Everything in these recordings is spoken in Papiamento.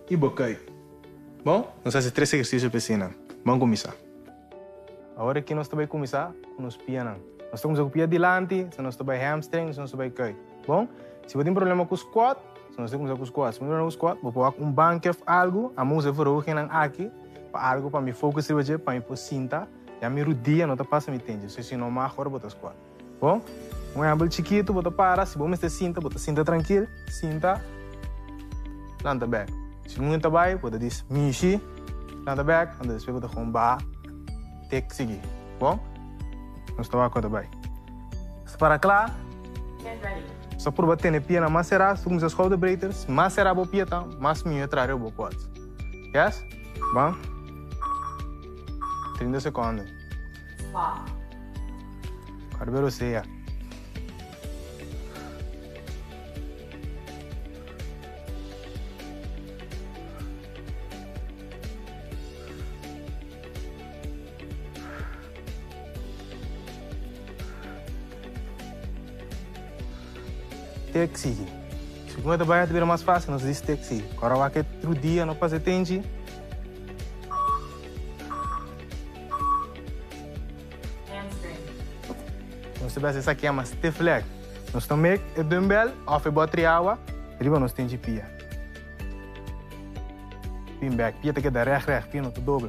i bo kuit. Bon, nos hasi tres ehersisio pa eseinan. Ban kuminsá. Awor aki nos ta bai kuminsá ku nos pianan. Nos ta kuminsá ku pia dilanti, so nos ta bai hamstring, so nos ta bai kuit. Bon, si bo tin problema ku squat, so nos ta kuminsá ku squat. Si bo tin problema ku squat, bo por wak un banki òf algu. Ami usa e verhogennan aki pa algu pa mi focus riba dje, pa mi por sinta. Ya mi rudia no ta pasa mi tenchi, so si no mag ora bo ta squat. Bon, un ehempel chikitu, bo ta para, si bo mester sinta, bo ta sinta trankil, sinta, lanta bek. Si un ta bai, bo ta dis mishi, lanta bek, anto despues bo ta gewoon baha te sigui. Bon, nos ta wak ku ta bai. Nos ta para kla. Get ready. Nos ta purba tene pianan mas será, si bo kuminsá schouderbreedte, mas será bo pia ta, mas mihó e traha riba bo quads. Yes? Ban. 30 sekondo. Squat. Barbero sea. Tek sigui. Si ku ta bai ta bira mas fácil, nos diz tek sigui. Ora wak e tru dia no pasa tenchi. Nos ta bes esaki yama stiff leg. Nos ta mek e dumbbell of e botri awa riba nos tenchi pia. Bin bek, pia ta keda reg reg, pia no ta dobla.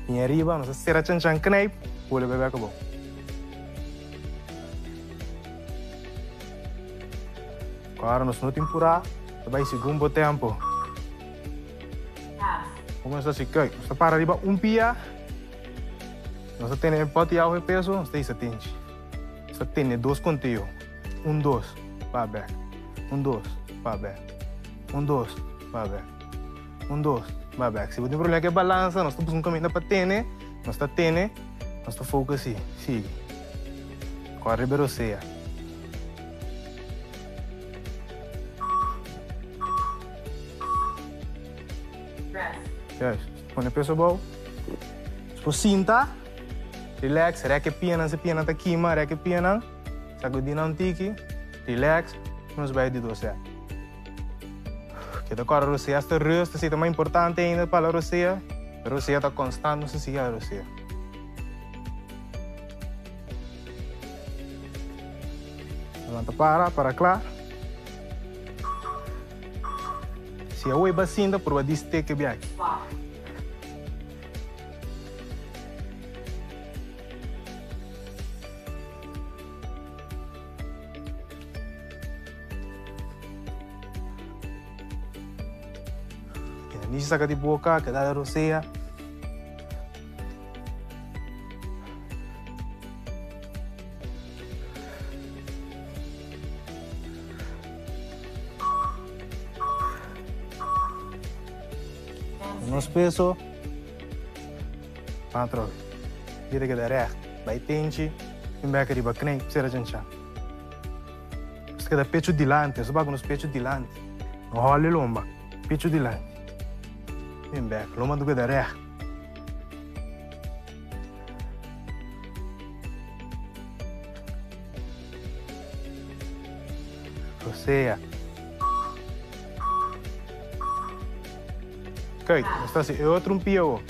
Bin ariba, nos ta sera chan chan knijp, bolbe bai bek abou. Ora nos no tin purá, ta bai segun bo tempo. Como nos ta haci? Kijk, nos ta para riba un pia, nos ta tene e poti awe peso, nos ta hisa tenchi. Nos ta tene dos conteo, un dos, pa bek, un dos, pa bek, un dos, pa bek, un dos, pa bek. Si bo tin problema cu e balansa, nos ta busca un caminda pa tene, nos ta tene, nos ta focus y sigui. Core riba e rosea. Juist. Pone peso abou. Despues sinta. Relax. Rek e pianan si pianan ta kima. Rek e pianan. Sakudí nan un tiki. Relax. Nos bai di dos set. Keda kòrda rosea hasta rust. Esei ta mas importante ainda pa la rosea. Rosea ta konstant. Nos ta sigui hala rosea. Levanta para, para kla. Si awor e basinta, purba di steke biaki. Keda nishi saka di boka, keda rosea. Nos peso Ban atrobe. Dia ta keda recht. Bai tenchi, tin bek riba knei, sera chanchan. Nos ta keda pecho dilanti, nos ta bak nos pecho dilanti. No hòli lomba, pecho dilanti. Bin bek, lomba ta keda recht. Rosea. Kijk, nos ta hasi e otro un pia awo.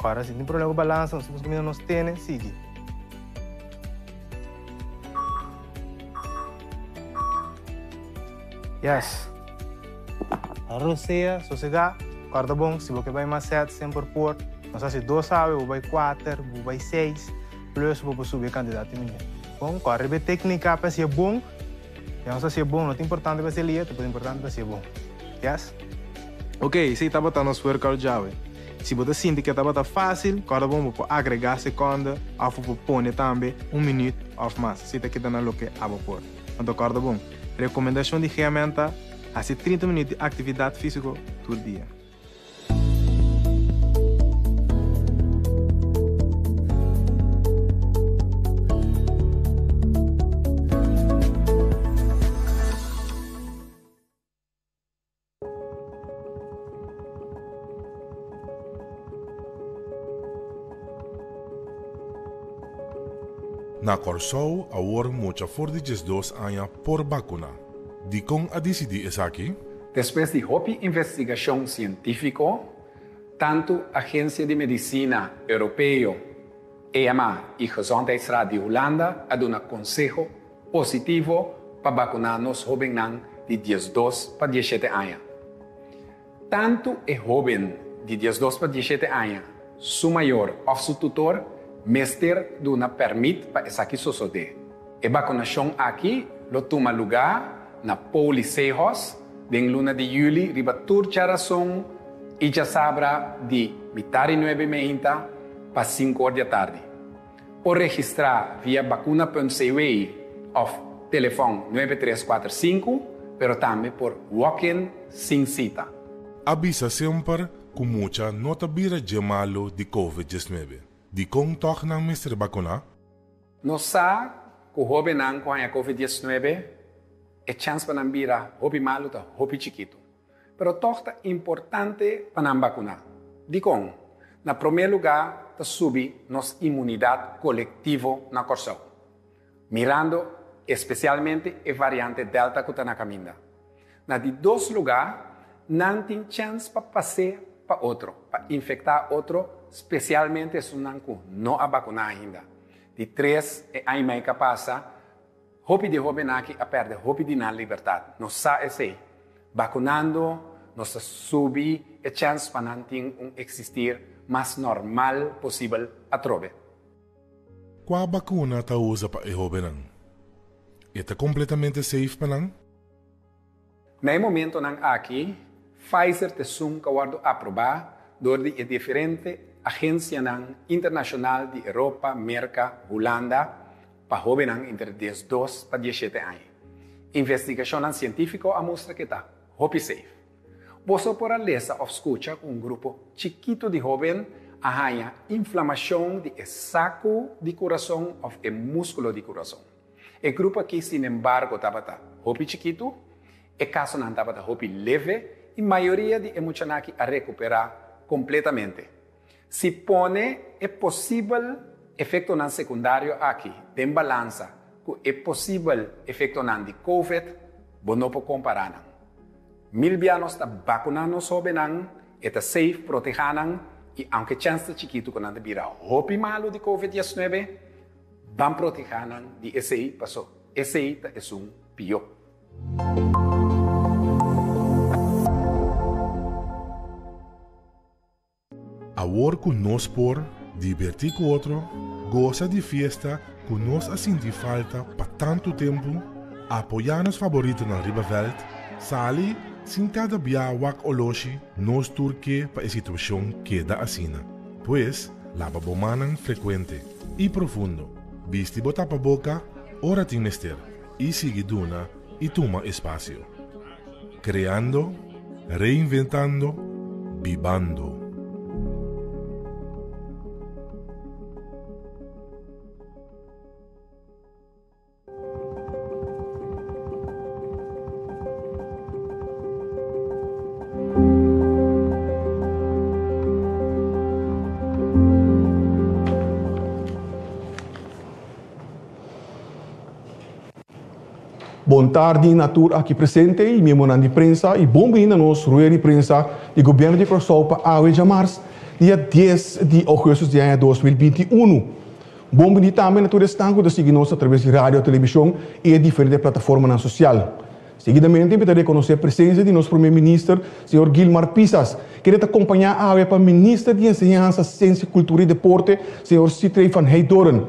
Ora si tin problema ku balansa, nos ta busca kaminda nos tene, sigui. Yes. Rosea, sosegá, kòrda bon, si bo ke bai mas sèt, semper por. Nos hasi dos awe, bo bai kuater, bo bai seis, plus bo por subi e kantidat di minüt. Bon, kòrda riba e téknika pa hasié bon. Ya nos hasié bon, no ta importante pa hasié lia, ta importante pa hasié bon. Yes? Ok, esei tabata nos workout djawe. Si bo ta sinti ku e tabata fásil, kòrda bon bo por agregá sekonda òf bo por pone tambe un minüt òf mas. Esei ta keda na loke abo por. Anto kòrda bon, rekomendashon di GMN ta, hasi 30 minüt di aktividat físiko tur dia. Na Kòrsou awor mucha for di 12 aña por vakuná. Dikon a disidí esaki? Despues di hopi investigashon sientífiko, tantu Agensia di Medisina Europeo, EMA, i Gezondheidsraad di Hulanda a duna konseho positivo pa bakuná nos hóbennan di 12 pa 17 aña. Tantu e hóben di 12 pa 17 aña, su mayor òf su tutor mester duna pèrmit pa esaki sosodé. E bakunashon aki lo tuma lugá na Poli Sehos den luna di yüli riba tur djarason i djasabra di mitar i nuebe meinta pa 5 or di atardi. Por registrá via bakuna.cw òf telefòn 9345, pero tambe por walk-in sin sita. A bisa semper ku mucha no ta bira dje malu di COVID-19. Dikon tòg nan mester vakuná? Nos sa ku hóbennan ku haña COVID-19 e chèns pa nan bira hopi malu ta hopi chikitu. Pero tòg ta importante pa nan vakuná. Dikon? Na promé lugá ta subi nos inmunidat kolektivo na Kòrsou, mirando espesialmente e variante Delta ku ta na kaminda. Na di dos lugá, nan tin chèns pa pas'é pa otro, pa infektá otro, spesialmente esunnan ku no a bakuná ainda. Di tres, e aña mei ka pasa, hopi di hóbennan aki a pèrdè hopi di nan libertat. Nos sa esei. Bakunando, nos ta subi e chèns pa nan tin un eksistir mas normal posibel atrobe. Kua bakuna ta usa pa e hóbennan? E ta kompletamente safe pa nan? Na e momentonan aki, Pfizer ta esun ku a wòrdu aprobá dor di e diferente agensianan internashonal di Europa, Merka, Hulanda pa hóbennan entre 12 pa 17 aña. Investigashonnan sientífiko a mustra ku e ta hopi safe. Boso por a lesa òf skucha ku un grupo chikitu di hóben a haña inflamashon di e saku di kurason òf e múskulo di kurason. E grupo akí sinembargo tabata hopi chikitu, e kasonan tabata hopi leve i mayoria di e muchanan akí a rekuperá kompletamente. Si pone e posibel efektonan sekundario akí den balansa ku e posibel efektonan di Covid, bo no por kompará nan. Mil bia nos ta bakuná nos hóbennan, e ta safe, protehá nan i aunke chèns ta chikitu ku nan ta bira hopi malu di Covid 19, ban protehá nan di esei paso esei ta esun pió. Awor ku nos por dibertí ku otro, gosa di fiesta ku nos a sinti falta pa tantu tempu, apoyá nos faboritonan riba vèlt, sali sin kada bia wak oloshi, nos tur ke pa e situashon keda asina. Pues, laba bo mannan frekuente i profundo, bisti bo tapaboka ora tin mester i sigui duna i tuma espasio. Kreando, reinventando, bibando. Bon tardi na tur aki presente i miembronan di prensa i bon bini na nos rueda di prensa di Gobièrnu di Kòrsou pa awe djamars dia 10 di ougùstùs di aña 2021. Bon bini tambe na tur esnan ku ta sigui nos atraves di radio, televishon i e diferente plataformanan sosial. Seguidamente mi ta rekonosé presensia di nos Prome Minister, señor Gilmar Pisas, kende ta kompañá awe pa Minister di Enseñansa, Siensia, Kultura i Deporte, señor Sithree van Heydoorn.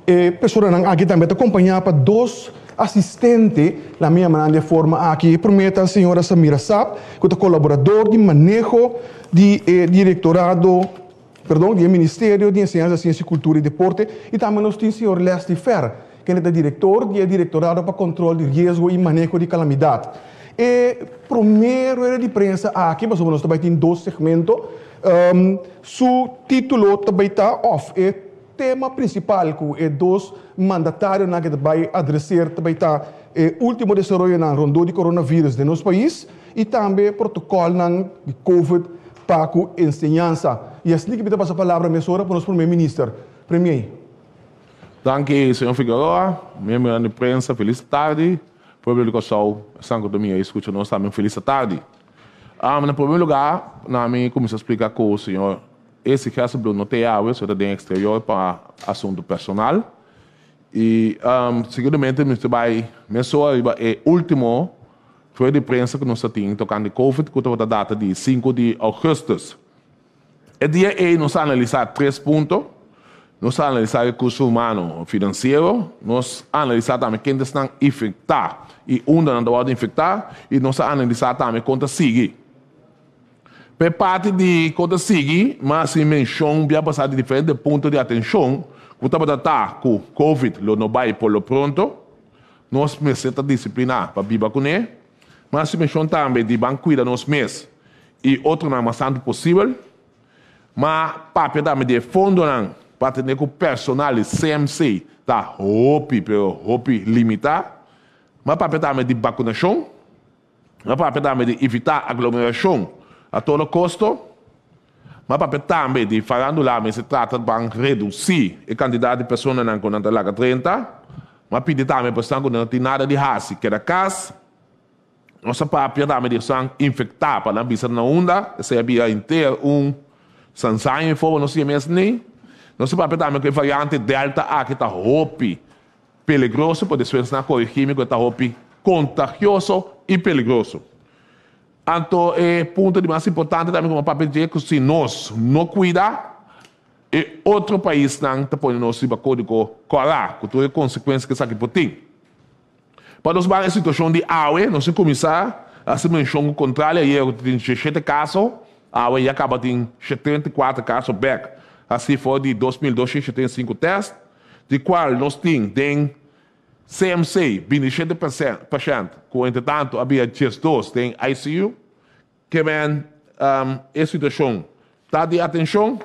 E personanan aki tambe ta kompañá pa dos asistente, laat mi yama nan di e forma aki. E promé ta señora Samira Saab, ku ta kolaborador di maneho di e direktorado, perdon, di e Ministerio di Enseñansa, Siensia, Kultura i Deporte. I tambe nos tin señor Leslie Fer, kende ta direktor di e Direktorado pa Kontrol di Riesgo i Maneho di Kalamidat. E promé rueda di prensa aki, pasobra nos ta bai tin dos segmento, su título ta bai ta òf e Tema prinsipal ku e dos mandatarionan ke ta bai adreser ta bai ta e último desaroyonan rondó di coronavirus den nos pais i tambe protokòlnan di covid pa ku enseñansa. I asina ki mi ta pasa palabra mesora pa nos Prome Minister. Premier. Danki señor Figueroa, miembronan di prensa felis tardi, pueblo di Kòrsou esnan ku ta mira i skucha nos tambe un felis tardi. Na prome lugá na mi kuminsá splika ku señor Esi Gesselbloem no ta e awe, so e ta den eksterior pa asuntu personal. I seguidamente mi ta bai mesora riba e último rueda di prensa ku nos ta tin tokante covid ku tabata data di sinku di ougùstùs. E dia ei nos a analisá tres punto, nos a analisá rekurso humano finansiero, nos a analisá tambe ken ta esnan infektá i unda nan ta wòrdu infektá i nos a analisá tambe kon ta sigui. Pa e parti di kon ta sigui, mi a hasi menshon bia pasá di diferente punto di atenshon ku tabata ta ku covid lo no bai por lo pronto, nos mester ta disipliná pa biba kuné. Mi a hasi menshon tambe di ban kuida nos mes i otronan mas tantu posibel. Ma papia tambe di e fondonan pa atendé ku personal di CMC ta hopi pero hopi limitá. Ma papia tambe di bakunashon. Ma papia tambe di evitá aglomerashon a todo kosto. Ma papia tambe di farándula mester trata ban redusí e kantidat di personanan ku nan ta laga drenta. Ma pidi tambe pa esnan ku no tin nada di hasi keda kas. Nos a papia tambe di esnan infektá pa nan bisa na unda, esei a bira henter un sansaña i fobo nos siña mes ni. Nos a papia tambe ku e variante Delta aki ta hopi peligroso, por despues nan a korigí mi ku e ta hopi kontagioso i peligroso. Anto e punto di mas importante tambe ku mi a papia dje ku si nos no kuida, e otro paisnan ta pone nos riba kódigo kòrá ku tur e konsekuensia ku esaki por tin. Pa nos ban e situashon di awe, nos a kuminsá hasi menshon ku kontrali ayer ku tin shete kaso, awe ya kaba tin 74 kaso bèk hasí for di 2.275 tèst, di kual nos tin den CMC 27 pashènt ku entretantu a bira 12 den ICU. Ke men e situashon ta di atenshon.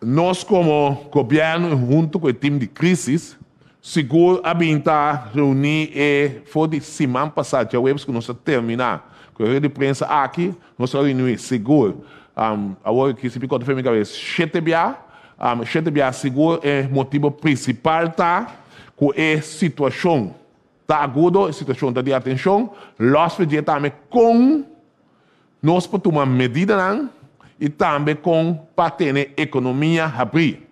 Nos komo gobièrnu huntu ku e tim di krísis sigur a bin ta reuní e for di siman pasá djaweps ku nos a terminá ku e rueda di prensa aki nos a reuní sigur awor ki si mi konta for mi kabes shete bia shete bia sigur e motibu prinsipal ta ku e situashon ta agudo e situashon ta di atenshon lòs for dje tambe kon Nos por tuma medidanan i tambe kon pa tene ekonomia habrí.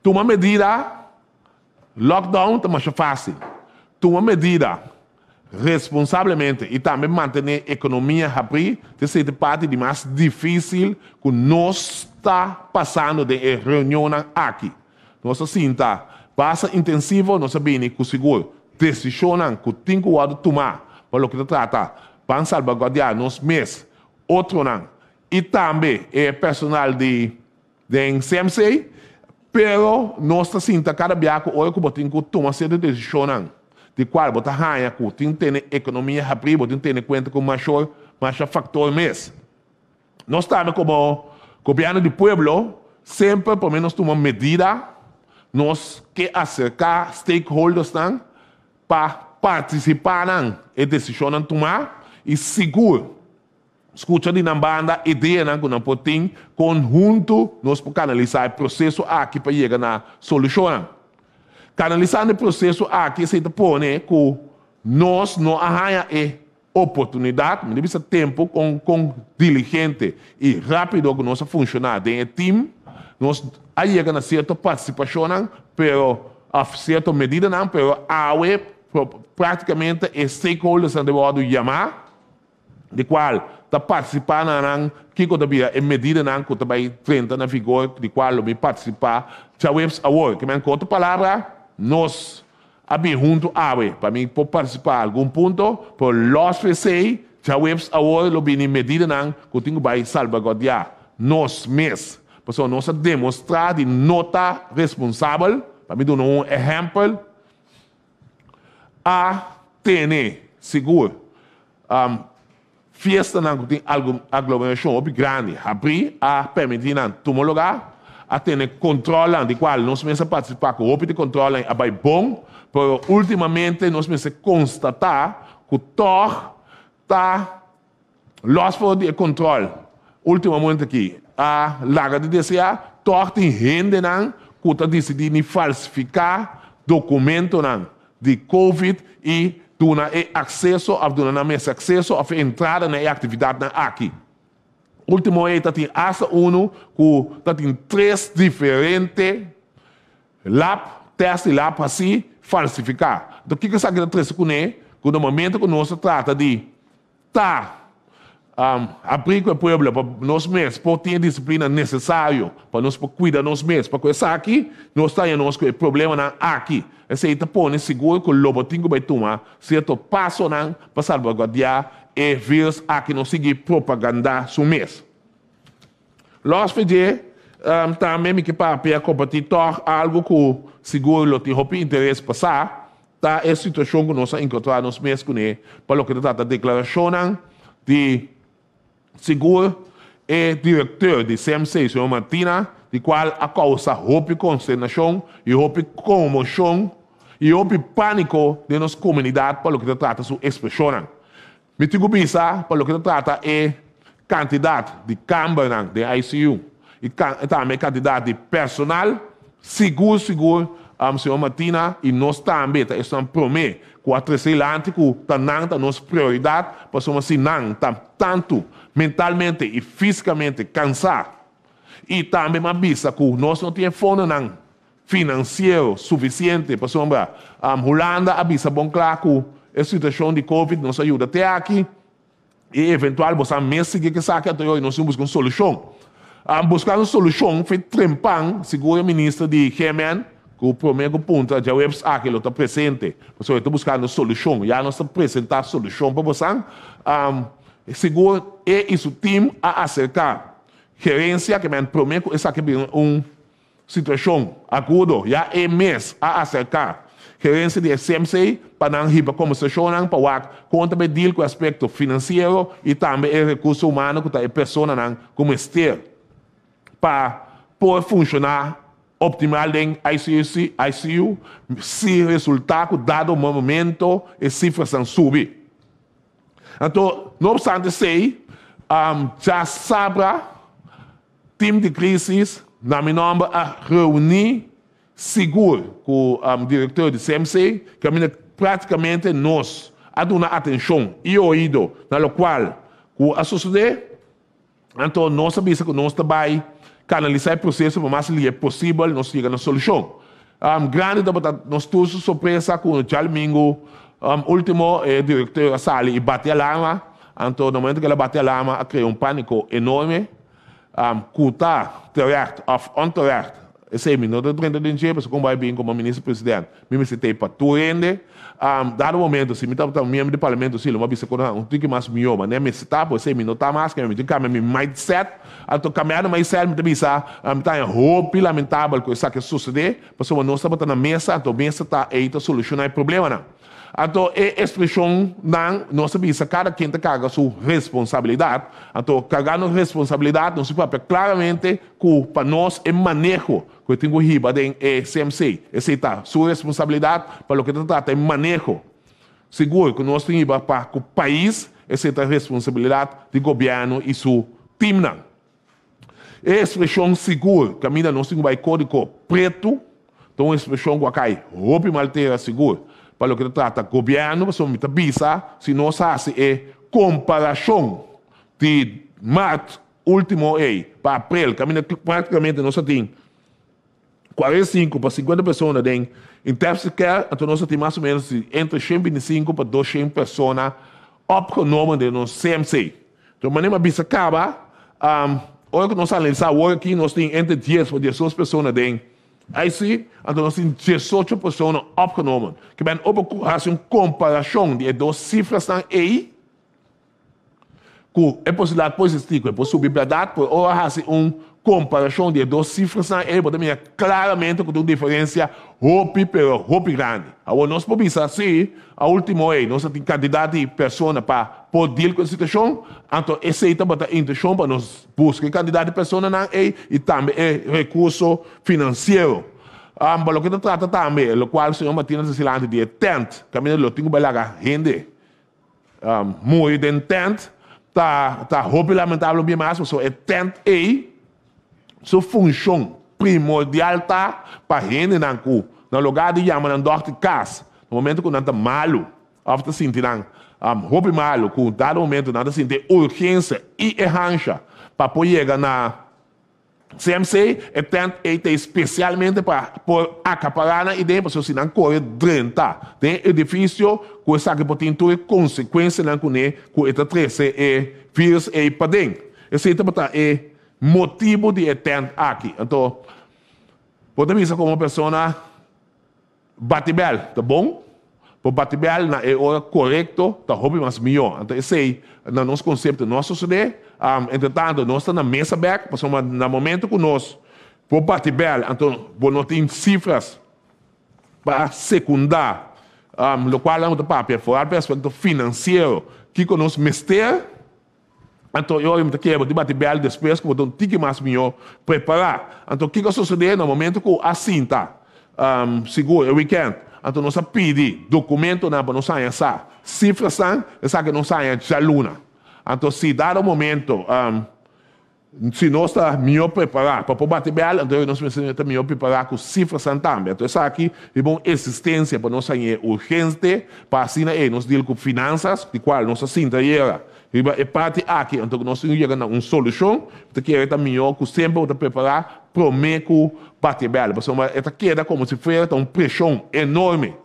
Tuma medida, lockdown ta masha fásil. Tuma medida responsablemente i tambe mantené ekonomia habrí ta esei ta parti di mas difísil ku nos ta pasando den e reunionnan aki. Nos a sinta basta intensivo, nos a bini ku sigur desishonnan ku tin ku wòrdu tumá pa loke ta trata Ban salbaguardiá nos mes, otronan i tambe e personal di den CMC, pero nos ta sinta kada bia ku ora ku bo tin ku tuma sierto desishonnan di kual bo ta haña ku tin tene ekonomia habrí, bo tin tene kuenta ku mashor masha faktor mes. Nos tambe komo gobièrnu di pueblo semper por menos tuma medida, nos ke aserká stakeholdersnan pa partisipá nan e desishonnan tumá i sigur skucha di nan banda ideanan ku nan por tin kon huntu nos por kanalisá e proseso aki pa yega na solushonnan. Kanalisando e proseso aki esei ta pone ku nos no a haña e oportunidat, mi ta bisa tempu, kon kon diligente i rápido ku nos a funshoná den e tim, nos a yega na sierto partisipashonnan, pero òf sierto medidanan, pero awe práktikamente e stakeholdersnan ta wòrdu yamá, di kual ta partisipá na nan kiko ta bira e medidanan ku ta bai drenta na vigor, di kual lo mi partisipá djaweps awor. Ke men ku otro palabra, nos A bin huntu awe pa mi por partisipá algun punto, pero lòs for esei, djaweps awor lo bini medidanan ku tin ku bai salbaguardiá nos mes, pasobra nos a demostrá di no ta responsabel. Pa mi duna un ehèmpel, a tene sigur Fiestanan ku tin aglomerashon hopi grandi habrí a permití nan tuma lugá, a tene kontrolnan di kual nos mes a partisipá ku hopi di kontrolnan a bai bon, pero últimamente nos mester konstatá ku tòg ta lòs for di e kontrol último momento aki a laga di deseá. tòg tin hendenan ku ta disidí ni falsifiká dokumentonan di Covid i duna e akseso òf duna nan mes akseso òf entrada na e aktividatnan aki. Último ei ta tin asta unu ku ta tin tres diferente lab, tèst di lab hasí falsifiká. Anto kiko esaki ta trese kuné? Ku na momento ku nos ta trata di Ta abrí ku e pueblo pa nos mes por tin e disiplina nesesario pa nos por kuida nos mes. Pa ku esaki nos ta haña nos ku e problemanan aki. Esei ta pone sigur ku lo bo tin ku bai tuma sierto pasonan pa salbaguardiá e virus aki no sigui propagandá su mes. Lòs fe dje, tambe mi ke papia kompartí tòg algu ku sigur lo tin hopi interes pa sa, ta e situashon ku nos a enkontrá nos mes kuné pa loke ta trata deklarashonnan di sigur e direkteur di CMC, señor Martina, di kual a kousa hopi konsternashon i hopi konmoshon i hopi pániko den nos komunidat pa loke ta trata su ekspreshonnan. Mi tin ku bisa pa loke ta trata e kantidat di kambernan den ICU i tambe e kantidat di personal, sigur sigur señor Martina i nos tambe ta esnan promé ku a trese dilanti ku ta nan ta nos prioridat pasobra si nan ta tantu mentalmente i físikamente kansá i tambe mi a bisa ku nos no tin e fondonan finansiero sufisiente pasobra Hulanda a bisa bon kla ku e situashon di covid nos a yuda te aki i eventual bo sa mes sigui ku esaki anto yoy nos tin buska un solushon. Buskando solushon fe trempan segun e minister di GMN ku prome ku puntra djaweps aki lo ta presente pasobra e ta buskando solushon ya nos ta presenta solushon pa bosan segun e i su team a aserka gerensia ke men prome ku esaki bira un Situashon agudo ya e mes a aserká gerensia di e CMC pa nan hiba kombersashonnan pa wak kon ta bai deal ku e aspekto finansiero i tambe e rekurso humano ku ta e personanan ku mester pa por funshoná optimal den ICU ICU si resultá ku dado momento e sifrasnan subi. Anto no opstante esei djasabra Team di Crisis na mi nomber a reuni sigur cu director di CMC caminda practicamente nos a duna atencion y oido na locual cu a sucede. Anto nos a bisa cu nos ta bay canalisa e proceso pa mas lihe posibel nos yega na solucion. Grandi tabata nos tur su sorpresa cu djadomingo ultimo e director a sali y bati alarma. Anto na momento cu el a bati alarma a crea un panico enorme. Ku ta terecht òf onterecht, esei mi no ta drenta den dje, pasobra kon bai bin komo minister president mi mester tei pa tur hende. Dado momento si mi tabata un miembro di parlamento si lo mi a bisa kono un tiki mas mihó, ma ne mester ta, por esei mi no ta mas, mi tin kambia mi mindset. Anto kambiando mindset mi ta bisa mi ta haña hopi lamentabel ku esaki a sosodé, pasobra nos tabata na mesa, anto mesa ta ei ta solushoná e problemanan. Anto e expresionnan nos a bisa cada ken ta carga su responsabilidad. Anto cargando responsabilidad nos a papia claramente cu pa nos e maneho cu e tin cu hiba den e CMC esey ta su responsabilidad pa loke ta trata e maneho sigur cu nos tin hiba pa cu pais esey ta responsabilidad di gobierno y su teamnan. E expresion sigur caminda nos tin cu bay codico preto ta un expresion cu a cay hopi mal tera sigur pa loke ta trata gobierno pasobra mi ta bisa si nos haci e comparacion di maart ultimo ey pa april caminda practicamente nos a tin 45 pa 50 persona den intensive care anto nos a tin mas o menos di entre 125 pa 200 persona opgenomen den nos CMC. Enton manera mi a bisa caba, ora cu nos analiza awor aki nos tin entre dies pa diesdos persona den IC, anto nos tin diesocho persona opgenomen. Ke men ora bo haci un comparacion di e dos cifrasnan ey, Ku e posibilidat por existí ku e por subi bèrdat, pero ora hasi un komparashon di e dos sifrasnan ei bo ta mira klaramente ku tin un diferensia hopi pero hopi grandi. Awor nos por bisa si a ultimo ei nos a tin kantidat di persona pa por deal ku e situashon, anto esei tabata e intenshon pa nos buska e kantidat di personanan ei i tambe e rekurso finansiero. Pa loke ta trata tambe lokual señor Martinez a silanti di e tènt kaminda lo tin ku bai laga hende Muri den tent ta ta hopi lamentabel un bia mas pasobra e tent ei Su funshon primordial ta pa hendenan ku na lugá di yama nan dòkter kas na momentu ku nan ta malu òf ta sinti nan hopi malu ku dado momentu nan ta sinti e urgensia i e hansha pa por yega na CMC, e tènt ei ta spesialmente pa por akapará nan idea pasobra si nan kore drenta den e edifisio ku esaki por tin tur e konsekuensianan kuné ku e ta trese e vírus ei paden. Esei tabata e motibu di e tènt aki. Anto, bo ta bisa komo persona, Bati bèl ta bon, pero bati bèl na e ora korekto ta hopi mas mihó. Anto esei, na nos konsepto, no a sosodé. Entretanto, nos ta na mesa bèk, pasobra na momento ku nos por bati bèl, anto bo no tin sifras pa sekundá lokual nan ta papia, foral pa e aspekto finansiero, kiko nos mester. Anto e ora mi ta kere bo tin bati bèl despues ku bo ta un tiki mas mihó prepará. Anto kiko a sosodé na momento ku a sinta sigur e wikènt? Anto nos a pidi dokumentonan pa nos haña sa sifrasnan, esaki nos haña djaluna. Anto si dado momento Si nos ta mihó prepará pa por bati bèl, anto nos mester ta mihó prepará ku sifrasan tambe. Anto esaki riba un eksistensia pa nos hañ'é urgente pa asina ei nos deal ku finansas, di kual nos a sinta ayera riba e parti aki, anto ku nos tin ku yega na un solushon. Mi ta kere ta mihó ku semper bo ta prepará promé ku bati e bèl, pasobra e ta keda komo si fuera ta un preshon enorme.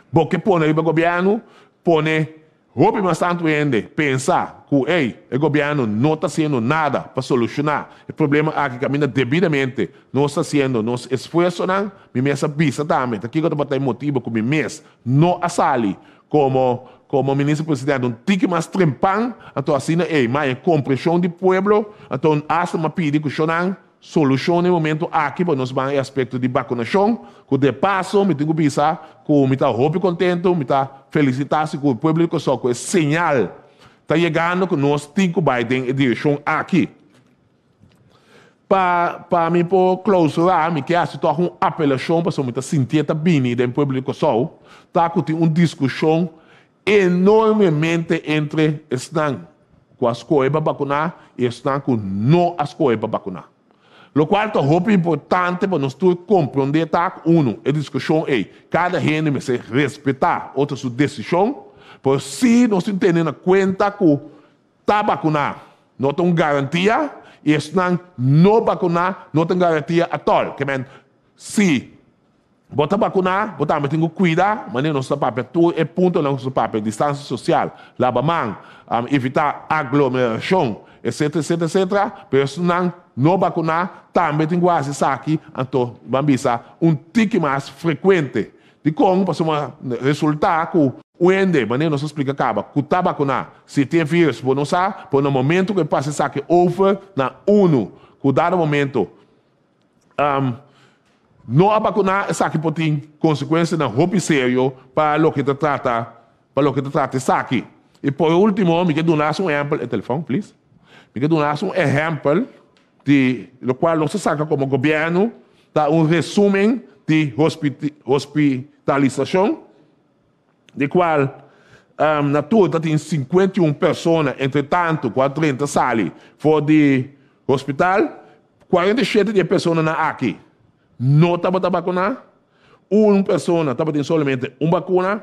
Bo ke pone riba gobièrnu, pone hopi mas tantu hende pensa ku ey, e gobièrnu no ta hasiendo nada pa solushoná e problema aki kaminda debidamente nos ta hasiendo nos esfuersonan. Mi mes a bisa tambe ta kiko tabata e motibu ku mi mes no a sali komo komo minister presidente un tiki mas trempan, anto asina ey maya e komprenshon di pueblo, anto asta mi a pidi ku shonnan Solushon na e momento aki pa nos ban e aspekto di bakunashon, ku de paso mi tin ku bisa ku mi ta hopi kontentu, mi ta felisitá sigur pueblo di Kòrsou ku e señal ta yegando ku nos tin ku bai den e direkshon aki. Pa pa mi por klousurá mi ke hasi tòg un apelashon pasobra mi ta sintié ta bini den pueblo di Kòrsou ta ku tin un diskushon enormemente entre esnan ku a skohe pa bakuná i esnan ku no a skohe pa bakuná. Lokual ta hopi importante pa nos tur komprondé ta ku unu, e diskushon ei, kada hende mester respetá otro su desishon, pero si nos tin tene na kuenta ku ta bakuná no ta un garantia i esnan no bakuná no ta un garantia atòl. Ke men, si Bo ta bakuná, bo tambe tin ku kuida, manera nos ta papia tur e puntonan ku nos ta papia, distansia sosial, laba man, evitá aglomerashon, etsetera, etsetera, etsetera. Pero esnan no bakuná tambe tin ku hasi esaki, anto ban bisa un tiki mas frekuente. Dikon? Pasobra resultá ku un hende, manera nos a splika kaba, ku ta bakuná, si tin e virus bo no sa, pero na momento ku e pasa esaki over na unu ku dado momento, No a bakuná esaki por tin konsekuensianan hopi serio pa loke ta trata pa loke ta trata esaki. I por último mi ke duna un ehèmpel, e telefòn please, mi ke duna un ehèmpel di lokual nos a saka komo gobièrnu ta un resúmen di hospitalisashon di kual na tur ta tin 51 persona entre tantu ku a drenta sali for di hospital. 47 di e personanan aki no tabata bakuná, un persona tabatin solamente un bakuna,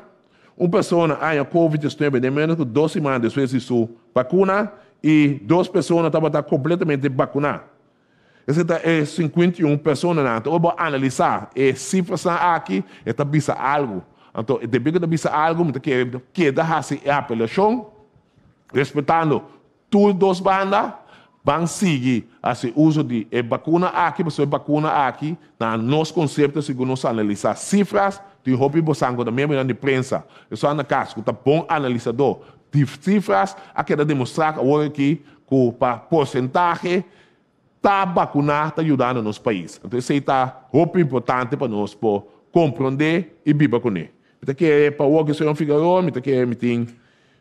un persona a haña covid 19 den ménos ku dos siman despues di su bakuna i dos persona tabata kompletamente bakuná. Esei ta e 51 personanan. Anto ora bo analisá e sifrasnan aki, e ta bisa algu. Anto debí ku e ta bisa algu, mi ta kere keda hasi e apelashon respetando Tur dos banda ban sigui hasi uso di e bakuna aki pasobra e bakuna aki na nos konsepto segun nos analisá sifras tin hopi bosan ku ta miembronan di prensa esun na kas ku ta bon analisadó di sifras a keda demostrá awor aki ku pa porsentahe ta bakuná ta yudando nos pais. Anto esei ta hopi importante pa nos por komprondé i biba kuné. Mi ta kere pa awor ku señor Figaroa mi ta kere mi tin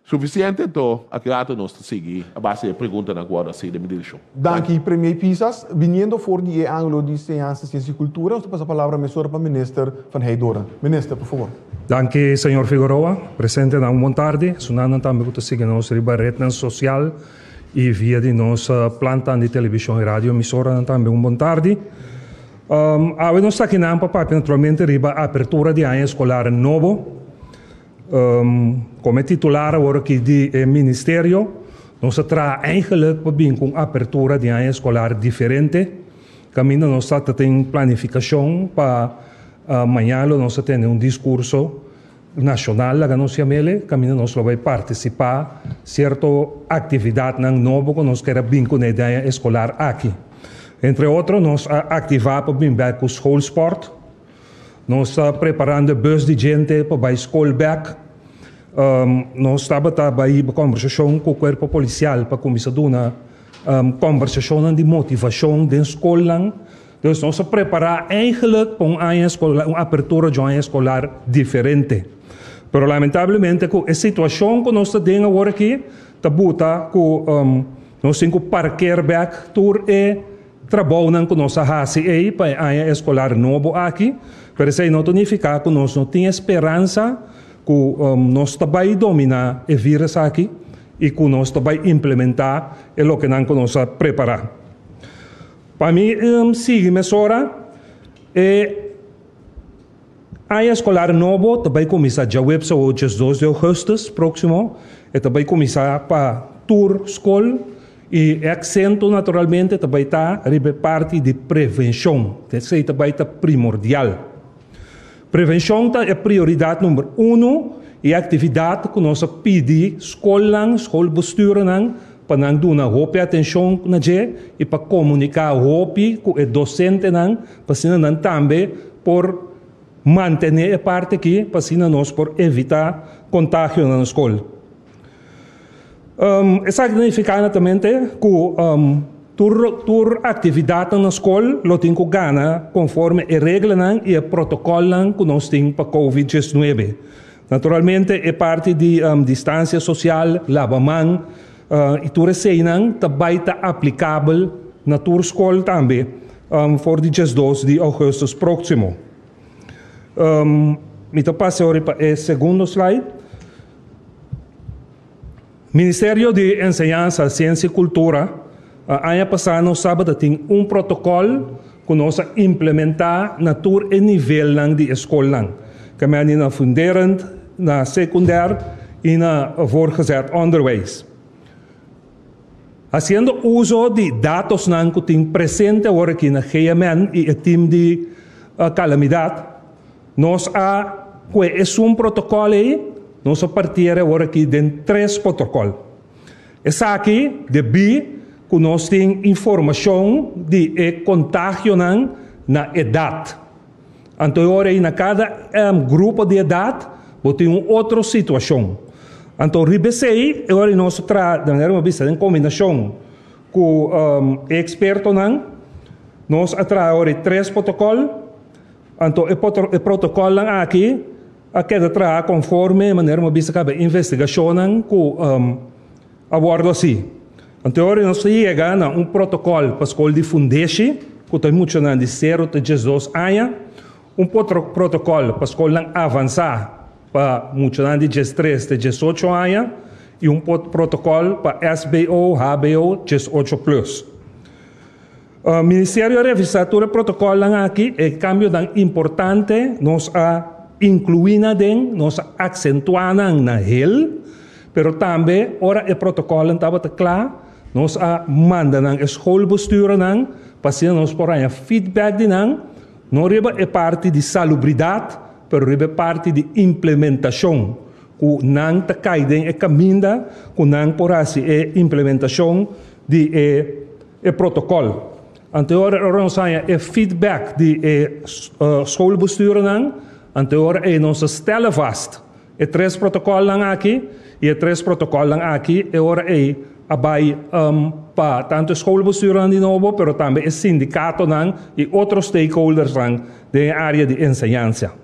sufisiente anto aki rato nos ta sigui a base di e preguntanan ku wòrdu hasi den mi direkshon. Danki Premier Pisas. Biniendo for di e ángulo di Enseñansa, Siensia i Kultura nos ta pasa palabra mesora pa Minister Van Heydoorn. Minister, por favor. Danki señor Figaroa. Presentenan un bon tardi. Sunannan tambe ku ta sigui nos riba retnan sosial. i via di nos planta di televishon i radio emisoranan tambe un bon tardi. Awe nos ta akinan pa papia naturalmente riba apertura di aña eskolar nobo. Komo e titular awor aki di e ministerio, nos a traha eigenlijk pa bin ku un apertura di aña eskolar diferente. Kaminda nos ta ta tin planifikashon pa mañana lo nos a tene un diskurso nashonal, laga nos yam'el, kaminda nos lo bai partisipá sierto aktividatnan nobo ku nos ker a bin kuné den aña eskolar aki. Entre otro nos a aktivá pa bin bèk ku schoolsport, nos ta preparando e bus di djente pa bai skol bèk, nos tabata bai hiba kòmbersashon ku kuerpo polisial pa kuminsá duna Kombersashonnan di motivashon den skolnan. Dus nos a prepará eigenlijk pa un aña eskolar, un apertura di un aña eskolar diferente. Pero lamentablemente ku e situashon ku nos ta den awor aki ta buta ku nos tin ku parker bèk tur e trabounan ku nos a hasi ei pa e aña eskolar nobo aki. Pero esei no ta nifiká ku nos no tin e speransa ku nos ta bai dominá e vírus aki. I ku nos ta bai implementá e lokenan ku nos a prepará. Pa mi sigui mesora, e aña eskolar nobo ta bai kuminsá djaweps awo 12 di ougùstùs próksimo. E ta bai kuminsá pa tur skol i e aksento naturalmente ta bai ta riba e parti di prevenshon. Esei ta bai ta primordial. Prevenshon ta e prioridat number uno i e aktividat ku nos a pidi skolnan, skolbestuurnan, pa nan duna hopi atenshon na dje i pa komuniká hopi ku e dosentenan pa asina nan tambe por mantené e parti aki pa asina nos por evitá kontagio na nos skol. Esaki ta nifiká netamente ku tur tur aktividatnan na skol lo tin ku gana konforme e reglanan i e protokòlnan ku nos tin pa Covid 19. Naturalmente e parti di distansia sosial, laba man i tur eseinan ta bai ta aplikabel na tur skol tambe for di 12 di ougùstùs próksimo. Mi ta pasa awor pa e segundo slide. Ministerio di Enseñansa, Siensia i Kultura aña pasá nos tabata tin un protokòl ku nos a implementá na tur e nivelnan di e skolnan, kemende na funderend, na sekundèr i na voortgezet onderwijs. Hasiendo uso di datosnan ku tin presente awor aki na GMN i e tim di kalamidat, Nos a kue esun protokòl ei, nos a partier awor aki den tres protokòl. Esaki debí ku nos tin informashon di e kontagionan na edat. Anto e ora ei na kada grupo di edat bo tin un otro situashon. Anto riba esei e ora ei nos a traha, di manera mi a bisa, den kombinashon ku e ekspertonan, nos a traha awor ei tres protokòl. Anto e e protokòlnan aki a keda traha konforme manera mi a bisa kaba e investigashonnan ku a wòrdu hasi. Anto e ora nos ta yega na un protokòl pa skol di fundeshi ku ta muchanan di sero te 12 aña, un protokòl pa skolnan avansá pa muchanan di 13 te 18 aña i un protokòl pa SBO, HBO 18 plus. Ministerio a revisá tur e protokòlnan aki, e kambionan importante nos a inkluí nan aden, nos a aksentuá nan na hel, pero tambe ora e protokòlnan tabata kla, nos a manda nan e schoolbestuurnan pa asina nos por haña feedback di nan, no riba e parti di salubridat, pero riba e parti di implementashon, ku nan ta kai den e kaminda ku nan por hasi e implementashon di e E protokòl. Anto e ora ora nos haña e feedback di e schoolbestuurnan, anto e ora ei nos a stelle vast e tres protokòlnan aki i e tres protokòlnan aki e ora ei a bai pa tantu e schoolbestuurnan di nobo pero tambe e sindikatonan i otro stakeholdersnan den e área di enseñansa.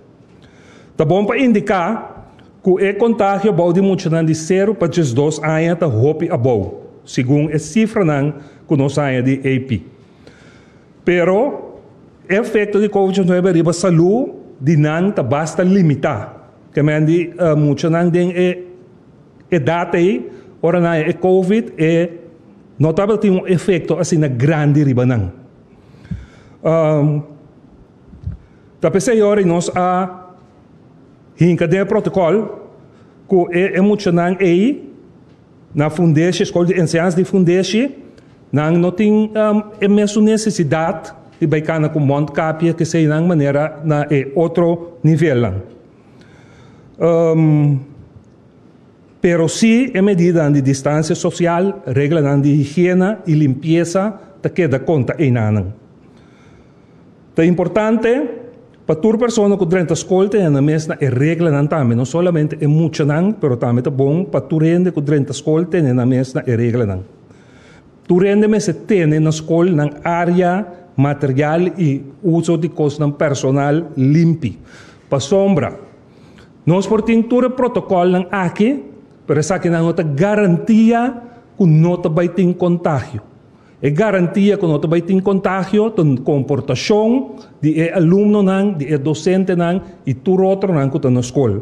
Ta bon pa indiká ku e kontagio bou di muchanan di sero pa 12 aña ta hopi abou, segun e sifranan ku nos haña di AP. Pero e efekto di Covid 19 riba salú di nan ta basta limitá. Ke men di muchanan den e edat ei, ora nan haña e Covid e. no tabatin un efekto asina grandi riba nan. Ta p'esei ora nos a hinka den e protokòl ku e muchanan ei na fundeshi, skol di enseñansa di fundeshi, nan no tin e mesun nesesidat di bai kana ku mondkapje keseinan manera na e otro nivelnan. Pero sí e medidanan di distansia sosial, reglanan di higiena i limpiesa ta keda konta einanan. Ta importante pa tur persona ku drenta skol tene nan mes na e reglanan tambe, no solamente e muchanan, pero tambe ta bon pa tur hende ku drenta skol tene nan mes na e reglanan. Tur hende mester tene na skol nan área, material i uso di kosnan personal limpi. Pasobra nos por tin tur e protokòlnan aki, pero esakinan no ta garantia ku no ta bai tin kontagio. E garantia ku no ta bai tin kontagio ta komportashon di e alumnonan, di e dosentenan i tur otronan ku ta na skol.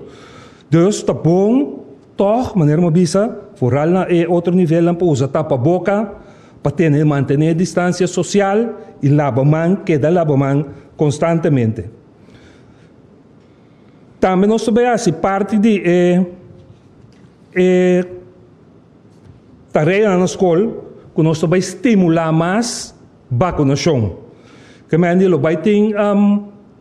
Dus ta bon tòg, manera mi a bisa, foral na e otro nivelnan pa usa tapaboka, pa tene mantené distansia sosial i laba man, keda laba man konstantemente. Tambe nos ta bai hasi parti di e e Tareanan na skol ku nos ta bai stimulá mas bakunashon. Ke mende lo bai tin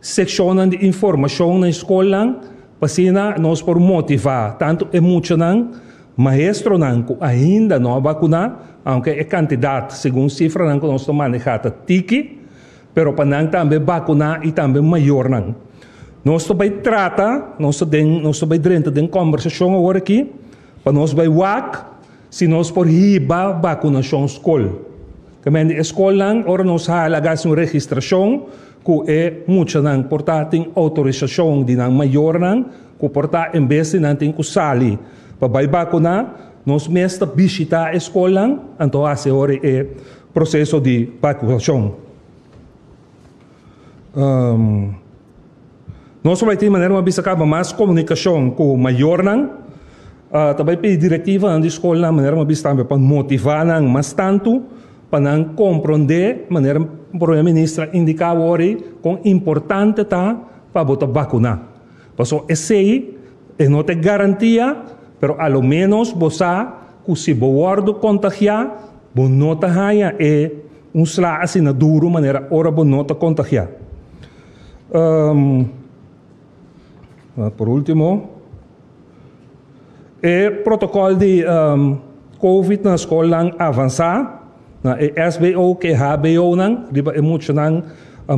sekshonnan di informashon na e skolnan pa asina nos por motivá tantu e muchanan, maestronan ku ainda no a bakuná, aunke e kantidat segun sifranan ku nos ta manehá ta tiki, pero pa nan tambe bakuná i tambe mayornan. Nos ta bai trata, nos ta den, nos ta bai drenta den kòmbersashon awor aki. Pa nos bai wak si nos por hiba bakunashon skol. Ke men di e skolnan ora nos hala gasi un registrashon ku e muchanan por ta tin outorisashon di nan mayornan ku por ta en bes di nan tin ku sali pa bai bakuna nos mes ta bishita e skolnan anto hasi ora e proseso di bakunashon. Nos ta bai tin manera bo a bisa kaba mas komunikashon ku mayornan. Ta bai pidi direktivanan di skolnan manera bo a bisa tambe pa motivá nan mas tantu pa nan komprondé manera Prome Minister a indiká awor ei kon importante ta pa bo ta bakuná. Pasobra esei e no ta e garantia pero a lo ménos bo sa ku si bo wòrdu kontagiá bo no ta haña e un sla asina duru manera ora bo no ta kontagiá. Por último, e protokòl di Covid na skolnan avansá, na e SBO ku e HBO-nan, riba e muchanan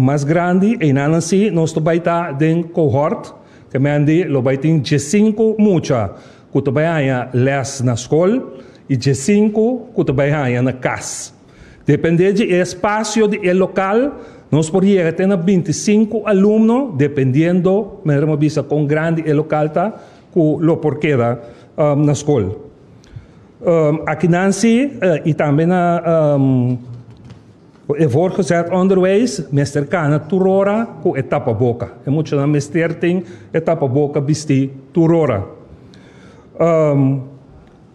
mas grandi, einan si nos ta bai ta den kohòrt, ke men di lo bai tin diesinku mucha ku ta bai haña lès na skol i diesinku ku ta bai haña na kas. Depende di e espasio di e lokal, nos por yega te na 25 alumno, dependiendo, manera mi a bisa, kon grandi e lokal ta, ku lo por keda na skol. Akinan si, i tambe na e voortgezet onderwijs, mester kana tur ora ku e tapaboka. E muchanan mester tin e tapaboka bistí tur ora.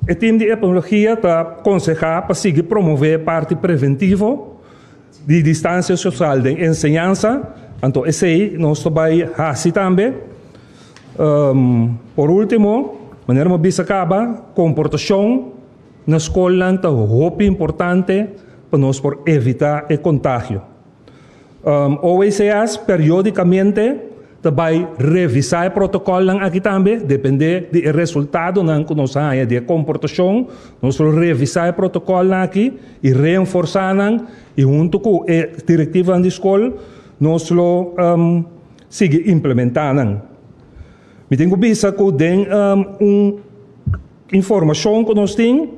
E tim di epidemiologia ta konsehá pa sigui promové parti preventivo di distansia sosial den enseñansa, anto esei nos ta bai hasi tambe. Por último, manera mi a bisa kaba, komportashon na skolnan ta hopi importante pa nos por evitá e kontagio. OECS periódikamente ta bai revisá e protokòlnan aki tambe, dependé di e resultadonan ku nos a haña di e komportashon, nos lo revisá e protokòlnan aki i reenforsá nan i huntu ku e direktivanan di skol nos lo sigui implementá nan. Mi tin ku bisa ku den un informashon ku nos tin,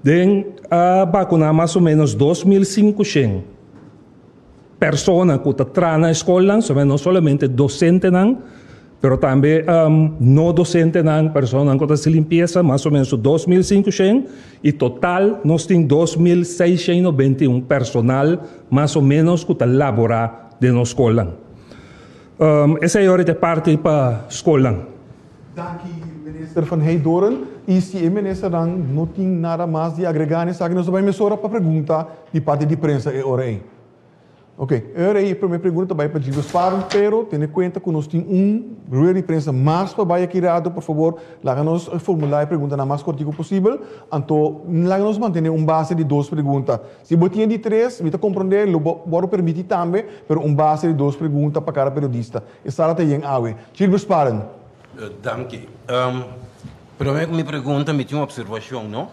den a bakuná mas o ménos 2500 persona ku ta traha na e skolnan, no solamente dosentenan, pero tambe no dosentenan, personanan ku ta hasi limpiesa, mas o ménos 2500, i total nos tin 2691 personal mas o ménos ku ta laborá den nos skolnan. Esei ora ta e parti pa skolnan. Danki Minister van Heydoorn. I si e ministernan no tin nada mas di agregá na esaki, nos ta bai mesora pa pregunta di parti di prensa e ora ei. Ok, e ora ei e promé pregunta ta bai pa Gilbert Sparen, pero tene kuenta ku nos tin un rueda di prensa mas pa bai aki rato, por fabor laga nos formulá e preguntanan mas kortiku posibel, anto laga nos mantené un base di dos pregunta. Si bo tin e di tres, mi ta komprondé, lo bo wòrdu permití tambe, pero un base di dos pregunta pa kada periodista. E sala ta yen awe. Gilbert Sparen. Danki. Promé ku mi pregunta mi tin un opservashon, no?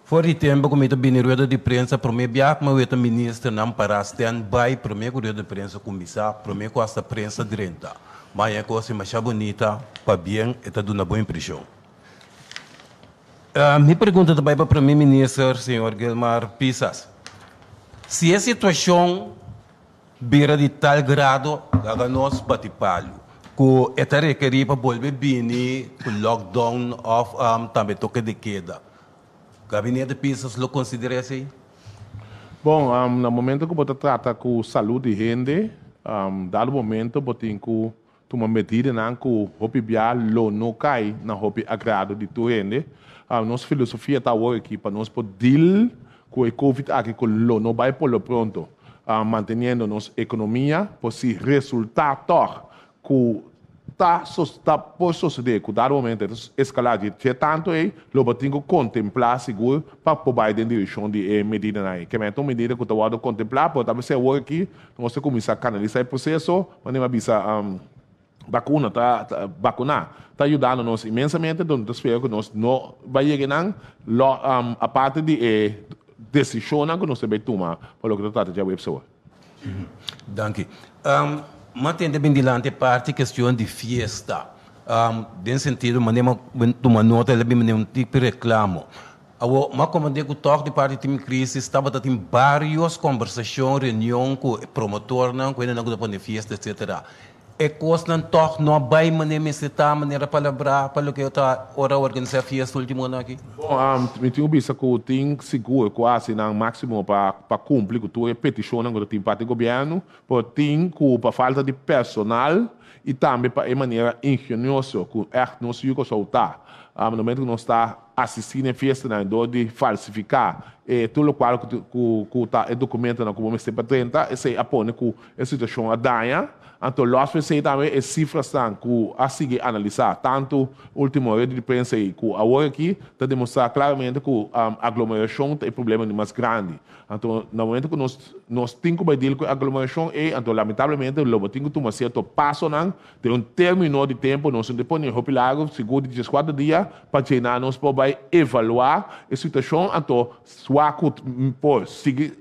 For di tempu ku mi ta bini rueda di prensa promé biaha ku mi a weta ministernan pará stand by promé ku rueda di prensa kuminsá, promé ku hasta prensa drenta. Maña e kos e masha bunita, pabien e ta duna bon impreshon. Mi pregunta ta bai pa Prome Minister señor Gilmar Pisas. Si e situashon bira di tal grado laga nos bati palu ku e ta rekerí pa bolbe bini ku lockdown òf tambe toke de keda. Gabinete Pisas lo konsiderá esei? Bon, na momento ku bo ta trata ku salud di hende, dado momento bo tin ku tuma medidanan ku hopi bia lo no kai na hopi agrado di tur hende. Nos filosofia ta awor aki pa nos por deal Ku e covid aki ku lo no bai por lo pronto manteniendo nos ekonomia por si resultá tòg ku ta ta por sosodé ku dado momento e ta eskalá dje dje tantu ei lo bo tin ku kontemplá sigur pa por bai den direkshon di e medidanan ei. Kemey ta un medida ku ta wòrdu kontemplá pero ta mester awor aki nos ta kuminsá kanalisá e proseso manera mi a bisa. Bakuna ta bakuná ta yudando nos inmensamente donde ta spera ku nos no bai yega einan lo aparte di e desishonnan ku nos ta bai tuma pa loke ta trata djaweps awor. Danki. M'a tende bin dilanti e parti kestion di fiesta. Den sentido manera m'a tuma nota el a bin manera un tipo di reklamo. Awor, m'a komprendé ku tòg di parti Team Crisis tabata tin bários kombersashon, reunion ku e promotornan, ku hendenan ku ta pone fiesta etcetera. E kosnan tòg no a bai manera mester ta, manera palabrá pa loke ta ora organisá fiesta últimonan aki? Bon, mi tin ku bisa ku tin sigur ku a hasi nan máksimo pa pa kumpli ku tur e petishonnan ku ta tin parti gobièrnu, pero tin ku pa falta di personal i tambe pa e manera ingenioso ku ègt nos yu Kòrsou ta, na momento ku nos ta asistí na e fiestanan dor di falsifiká e tur lokual ku ku ta e dokumentonan ku bo mester pa drenta, esei a pone ku E situashon a daña, anto lòs p'esei tambe e sifrasnan ku a sigui analisá tantu último reda di prensa ei ku awor aki ta demostrá klaramente ku aglomerashon ta e problema di mas grandi. Anto na momento ku nos nos tin ku bai deal ku e aglomerashon ei anto lamentablemente lo bo tin ku tuma sierto pasonan Den un término di tempu, nos no ta pone hopi largu, sigur di dieskuater dia, pa djena nos por bai evaluá e situashon, anto wak ku por sigui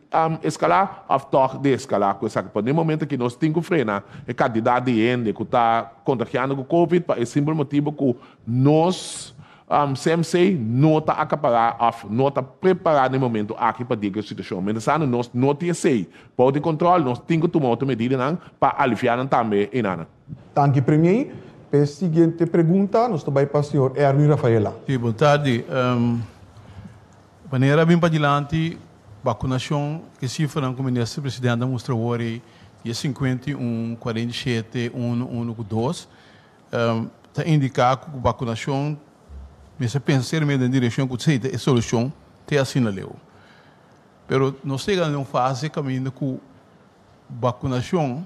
eskalá òf tòg deeskalá ku esaki. Pero den momento aki nos tin ku frena e kantidat di hende ku ta kontagiando ku covid pa e simpel motibu ku nos CMC no ta akapará òf no ta prepará den momento aki pa deal ku e situashon. Mientrastanto nos no tin esei bou di kòntròl, nos tin ku tuma otro medidanan pa aliviá nan tambe enanan. Danki Premier. P'e siguiente pregunta nos ta bai pa señor Erwin Rafaela. Sí, bon tardi. Manera a bin padilanti bakunashon, e sifranan ku Minister Presidente a mustra awor ei, di e 51, 47, 1, 1 ku 2, ta indiká ku ku bakunashon mester pensa seriamente den direkshon ku esei ta e solushon te asina leu. Pero nos ta yega na un fase kaminda ku bakunashon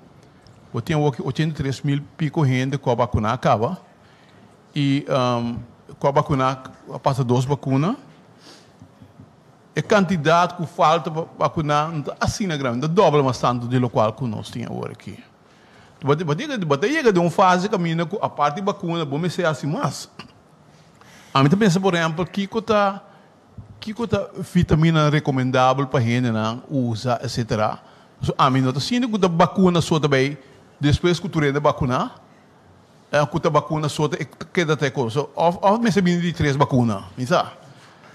bo tin awoki 83 mil piko hende ku a bakuná kaba i ku a bakuná a pasa dos bakuna. E kantidat ku falta pa bakuná no ta asina grandi, no ta dòbel mas tantu di lokual ku nos tin awor aki. Bo ta yega den un fase kaminda ku aparte di bakuna bo mester hasi mas. Ami ta pensa por ehèmpel kiko ta kiko ta vitaminanan rekomendabel pa hendenan usa etsetera. Pasobra ami no ta sinti ku ta bakuna so ta bai despues ku tur hende bakuná ku ta bakuna so ta keda ta e kos. Òf òf mester bini di tres bakuna mi sa.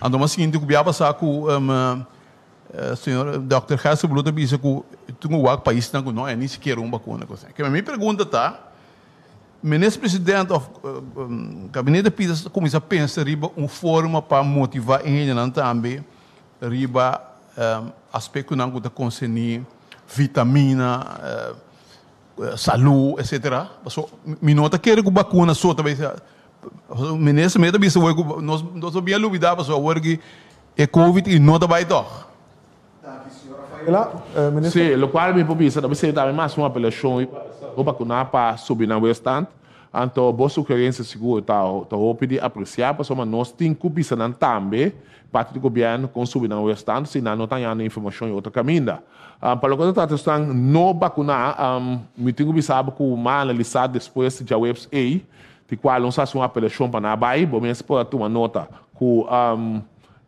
Anto mi a sinti ku bia pasá ku Señor Dòkter Gerstenbluth a bisa ku tin ku wak paisnan ku no hay ni sikiera un bakuna. Keme mi pregunta ta, Minister President òf Gabinete Pisas ta kuminsá pensa riba un forma pa motivá e hendenan tambe riba aspektonan ku ta konserní vitamina, salú, etsetera? Pasobra mi no ta kere ku bakuna so ta bai. Minister mes ta bisa awor ku nos nos a bien lubidá pasobra awor ki e covid i no ta bai tòg. Danki señor Rafaela. Minister. Sí, lokual mi por bisa ta bisei tambe mas un apelashon riba esnan bakuná pa subi nan weerstand. Anto bo sugerensia sigur ta ta hopi di apresiá pasobra nos tin ku bisa nan tambe parti di gobièrnu kon subi nan weerstand si nan no ta hañando informashon i otro kaminda. Pa loke ta trata esnan no bakuná, mi tin ku bisa bo ku m'a analisá despues di djaweps ei, di kual nos a hasi un apelashon pa nan a bai, bo mes por a tuma nota ku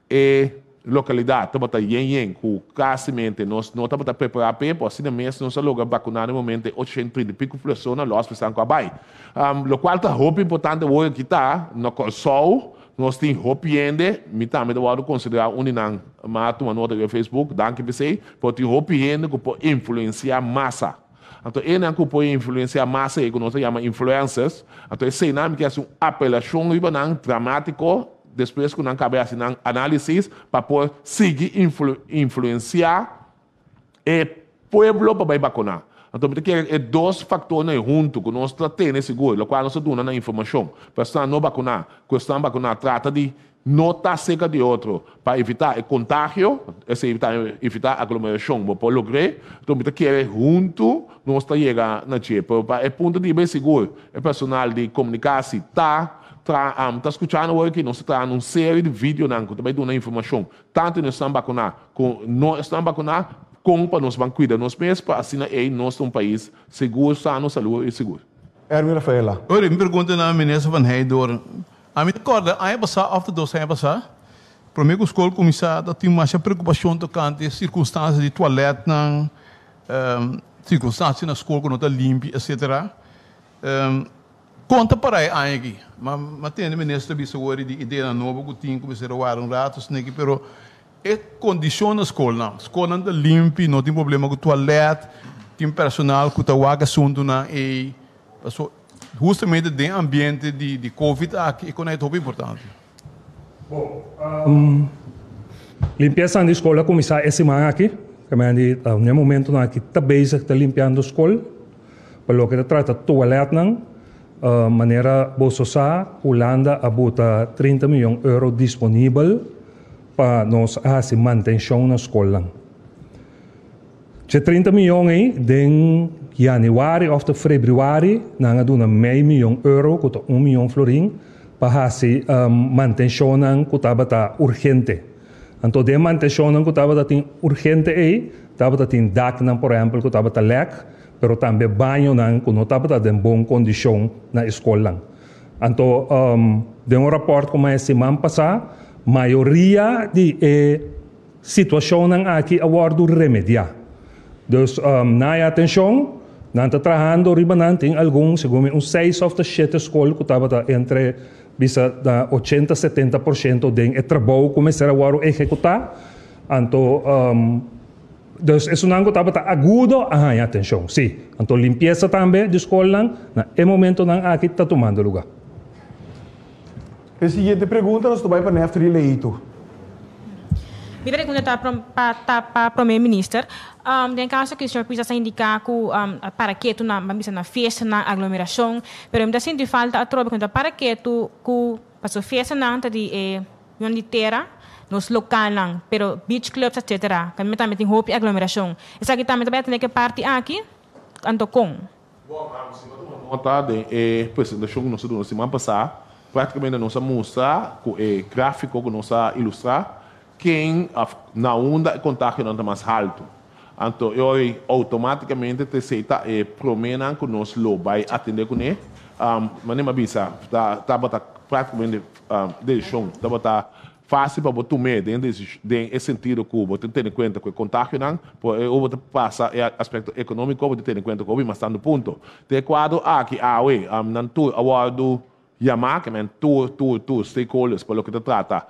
e lokalidat tabata yen yen ku kasimente nos no tabata prepará p'e, por asina mes nos a logra bakuná na e momento e 830 i piku persona lòs pa esnan ku a bai. Lokual ta hopi importante awor aki ta, na Kòrsou nos tin hopi hende, mi tambe ta wòrdu konsiderá un di nan, mi a tuma nota riba Facebook, danki p'esei, pero tin hopi hende ku por influensiá masa. Anto enan ku por influensiá masa ei ku nos ta yama influencers, anto eseinan mi ke hasi un apelashon riba nan dramátiko despues ku nan kaba e hasi nan análisis pa por sigui influensiá e pueblo pa bai bakuná. Anto mi ta kere e dos faktornan ei huntu ku nos ta tene sigur, lokual nos ta duna nan informashon pa esnan no bakuná ku esnan bakuná trata di No ta serka di otro pa evitá e kontagio, esei ta evitá aglomerashon. Bo por logr'é, enton mi ta kere huntu nos ta yega na dje. Pero pa e punto di bay sigur e personal di komunikasi ta tra ta skuchando awor aki, nos ta trahando un serie di videonan ku ta bay duna informashon tantu na esnan bakuná ku no esnan bakuná kon pa nos ban kuida nos mes pa asina ei nos ta un pais sigur, sano, salú i sigur. Erwin Rafaela. Ora mi pregunta na Minister van Heydoorn, Ami ta kòrda aña pasá òf ta dos aña pasá, promé ku skol kuminsá ta tin masha preokupashon tokante sirkunstansia di tualètnan, sirkunstansia na skol ku no ta limpi, etsetera. Kon ta pará e aña aki? Mi a tende minister ta bisa awor di ideanan nobo ku tin ku mester a warda un ratu esaki, pero e kondishon na skolnan, skolnan ta limpi, no tin problema ku tualèt, tin personal ku ta wak asuntunan ei. Paso hustamente den ambiente di di covid aki e konai ta hopi importante. Bon, limpiesa di skol a kuminsá e siman aki. Kemey di na e momentunan aki ta bezig ta limpiando skol. Pa loke ta trata tualètnan, manera boso sa, Hulanda a buta 30 miyon euro disponibel pa nos hasi mantenshon na skolnan. Dje 30 miyon ei, den yanüari òf ta febrüari nan a duna mei miyon euro, ku ta un miyon florin, pa hasi mantenshonnan ku tabata urgente. Anto den mantenshonnan ku tabata tin urgente ei, tabata tin daknan por ehèmpel ku tabata lèk, pero tambe bañonan ku no tabata den bon kondishon na e skolnan. Anto den un rapòrt ku mi a hasi siman pasá, mayoria di e Situacionnan aki a wordo remedia. Dus na e atencion, nan ta trahando riba nan, tin algun, segun mi un seis of ta shete scol cu tabata entre bisa na ochenta, 70% den e trabou cu mester a wordo ehecuta. Anto, dus esunnan cu tabata agudo a haña atencion, si. Anto limpieza tambe di scolnan na e momentonan aki ta tumando lugar. E siguiente pregunta nos ta bai pa Neftry Leito. Mi pregunta ta pa ta pa Prome Minister. Den caso cu señor Pisas a indica cu a para ketu na ban bisa na fiestanan, aglomeracion, pero mi ta sinti falta atrobe cu no ta para ketu cu pasobra fiestanan ta di e yon di tera, nos localnan, pero beach clubs etcetera, tambe tambe tin hopi aglomeracion. Esaki tambe ta bay a tene ke parti aki? Anto con? Bon, si bo tuma nota den e presentashon ku nos a duna siman pasá, práktikamente nos a mustra ku e gráfiko ku nos a ilustrá ken òf na unda e kontagionan ta mas haltu. Anto e ora ei outomátikamente ta esei ta e proménan ku nos lo bai atendé kuné. Manera mi a bisa, ta tabata práktikamente desishon tabata Fásil pa bo tum'é den den e sentido ku bo tin tene kuenta ku e kontagionan, por e bo ta pasa e aspekto ekonómiko, bo tin tene kuenta ku hopi mas tantu punto. Den e kuadro aki awe nan tur a wòrdu yamá, ke men tur tur tur stakeholders pa loke ta trata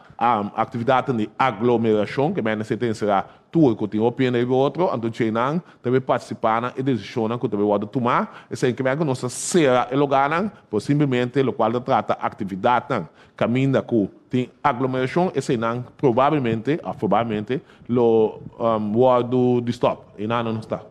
aktividatnan di aglomerashon, ke men esei ta enserá tur ku tin hopi hende riba otro, anto djeinan ta bay partisipá na e desishonnan ku ta bay wòrdu tumá. Esei ke men ku nos ta sera e lugánan, por simplemente lokual ta trata aktividatnan Kaminda ku tin aglomerashon eseinan probablemente òf probablemente lo wòrdu di stòp. Einan no ta.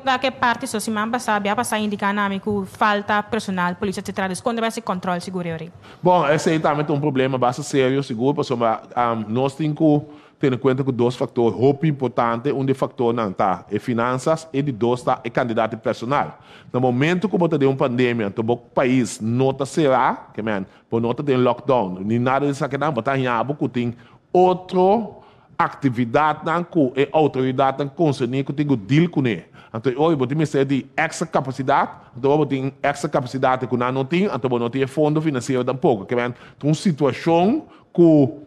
Da ke parti so siman pasá bia pasá indiká na mi ku falta personal, polis etc. Dus kon ta bai hasi kòntròl sigur e ora ei? Bon, esei tambe ta un problema basta serio sigur pasobra nos tin ku tene kuenta ku dos faktor hopi importante. Un di e faktornan ta e finansas e di dos ta e kantidat di personal. Na momento ku bo ta den un pandemia anto bo pais no ta será, ke men, bo no ta den lockdown ni nada di esakinan, bo ta haña bo ku tin otro Aktividatnan ku e outoridatnan konserní ku tin ku dil kuné. Anto e ora bo tin mester di èkstra kapasidat, anto ora bo tin èkstra kapasidat ku nan no tin, anto bo no tin e fondo finansiero tampoko. Ke men ta un situashon ku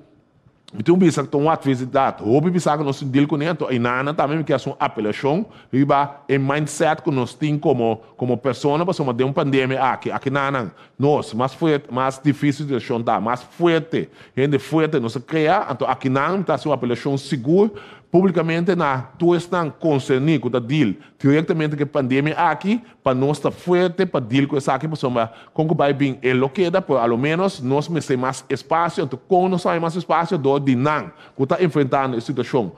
mi tin un bisa ku ta un atversidat hopi bisa ku nos tin dil kuné, anto einanan tambe mi ke hasi un apelashon riba e mindset ku nos tin komo komo persona pasobra den un pandemia aki, aki nanan Nos, mas fuerte, mas difícil situacion ta, mas fuerte, hende fuerte nos a crea, anto akinan ta haci un apelacion sigur publicamente na tur esnan concerni cu ta deal directamente cu e pandemia aki, pa nos ta fuerte pa deal cu esaki, pasobra con cu bay bin e lo keda, pero a lo menos nos mester mas espacio, anto con nos ta haña mas espacio? Door di nan cu ta enfrentando e situacion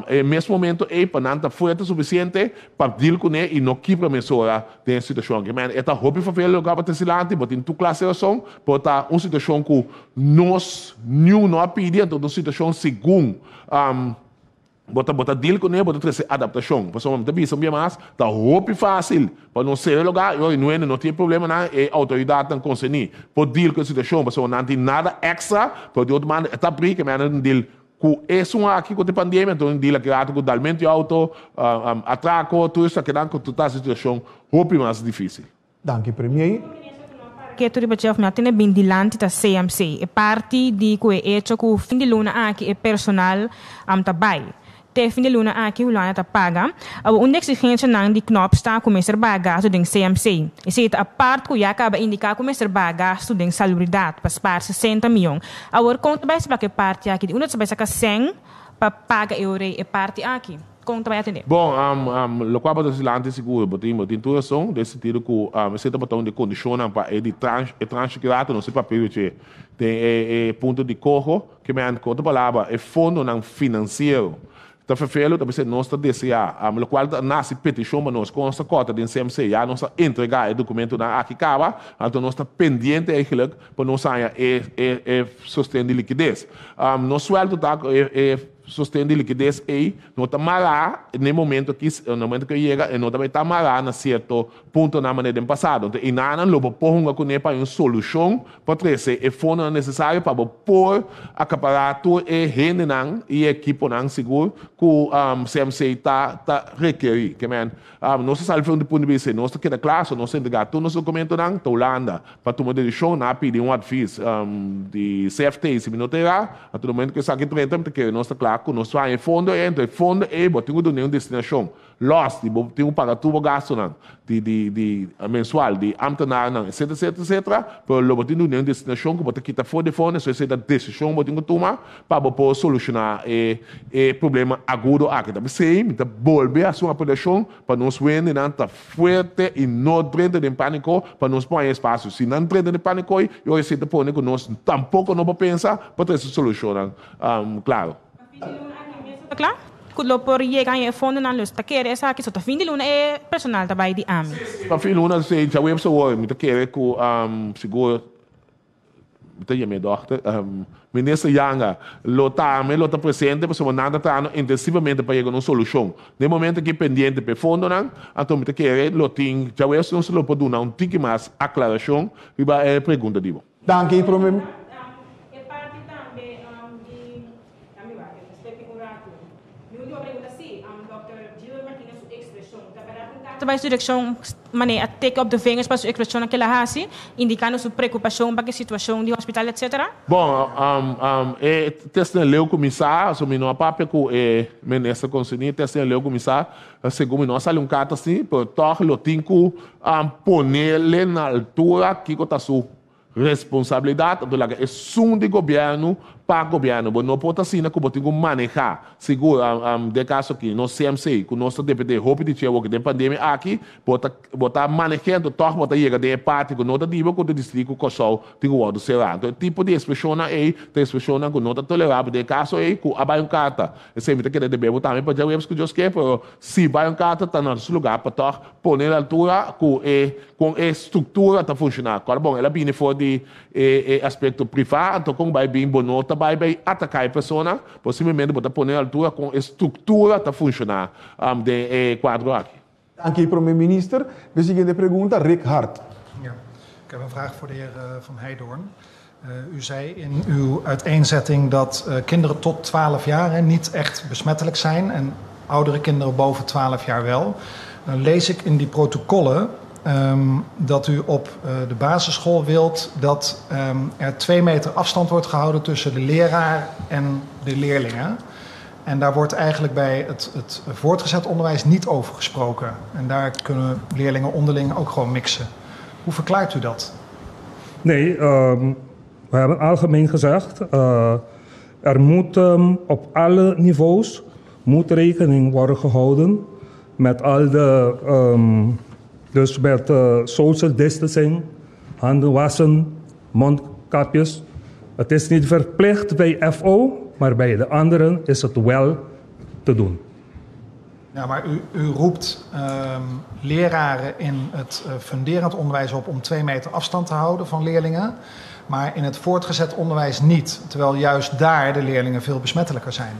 e mes momento ey pa nan ta fuerte suficiente pa deal cune y no kibra mesora Den e situashon aki, men, e ta hopi favel loke abo ta silanti, bo tin tur klase rason, pero ta un situashon ku nos niun no a pidi, anto ta un situashon segun bo ta bo ta deal kuné, bo ta trese adaptashon. Pasobra mi ta bisa un bia mas, ta hopi fásil pa nos sera e lugá, i ora nuende no tin e problemanan, e outoridatnan konserní por deal ku e situashon, pasobra nan tin nada èkstra, pero di otro banda e ta abrí ke men a deal Ku esun aki ku ta e pandemia, anto un dila ki rato ku dalmento di auto, atrako, tur esakinan ku ta hasi situashon hopi mas difisil. Danki Premier. Ketu riba dje of mi a tene bin dilanti ta CMC. E parti di ku e echo ku fin di luna aki e personal ta bai. Te fin di luna aki Hulanda ta paga. Awor un di eksigensianan di Knops ta ku mester baha gastu den CMC. Esei ta apart ku ya kaba indiká ku mester baha gastu den salubridat pa spaar 60 mion. Awor kon ta bai splaka e parti aki? Di unda ta bai saka sèn pa paga e orei e parti aki? Kon ta bai atendé? Bon, lokual bo ta hasi lanti sigur, bo tin bo tin tur rason den sentido ku esei tabata un di e kondishonnan pa e di transh e transhi ki rato nos e papia riba den e e punto di koho, ke men ku otro palabra e fondonan finansiero Ta ferfelu, ta bisa nos ta deseá, lokual ta nasi petishon pa nos, kon nos ta kòrta den CMC, ya nos a entregá e dokumentonan aki kaba, anto nos ta pendiente eigenlijk pa nos haña e e e sosten di likides. Nos suèlto ta ku e e sosten di likides ei no ta mará n'e momento aki, na momento ku e yega e no ta bai ta mará na sierto puntonan manera den pasado. Anto einanan lo bo por hunga kuné pa haña un solushon Pa trese e fondonan nesesario pa bo por akapará tur e hendenan i e ekiponan sigur ku CMC ta ta rekerí. Ke men, nos ta sali for di punto di bista nos ta keda kla, so nos ta entregá tur nos dokumentonan ta Hulanda pa tuma desishon. Nan a pidi un advis di CFT si mi no ta erá. Na tur momento ku esaki drenta mi ta kere nos ta kla ku nos haña e fondo ei. Anto e fondo ei bo tin ku duna un destinashon. Lòs di bo tin ku paga tur bo gastunan di di di mensual di ámtenarnan etcetera etcetera etcetera pero lo bo tin duna un destinashon ku bo ta kita for di fondo eso esei ta desishon bo tin ku tuma pa bo por solushoná e e problema agudo aki ta p'esei mi ta bolbe hasi un apelashon pa nos wendenan ta fuerte i no drenta den pániko pa nos por haña espasio si nan drenta den pániko i ora esei ta pone ku nos tampoko no por pensa pa trese solushonnan klaro. Ta kla ku lo por yega en e fondonan los ta kere esaki so ta fin di luna e personal ta bai di ami. Pa fin luna si djaweps awor mi ta kere ku sigur mi ta yama e dòkter minister Janga lo tambe lo ta presente pasobra nan ta trahando intensivamente pa yega na un solushon. Den momento aki pendiente pa e fondonan anto mi ta kere lo tin djaweps nos lo por duna un tiki mas aklarashon riba e pregunta di bo. Danki prome. E parti tambe di Dame wak, spera un ratu. Mi ultimo pregunta si, Dòkter Gilbert Martinez su ekspreshon ta bèrdat un karta bai su direkshon manera a teken op de vingers pa su ekspreshonnan ke el a hasi, indikando su preokupashon pa ku e situashon di hospital etc. Bon, e tèstnan leu kuminsá, so mi no a papia ku e minister konserní, tèstnan leu kuminsá, segun mi no a sali un karta así, pero tòg lo tin ku ponele na altura kiko ta su responsabilidat, anto laga esun di gobièrnu Pa gobièrnu, bo no por ta asina ku bo tin ku manehá, sigur, den kaso aki, nos CMC, ku nos ta dependé hopi di dje awor ku den pandemia aki, bo ta bo ta maneh'é anto tòg bo ta yega den e parti ku no ta diba ku ta disidí ku Kòrsou tin ku wòrdu será. Anto e tipo di ekspreshonnan ei ta ekspreshonnan ku no ta tolerabel den e kaso ei ku a bai un karta. Esei mi ta kere debe bo tambe pa djaweps ku Dios ke, pero si bai un karta ta na su lugá pa tòg pone na altura ku e kon e struktura ta funshoná. Kòrda bon, el a bini for di e e aspekto privá, anto kon bai bin bo no ta bai bai ataká e persona, bo simplemente bo ta pone na altura kon e struktura ta funshoná den e kuadro aki. Danki Prome Minister. De siguiente pregunta, Rick Hart. Ja, ik heb een vraag voor de heer eh, Van Heijdoorn. Uh, u zei in uw uiteenzetting dat uh, kinderen tot 12 jaar hè, niet echt besmettelijk zijn en oudere kinderen boven 12 jaar wel. Dan lees ik in die protocollen um, dat u op uh, de basisschool wilt dat um, er twee meter afstand wordt gehouden tussen de leraar en de leerlingen. En daar wordt eigenlijk bij het, het voortgezet onderwijs niet over gesproken. En daar kunnen leerlingen onderling ook gewoon mixen. Hoe verklaart u dat? Nee, um, we hebben algemeen gezegd, uh, er moet um, op alle niveaus moet rekening worden gehouden met al de, um, dus met uh, social distancing, handen wassen, mondkapjes. Het is niet verplicht bij FO, maar bij de anderen is het wel te doen. Ja, maar u, u roept um, leraren in het uh, funderend onderwijs op om twee meter afstand te houden van leerlingen. Maar in het voortgezet onderwijs niet. Terwijl juist daar de leerlingen veel besmettelijker zijn.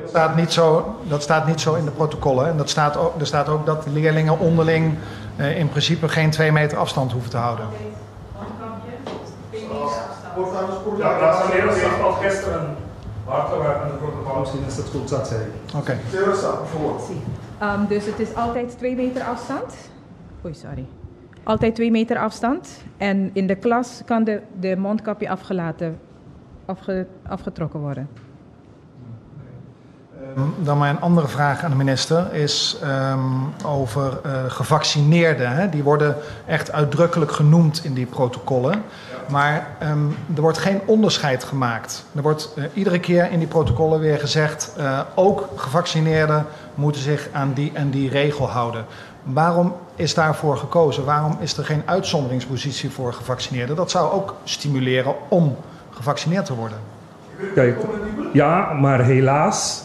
Dat staat niet zo, dat staat niet zo in de protocollen. En dat staat ook, er staat ook dat leerlingen onderling uh, in principe geen twee meter afstand hoeven te houden. Ja, dat is al gisteren hard gewerkt aan de protocol. Misschien is het goed dat zij. Oké. Okay. Um, dus het is altijd twee meter afstand. Oei, sorry. Altijd twee meter afstand. En in de klas kan de, de mondkapje afgelaten, afge, afgetrokken worden. Ehm, dan mijn andere vraag aan de minister is um, over uh, gevaccineerden. Hè? Die worden echt uitdrukkelijk genoemd in die protocollen. Maar um, er wordt geen onderscheid gemaakt. Er wordt uh, iedere keer in die protocollen weer gezegd... Uh, ook gevaccineerden moeten zich aan die en die regel houden. Waarom is daarvoor gekozen? Waarom is er geen uitzonderingspositie voor gevaccineerden? Dat zou ook stimuleren om gevaccineerd te worden. Kijk, ja, maar helaas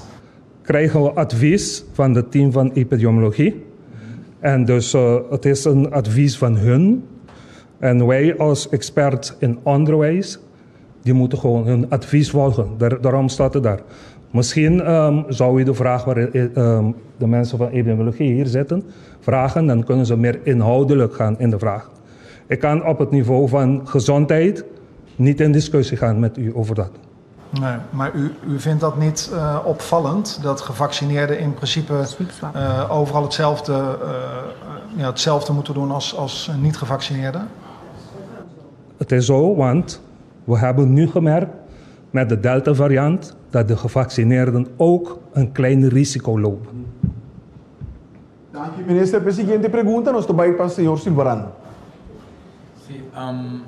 krijgen we advies van het team van epidemiologie. En dus uh, het is een advies van hun. En wij als expert in onderwijs, die moeten gewoon hun advies volgen. Daar, daarom staat het daar. Misschien um, zou u de vraag waar um, de mensen van epidemiologie hier zitten, vragen. Dan kunnen ze meer inhoudelijk gaan in de vraag. Ik kan op het niveau van gezondheid niet in discussie gaan met u over dat. Nee, maar u, u vindt dat niet uh, opvallend dat gevaccineerden in principe uh, overal hetzelfde, uh, ja, hetzelfde moeten doen als, als niet-gevaccineerden? Het is zo, want we hebben nu gemerkt met de Delta-variant dat de gevaccineerden ook een klein risico lopen. Dank u, minister. De siguiente pregunta nos ta pa señor Silvaran. Sí, um,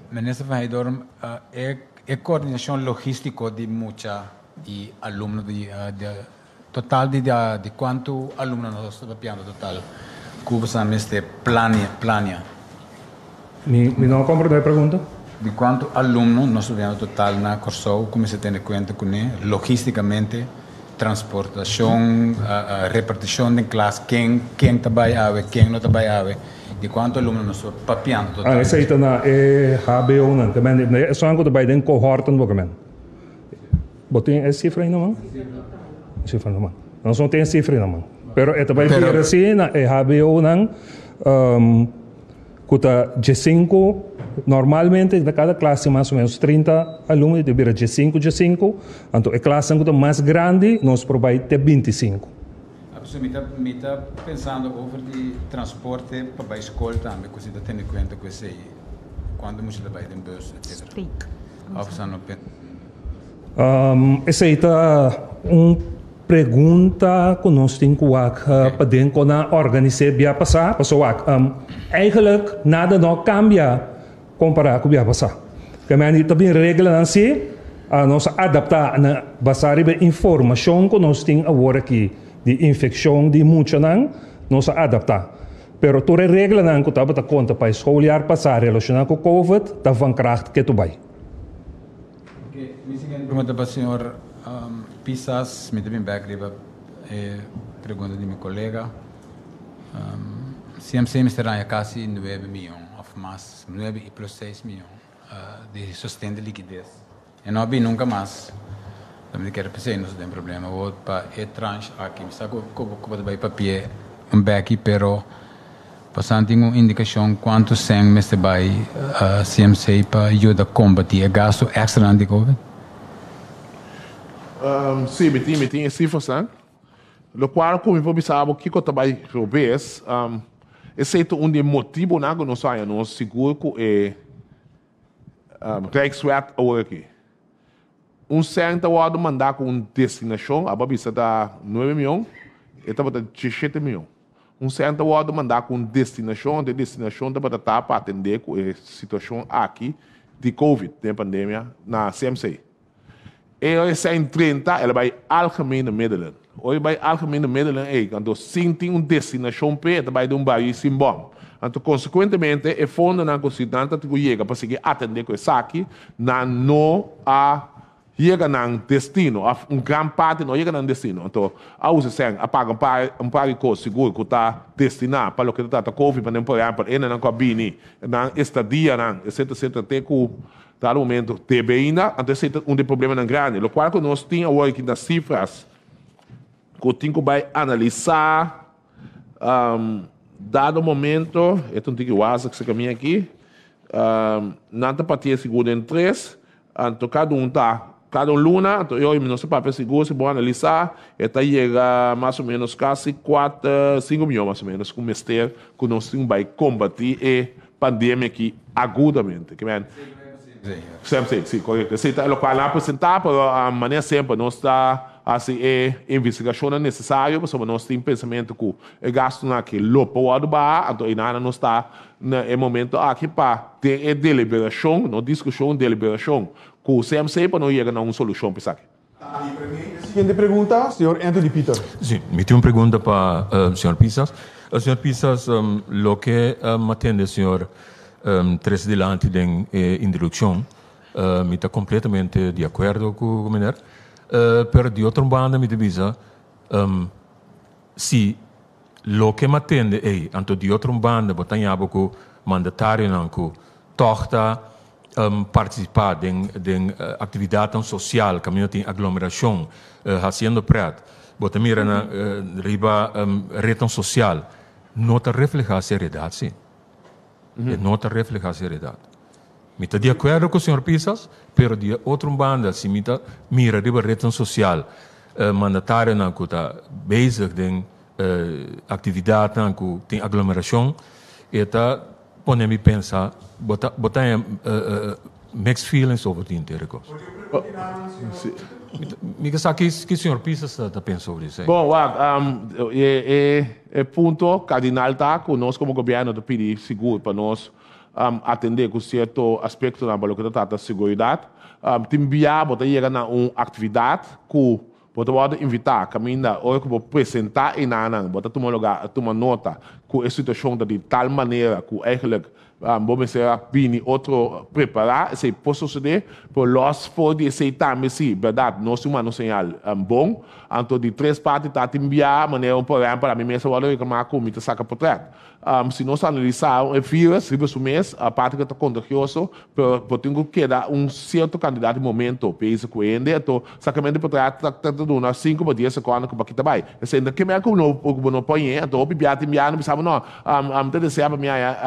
minister Van Heydoorn, uh, e, e coördinacion logistico di mucha y alumno di, uh, di total di, di, di cuanto alumno nos ta papiando total cu bo mester plania, plania? Mi, mi no a comprende e pregunta. Di cuanto alumno nos ta papiando total na Corsou cu mester tene cuenta cune logisticamente, transportacion, uh, uh, reparticion den klas, ken, ken ta bay awe, ken no ta bay awe, di cuanto alumno nos ta papiando total? Ah, esey ta na e HBO-nan. Ke men, esun cu ta bay den cohorten bo ke men. Bo tin e cifra na man? Cifra na man. Nos no tin e cifra na man. Pero e ta bay bira así na e HBO-nan um, ku ta diesinku, normalmente na kada klas tin mas o menos 30 alumno, e ta bira diesinku, diesinku, anto e klasnan ku ta mas grandi nos por bai te bintisinku. Apuso mi ta mi ta pensando over di transporte pa bai skol tambe ku si ta tene kuenta ku esei kuantu mucha ta bai den bus etcetera. Of sa no Esei ta un. Pregunta ku nos tin ku wak pa den kon a organis'é bia pasá, pasobra wak, eigenlijk nada no a kambia kompará ku bia pasá. Kementi ta bin reglanan sí, nos a adaptá na basá riba e informashon ku nos tin awor aki di infekshon di muchanan, nos a adaptá. Pero tur e reglanan ku tabata konta pa e schooljaar pasá relashoná ku covid ta van kracht ketu bai. Oke, mi siguiente pregunta pa señor Pisas, mi ta bin bek riba e pregunta di mi kolega. CMC mester haña kasi nuebe miyon òf mas, nuebe i plus seis miyon di sosten di likides. E no a bin nunka mas. Mi ta kere p'esei nos ta den problema awor pa e tranche aki. Mi sa ku bo ta bai papia un beki pero Pasan tin un indikashon kuantu sèn mester bai CMC pa yuda kombatí e gastu èkstranan di covid? Sí, mi tin, mi tin e sifrasnan. Lokual ku mi por bisa bo kiko ta bai robes, esei ta un di e motibunan ku nos a haña nos sigur ku e Rijkswet awor aki. Un sèn ta wòrdu mandá ku un destinashon, abo a bisa ta nuebe mion, e tabata diesshete mion. Un sèn ta wòrdu mandá ku un destinashon, anto e destinashon tabata ta pa atendé ku e situashon aki di Covid, den e pandemia, na CMC. E ora e sèn drenta, el a bai Algemene Middelen. Ora e bai Algemene Middelen ei, anto sin tin un destinashon p'e, e ta bai den un barí sin bòm. Anto konsekuentemente e fondonan ku si nan ta tin ku yega pa sigui atendé ku esaki, nan no a yega nan destino, òf un gran parti no a yega nan destino. Anto a usa esei, a paga un par un par di kos sigur ku ta destiná pa loke ta trata Covid, manera por ehèmpel hendenan ku a bini, nan estadianan, etcetera, etcetera, te ku dado momento debe ainda. Anto esei ta un di e problemanan grandi. Lokual ku nos tin awor aki na sifras ku tin ku bai analisá dado momento, e ta un tiki wazig se kaminda aki, nan ta partié sigur den tres, Anto kada un ta kada un luna, anto e oimi nos ta papia sigur si bo analisá e ta yega mas o menos kasi kuater, sinku mion mas o menos ku mester ku nos tin bai kombatí e pandemia aki agudamente. Ke men? Semper, si, korekto. Esei ta lokual nan a presentá, pero manera semper nos ta hasi e investigashonnan nesesario pasobra nos tin pensamentu ku e gastunan aki lo por wòrdu baha, anto einan nos ta Na e momento aki pa den e deliberashon, no diskushon, deliberashon, ku CMC pa no yega na un solushon pa esaki. Siguiente pregunta, señor Anthony Pieter. Si, mi tin un pregunta pa señor Pisas. Señor Pisas, loke mi a tende señor trese dilanti den e introdukshon, mi ta kompletamente di akuerdo ku meneer. Pero di otro banda mi ta bisa, si Loke m'a tende ei, anto di otro un banda bo ta ña bo ku mandatarionan ku tòg ta partisipá den den aktividatnan sosial kaminda tin aglomerashon hasiendo prèt, bo ta mira nan riba retnan sosial, no ta reflehá seriedat si. E no ta reflehá seriedat. Mi ta di akuerdo ku señor Pisas, pero di e otro un banda si mi ta mira riba retnan sosial mandatarionan ku ta bezig den aktividatnan ku tin aglomerashon, e ta pone mi pensa, bo ta bo ta haña mixed feelings over di henter e kos. Mi ke sa ki señor Pisas ta pensa over di esei. Bon, wak, e punto kardinal ta ku nos komo gobièrnu ta pidi sigur pa nos atendé ku sierto aspektonan pa loke ta trata seguridat. Tin bia bo ta yega na un aktividat ku bo ta wòrdu invitá kaminda ora ku bo presentá enanan bo ta tuma lugá tuma nota ku e situashon ta di tal manera ku eigentlik bo mester a bini otro prepará. Esei por sosodé, pero lòs for di esei tambe si bèrdat nos tin manda un señal bon. Anto di tres parti ta tin bia manera un por ehèmpel ami mes a wòrdu reklamá ku mi ta saka potrèt. Si nos analisá e virus riba su mes, aparte ku e ta kontagioso, pero bo tin ku keda un sierto kantidat di momento bezig ku hende, anto sakamento di potrèt ta ta duna sinku pa dies sekònde ku bo a kita bai. Esei no ke mèr ku bo no por ñe, anto hopi bia tin bia no bisa bo. bo no, mi ta desea pa mi haya,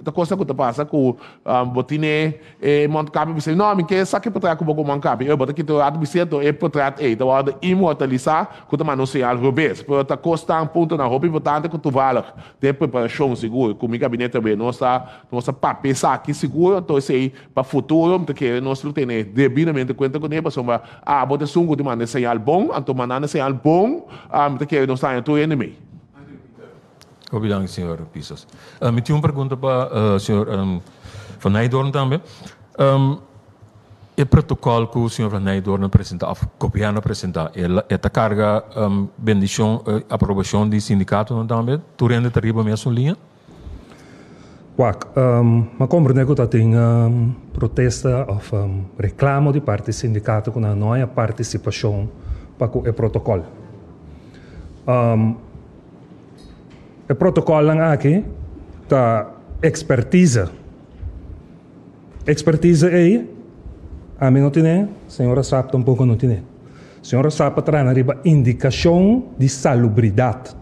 ta cosa cu ta pasa cu bo tine e mondkapje bisa, no, mi ke saki portret cu bo cu mondkapje, bo ta kita un rato bisa enton e portret ey ta wordo inmortalisa cu ta manda un señal robes. Pero ta cosnan, puntonan hopi importante cu toevallig den preparacion sigur cu mi gabinete tambe nos ta nos ta papia esaki sigur, enton esey pa futuro mi ta kere nos lo tene debidamente cuenta cune pasobra abo ta esun cu ta manda e señal bon, anto mandando e señal bon mi ta kere nos ta haña tur hende mee. Hopi danki señor Pisas. Mi tin un pregunta pa señor Van Nijdoorn tambe. E protocol cu señor Van Nijdoorn a presenta of gobierno a presenta e ta carga bendicion aprobacion di sindicatonan tambe? Tur hende ta riba mesun liña? Wak, m'a comprende cu ta tin protesta of reclamo di parti sindicato cu nan no haya participacion pa cu e protocol. E protocolnan aki ta expertise. Expertise ei ami no tine, señora Saab tampoco no tine. Señora Saab a traha riba indicacion di salubridad.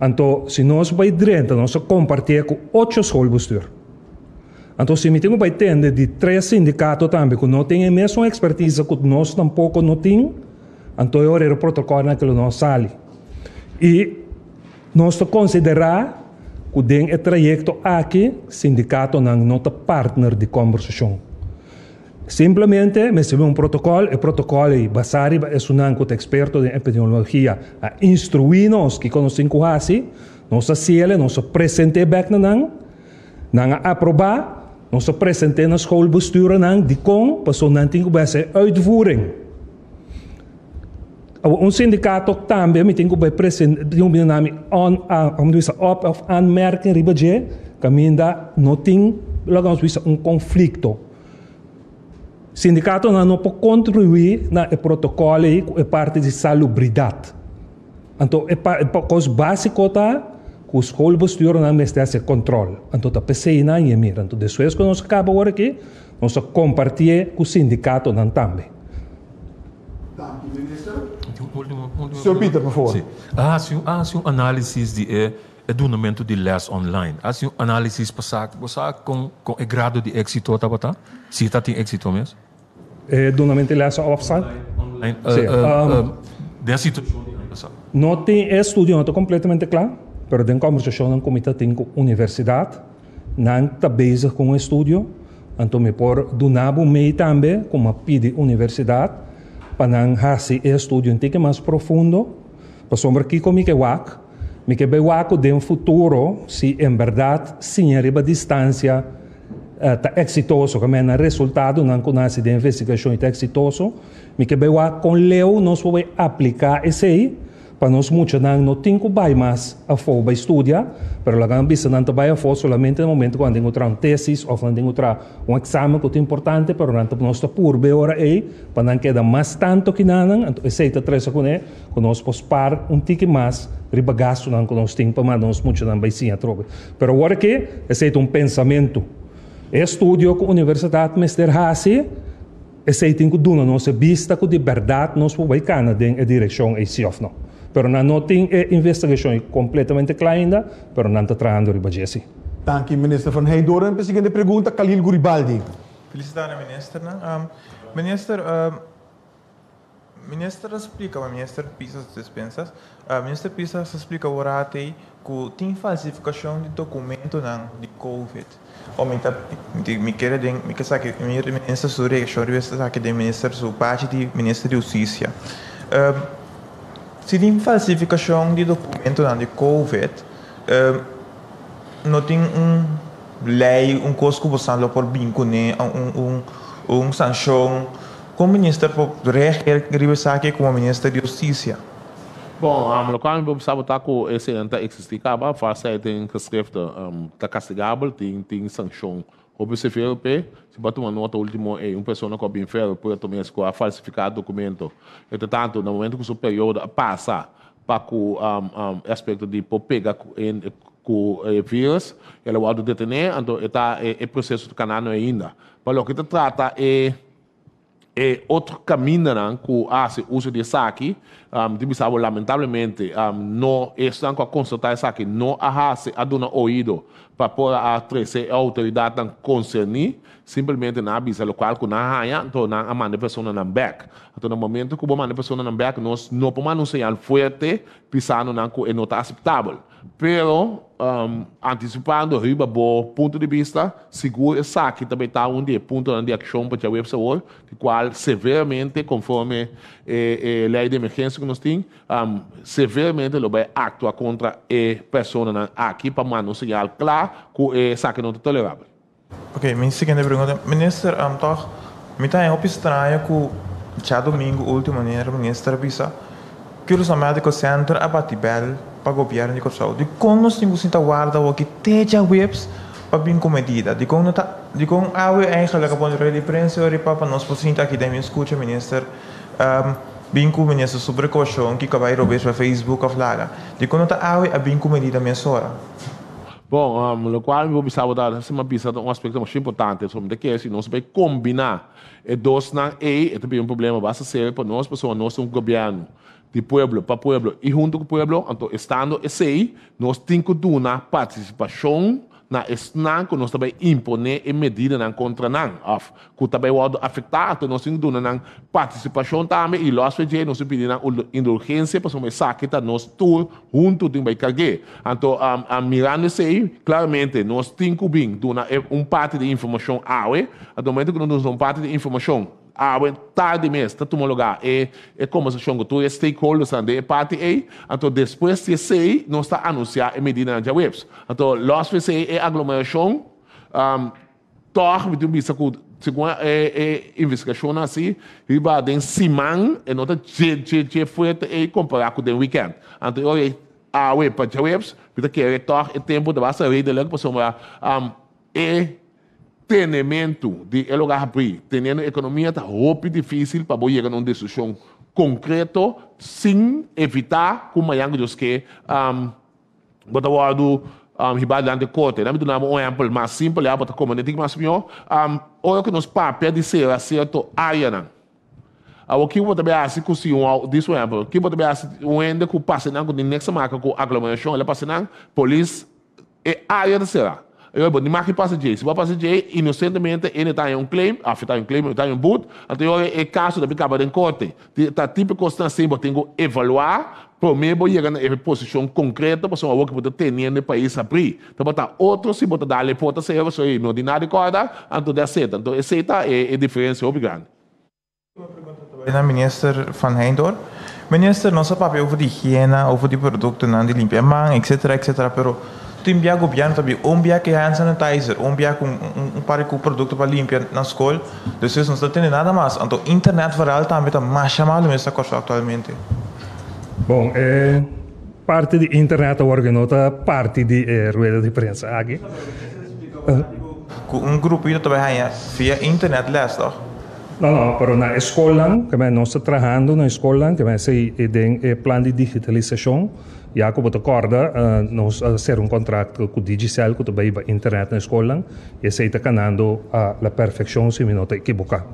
Anto si nos bai drenta nos a compartie cu ocho schoolbestuur. Anto si mi tin cu bai tende di tres sindicato tambe cu no tin e mesun expertise cu nos tampoco no tin, Anto e ora e protocolnan ke lo no sali. I nos ta konsiderá ku den e trayekto aki sindikatonan no ta partner di kombersashon. Simplemente mester bin un protokòl, e protokòl ei basá riba esunnan ku ta eksperto den epidemiologia a instruí nos kiko nos tin ku hasi, nos a siel e, nos a present'é bèk na nan, nan a aprobá, nos a present'é na schoolbestuurnan dikon? Pasobra nan tin ku bai hasi e uitvoering. Awor un sindikato tambe mi tin ku bai present tin ku bini na mi on a komo ta bisa op of aanmerking riba dje kaminda no tin loke nos bisa un konflikto. Sindikatonan no por kontribuí na e protokòl ei ku e parti di salubridat. Anto e pa e kos básiko ta ku schoolbestuurnan mester hasi e kòntròl. Anto ta p'esei nan ye mira. Anto despues ku nos a kaba awor aki nos a kompartié ku sindikatonan tambe. Danki minister. Señor Pieter, por favor. Sí. A hasi un, a hasi un análisis di e e dunamentu di les online. A hasi un análisis pa sa, bo sa kon kon e grado di éksito tabata? Si ta tin éksito mes? E dunamentu di les offsite? Online. Sí. Den e situashon di aña pasá. No tin, e estudio no ta kompletamente kla, pero den kòmbersashonnan ku mi ta tin ku universidat, Nan ta bezig ku un estudio, anto mi por duna bo mei tambe ku mi a pidi universidat pa nan hasi e estudio un tiki mas profundo, pasobra kiko mi ke wak? Mi ke bai wak ku den futuro si en bèrdat siña riba distansia ta eksitoso, ke mena resultadonan ku nan hasi den investigashon ta eksitoso, mi ke bai wak kon leu nos por bai apliká esei. Pa nos muchanan no tin ku bai mas afó bai studia, pero laga nan bisa nan ta bai afó solamente na momento ku nan tin ku traha un tesis òf nan tin ku traha un eksamen ku ta importante, pero nan ta nos ta purba e ora ei pa nan keda mas tantu kinanan, anto esei ta trese kuné ku nos por spar un tiki mas riba gastunan ku nos tin pa manda nos muchanan bai siña atrobe. Pero awor aki esei ta un pensamentu. E estudio ku universidat mester hasi. Esei tin ku duna nos e bista ku di bèrdat nos por bai kana den e direkshon ei si òf no. Pero nan no tin e investigashon ei kompletamente kla ainda, pero nan ta trahando riba dje si. Danki Minister Van Heydoorn. P'e siguiente pregunta Khalil Guribaldi. Felicita na ministernan. Minister, minister a splica, minister Pisas Despensas, minister Pisas a splica ora atey cu tin falsificacion di documentonan di covid. O mi ta mi kere den mi ke sa ki mi minister su reaccion riba esaki den minister su pachi di minister di husticia. Si tin falsificacion di documentonan di covid no tin un ley un cos cu bosan lo por bin cune un un un sancion con minister por reageer riba esaki como minister di husticia? Bon, lokual mi por bisa bo ta ku esei ta eksistí kaba, valsheid den geschriften ta kastigabel, tin tin sankshon hopi severo p'e. Si bo a tuma nota ultimo ei un persona ku a bin fèro Puerto mes ku a falsifiká dokumento. Entretantu, na momento ku su periodo a pasa pa ku e aspekto di por pega ku e virus, el a wòrdu detené, anto e ta e proseso ta kanando ainda. Pa loke ta trata e. E otro kamindanan ku a hasi uso di esaki, tin bisa bo lamentablemente no esnan ku a konstatá esaki no a hasi a duna oido pa por a trese e outoridatnan konserní, simplemente nan a bisa lokual ku nan a haña, anto nan a manda e personanan bèk. Anto na momento ku bo manda e personanan bèk nos no por manda un señal fuerte pisando nan ku e no ta aseptabel. Pero, anticipando riba bo punto di bista, sigur esaki ta bay ta un di e puntonan di accion pa djaweps awor, di cual severamente, conforme e ley di emergencia cu nos tin, severamente lo bay actua contra e personanan aki pa manda un señal cla cu esaki no ta tolerabel. Ok, mi siguiente pregunta. Minister, toch mi ta haña hopi straño ku djadumingu ultimo manera minister a bisa Curaçao Medical Center a bati bèl pa gobièrnu di Kòrsou. Dikon nos tin ku sinta warda awoki te djaweps pa bin ku medida? Dikon no ta dikon awe eigenlijk a pone rueda di prensa ori pa pa nos por sinta aki den mi skucha minister bin ku minister su prekoushon kiko a bai robes pa Facebook òf laga. Dikon no ta awe a bin ku medida mesora? Bon, locual mi por bisa bo ta, sima bisa ta un aspecto masha importante, so mi ta kere si nos bay combina e dosnan ey, e ta bira un problema basta serio pa nos, pasobra nos ta un gobierno di pueblo, pa pueblo y hunto cu pueblo, anto estando esey, nos tin cu duna participacion na esnan cu nos ta bay impone e medidanan contra nan, of ku ta bai wòrdu afektá, anto nos tin ku duna nan partisipashon tambe i lòs fe dje nos tin pidi nan indulgensia pasobra esaki ta nos tur huntu tin bai karg'é. Anto mirando esei, klaramente nos tin ku bin duna e un parti di informashon awe, anto momento ku nos duna un parti di informashon awe tardi mes ta tuma lugá e e kombersashon ku tur e stakeholdersnan den e parti ei, anto despues di esei nos ta anunsiá e medidanan djaweps. Anto lòs fe esei e aglomerashon. Tòg mi tin bisa ku segun e e investigashonnan hasi riba den siman e no ta dje dje dje fuerte ei kompará ku den wikènt. Anto e ora ei awe pa djaweps mi ta kere tòg e tempu ta basta redelijk pasobra e tenementu di e lugá habrí teniendo ekonomia ta hopi difísil pa bo yega na un desishon konkreto sin evitá ku mañan ku Dios ke Bo ta wòrdu hibá dilanti korte. Nan mi duna bo un ehèmpel mas simpel ya bo ta komprendé tiki mas mihó. Ora ku nos papia di sera sierto áreanan. Awor kiko bo ta bai hasi ku si un dis un ehèmpel, kiko bo ta bai hasi un hende ku pasa nan ku tin niks te maka ku aglomerashon, el a pasa nan, polis e área ta sera. Ayo bo ni mag di pasa djei. Si bo a pasa djei, inosentemente ene ta haña un claim, of e ta haña un claim, e ta haña un boet, anto e ora e kaso ta bin kaba den korte. Ta típiko esnan asina bo tin ku evaluá promé bo yega na e posishon konkreto pasobra awor ku bo ta teniendo e pais abrí. Tabata otro si bo ta dal e porta sera pasobra ei no tin nada di kòrda, anto di aseta. Anto esei ta e diferensia hopi grandi. Na Minister Van Heijndorp. Minister, nos a papia over di higiena, over di productonan di limpia man, etcetera, etcetera, pero tin bia gobierno ta bin un bia cu e hand sanitizer, un bia cu un par di producto pa limpia na scol, despues nos no tende nada mas. Anto internet vooral tambe ta masha malo mes na Kòrsou actualmente. Bon, e parti di internet awor cu no ta parti di e rueda di prensa aki. Cu un grupito ta bay haña via internet les, toch? No, no, pero na e skolnan, ke men nos ta trahando na e skolnan, ke men esei e den e plan di digitalisashon, ya ku bo ta kòrda nos a sera un kontrakto ku Digicel ku ta bai hiba internet na e skolnan, i esei ta kanando a la perfekshon si mi no ta ekiboká.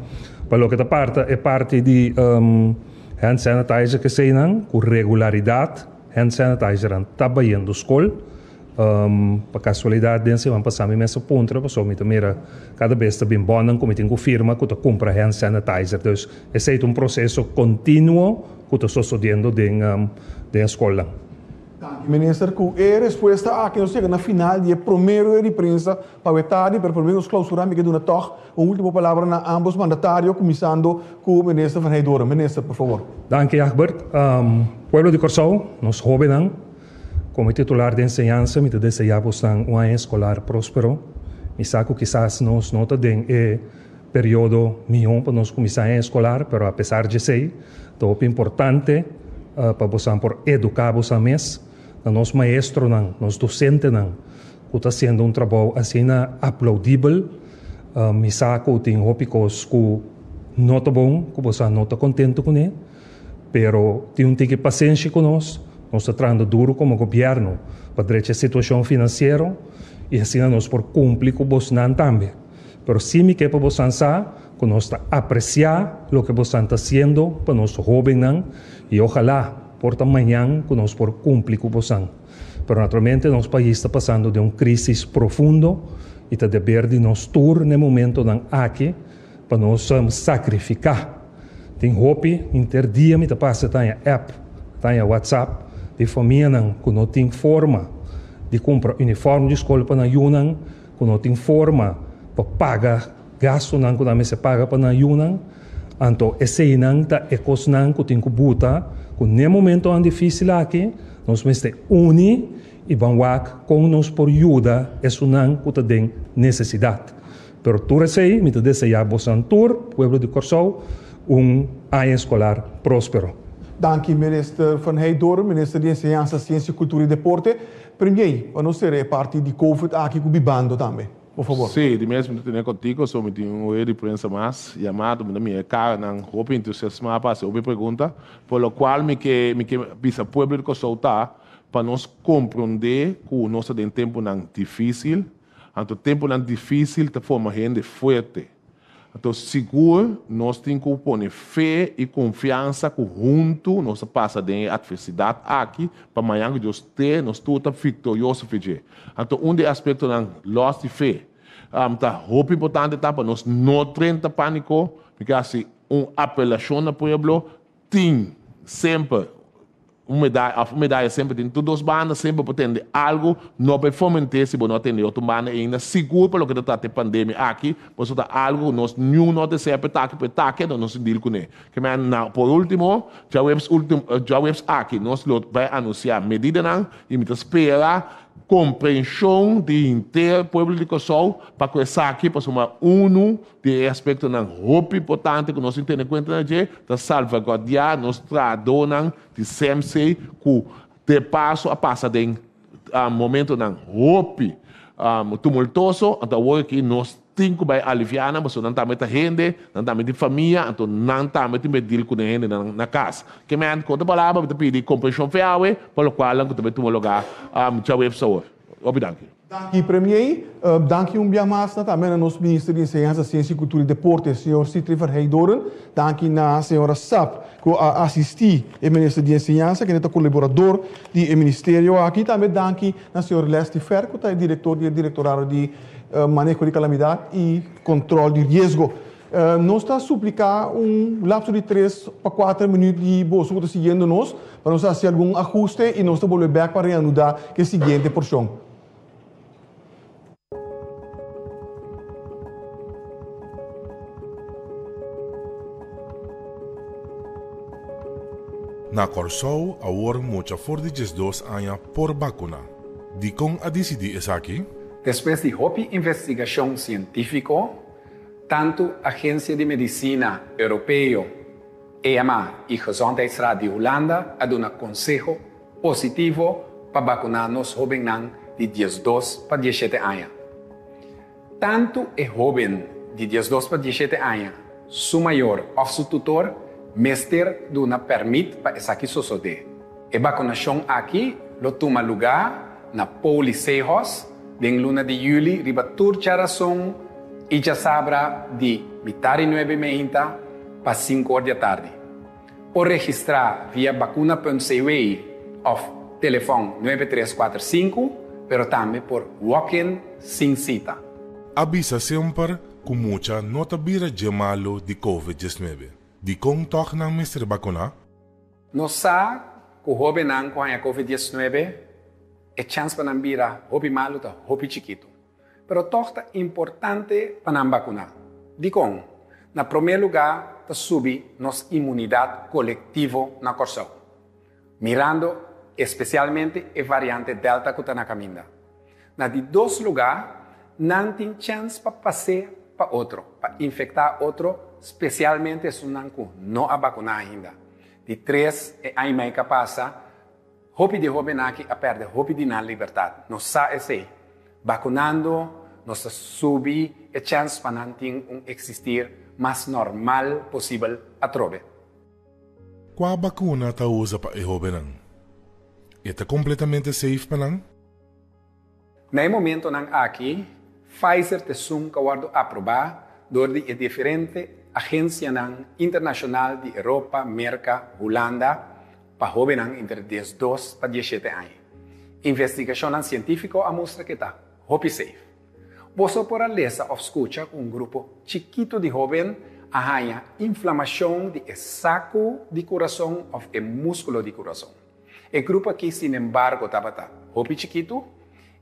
Pa loke ta parta e parti di hand sanitizer ke eseinan, ku regularidat hand sanitizernan ta bayendo skol. Pa kasualidat den siman pasá mi mes a puntra pasobra mi ta mira kada bes ta bin bònnan ku mi tin ku firma ku ta kumpra hand sanitizer. Dus esei ta un proseso kontinuo ku ta sosodiendo den den e skolnan. Danki Minister. Ku e respuesta aki nos yega na final di e prome rueda di prensa pa awe tardi, pero prome nos klausurá mi ke duna tòg un ultimo palabra na ambos mandatario kuminsando ku Minister Van Heydoorn. Minister, por favor. Danki Egbert. Pueblo di Kòrsou, nos hóbennan, Komo titular di enseñansa mi ta deseá bosnan un aña eskolar próspero. Mi sa ku kisas nos no ta den e periodo mihó pa nos kuminsá aña eskolar, pero apesar djesei ta hopi importante pa bosan por eduká bosan mes na nos maestronan, nos dosentenan ku ta hasiendo un trabou asina aplaudibel. Mi sa ku tin hopi kos ku no ta bon, ku bosan no ta kontentu kuné. Pero tin un tiki pasenshi ku nos, nos ta trahando duru komo gobièrnu pa drecha e situashon finansiero i asina nos por kumpli ku bosnan tambe. Pero si mi ke pa bosan sa ku nos ta apresiá loke bosan ta hasiendo pa nos hóbennan i ojalá por ta mañan ku nos por kumpli ku bosan. Pero naturalmente nos pais ta pasando den un krísis profundo i ta deber di nos tur na e momentonan aki pa nos sakrifiká. Tin hopi, henter dia mi ta pasa ta haña app, ta haña whatsapp di famianan ku no tin forma di kumpra uniform di skol pa nan yunan, ku no tin forma pa paga gastunan ku nan mester paga pa nan yunan. Anto eseinan ta e kosnan ku tin ku buta ku n'e momentonan difísil aki nos mester uni i ban wak kon nos por yuda esunnan ku ta den nesesidat. Pero tur esei mi ta deseá bosan tur, pueblo di Kòrsou, un aña eskolar próspero. Danki Minister Van Heydoorn, Minister di Enseñansa, Siensia, Kultura i Deporte. Premier, pa nos sera e parti di Covid aki ku bibando tambe, por fabor. Sí, di mes mi ta tene kontigo, so mi tin un oe di prensa mas yamado, mi ta mira e karanan hopi entusiasmá pa hasi hopi pregunta, por lo kual mi ke mi ke bisa pueblo di Kòrsou ta pa nos komprondé ku nos ta den tempunan difísil, Anto tempunan difísil ta forma hende fuerte. Anto sigur nos tin ku pone fe i konfiansa ku huntu nos ta pasa den e atversidat aki pa mañan ku Dios te nos tur ta viktorioso fe dje. Anto un di e aspektonan lòs di fe ta hopi importante ta pa nos no drenta pániko. Mi ke hasi un apelashon na pueblo, tin semper un medaya of un medaya semper tin tur dos banda, semper por tende algo, no por fomente si bo no a tende otro banda ainda, sigur pa loke ta trata e pandemia aki, pasobra ta algo ku nos niun no desea pa e taki, pa e taki anto nos tin deal kuné. Ke men na por ultimo, djaweps ultimo djaweps aki nos lo bai anunsia medidanan i mi ta spera komprenshon di henter pueblo di Kòrsou pa ku esaki pasobra unu Di e aspektonan hopi importante ku nos tin tene kuenta na dje ta salvaguardiá nos trahadónan di CMC ku de paso a pasa den momentonan hopi tumultoso, anto awor aki nos tin ku bai aliviá nan pasobra nan tambe ta hende, nan tambe tin famia, anto nan tambe tin bai deal ku nan hendenan na kas. Ke men ku otro palabra mi ta pidi komprenshon fe awe pa lokual nan ku ta bai tuma lugá djaweps awor. Hopi danki. Danki Premier. Danki un bia mas na tambe na nos Minister di Enseñansa, Siensia, Kultura i Deporte, señor Sithree Verheydoorn. Danki na señora Sap ku a asistí e Minister di Enseñansa, kende ta kolaborador di e ministerio aki. Tambe danki na señor Leslie Fer ku ta e direktor di e Direktorado di Maneho di Kalamidat i Kontròl di Riesgo. Nos ta supliká un lapso di tres pa kuater minüt di boso ku ta siguiendo nos pa nos hasi algun ahuste i nos ta bolbe bèk pa reanudá ku e siguiente porshon. Na Kòrsou awor mucha for di 12 aña por bakuná. Dikon a disidí esaki? Despues di hopi investigashon sientífiko, Tantu Agensia di Medisina Europeo, EMA, i Gezondheidsraad di Hulanda a duna konseho positivo pa bakuná nos hóbennan di 12 pa 17 aña. Tantu e hóben di 12 pa 17 aña, su mayor òf su tutor mester duna pèrmit pa esaki sosodé. E bakunashon aki lo tuma lugá na Poli Sehos den luna di yüli riba tur djarason i djasabra di mitari nuebe meinta pa sinku or di atardi. Por registrá via bakuna.cw òf telefòn 9345, pero tambe por walk-in sin sita. A bisa semper ku mucha no ta bira dje malu di Covid 19. Dikon tòg nan mester bakuná? Nos sa ku hóbennan ku haña Covid 19 e chèns pa nan bira hopi malu ta hopi chikitu. Pero tòg ta importante pa nan bakuná. Dikon? Na promé lugá ta subi nos imunidat kolektivo na Kòrsou, mirando espesialmente e variante Delta ku ta na kaminda. Na di dos lugá, nan tin chèns pa pas'é pa otro, pa infektá otro, spesialmente esunnan ku no a bakuná ainda. Di tres, e aña mei ka pasa, hopi di e hóbennan aki a pèrdè hopi di nan libertat. Nos sa esei. Bakunando, nos ta subi e chèns pa nan tin un eksistir mas normal posibel atrobe. Kua bakuna ta usa pa e hóbennan? E ta kompletamente safe pa nan? Na e momentonan aki, Pfizer ta esun ku a wòrdu aprobá dor di e diferente agensianan internashonal di Europa, Merka, Hulanda pa hóbennan entre 12 pa 17 aña. Investigashonnan sientífiko a mustra ku e ta hopi safe. Boso por a lesa òf skucha ku un grupo chikitu di hóben a haña inflamashon di e saku di kurason òf e múskulo di kurason. E grupo akí sinembargo tabata hopi chikitu,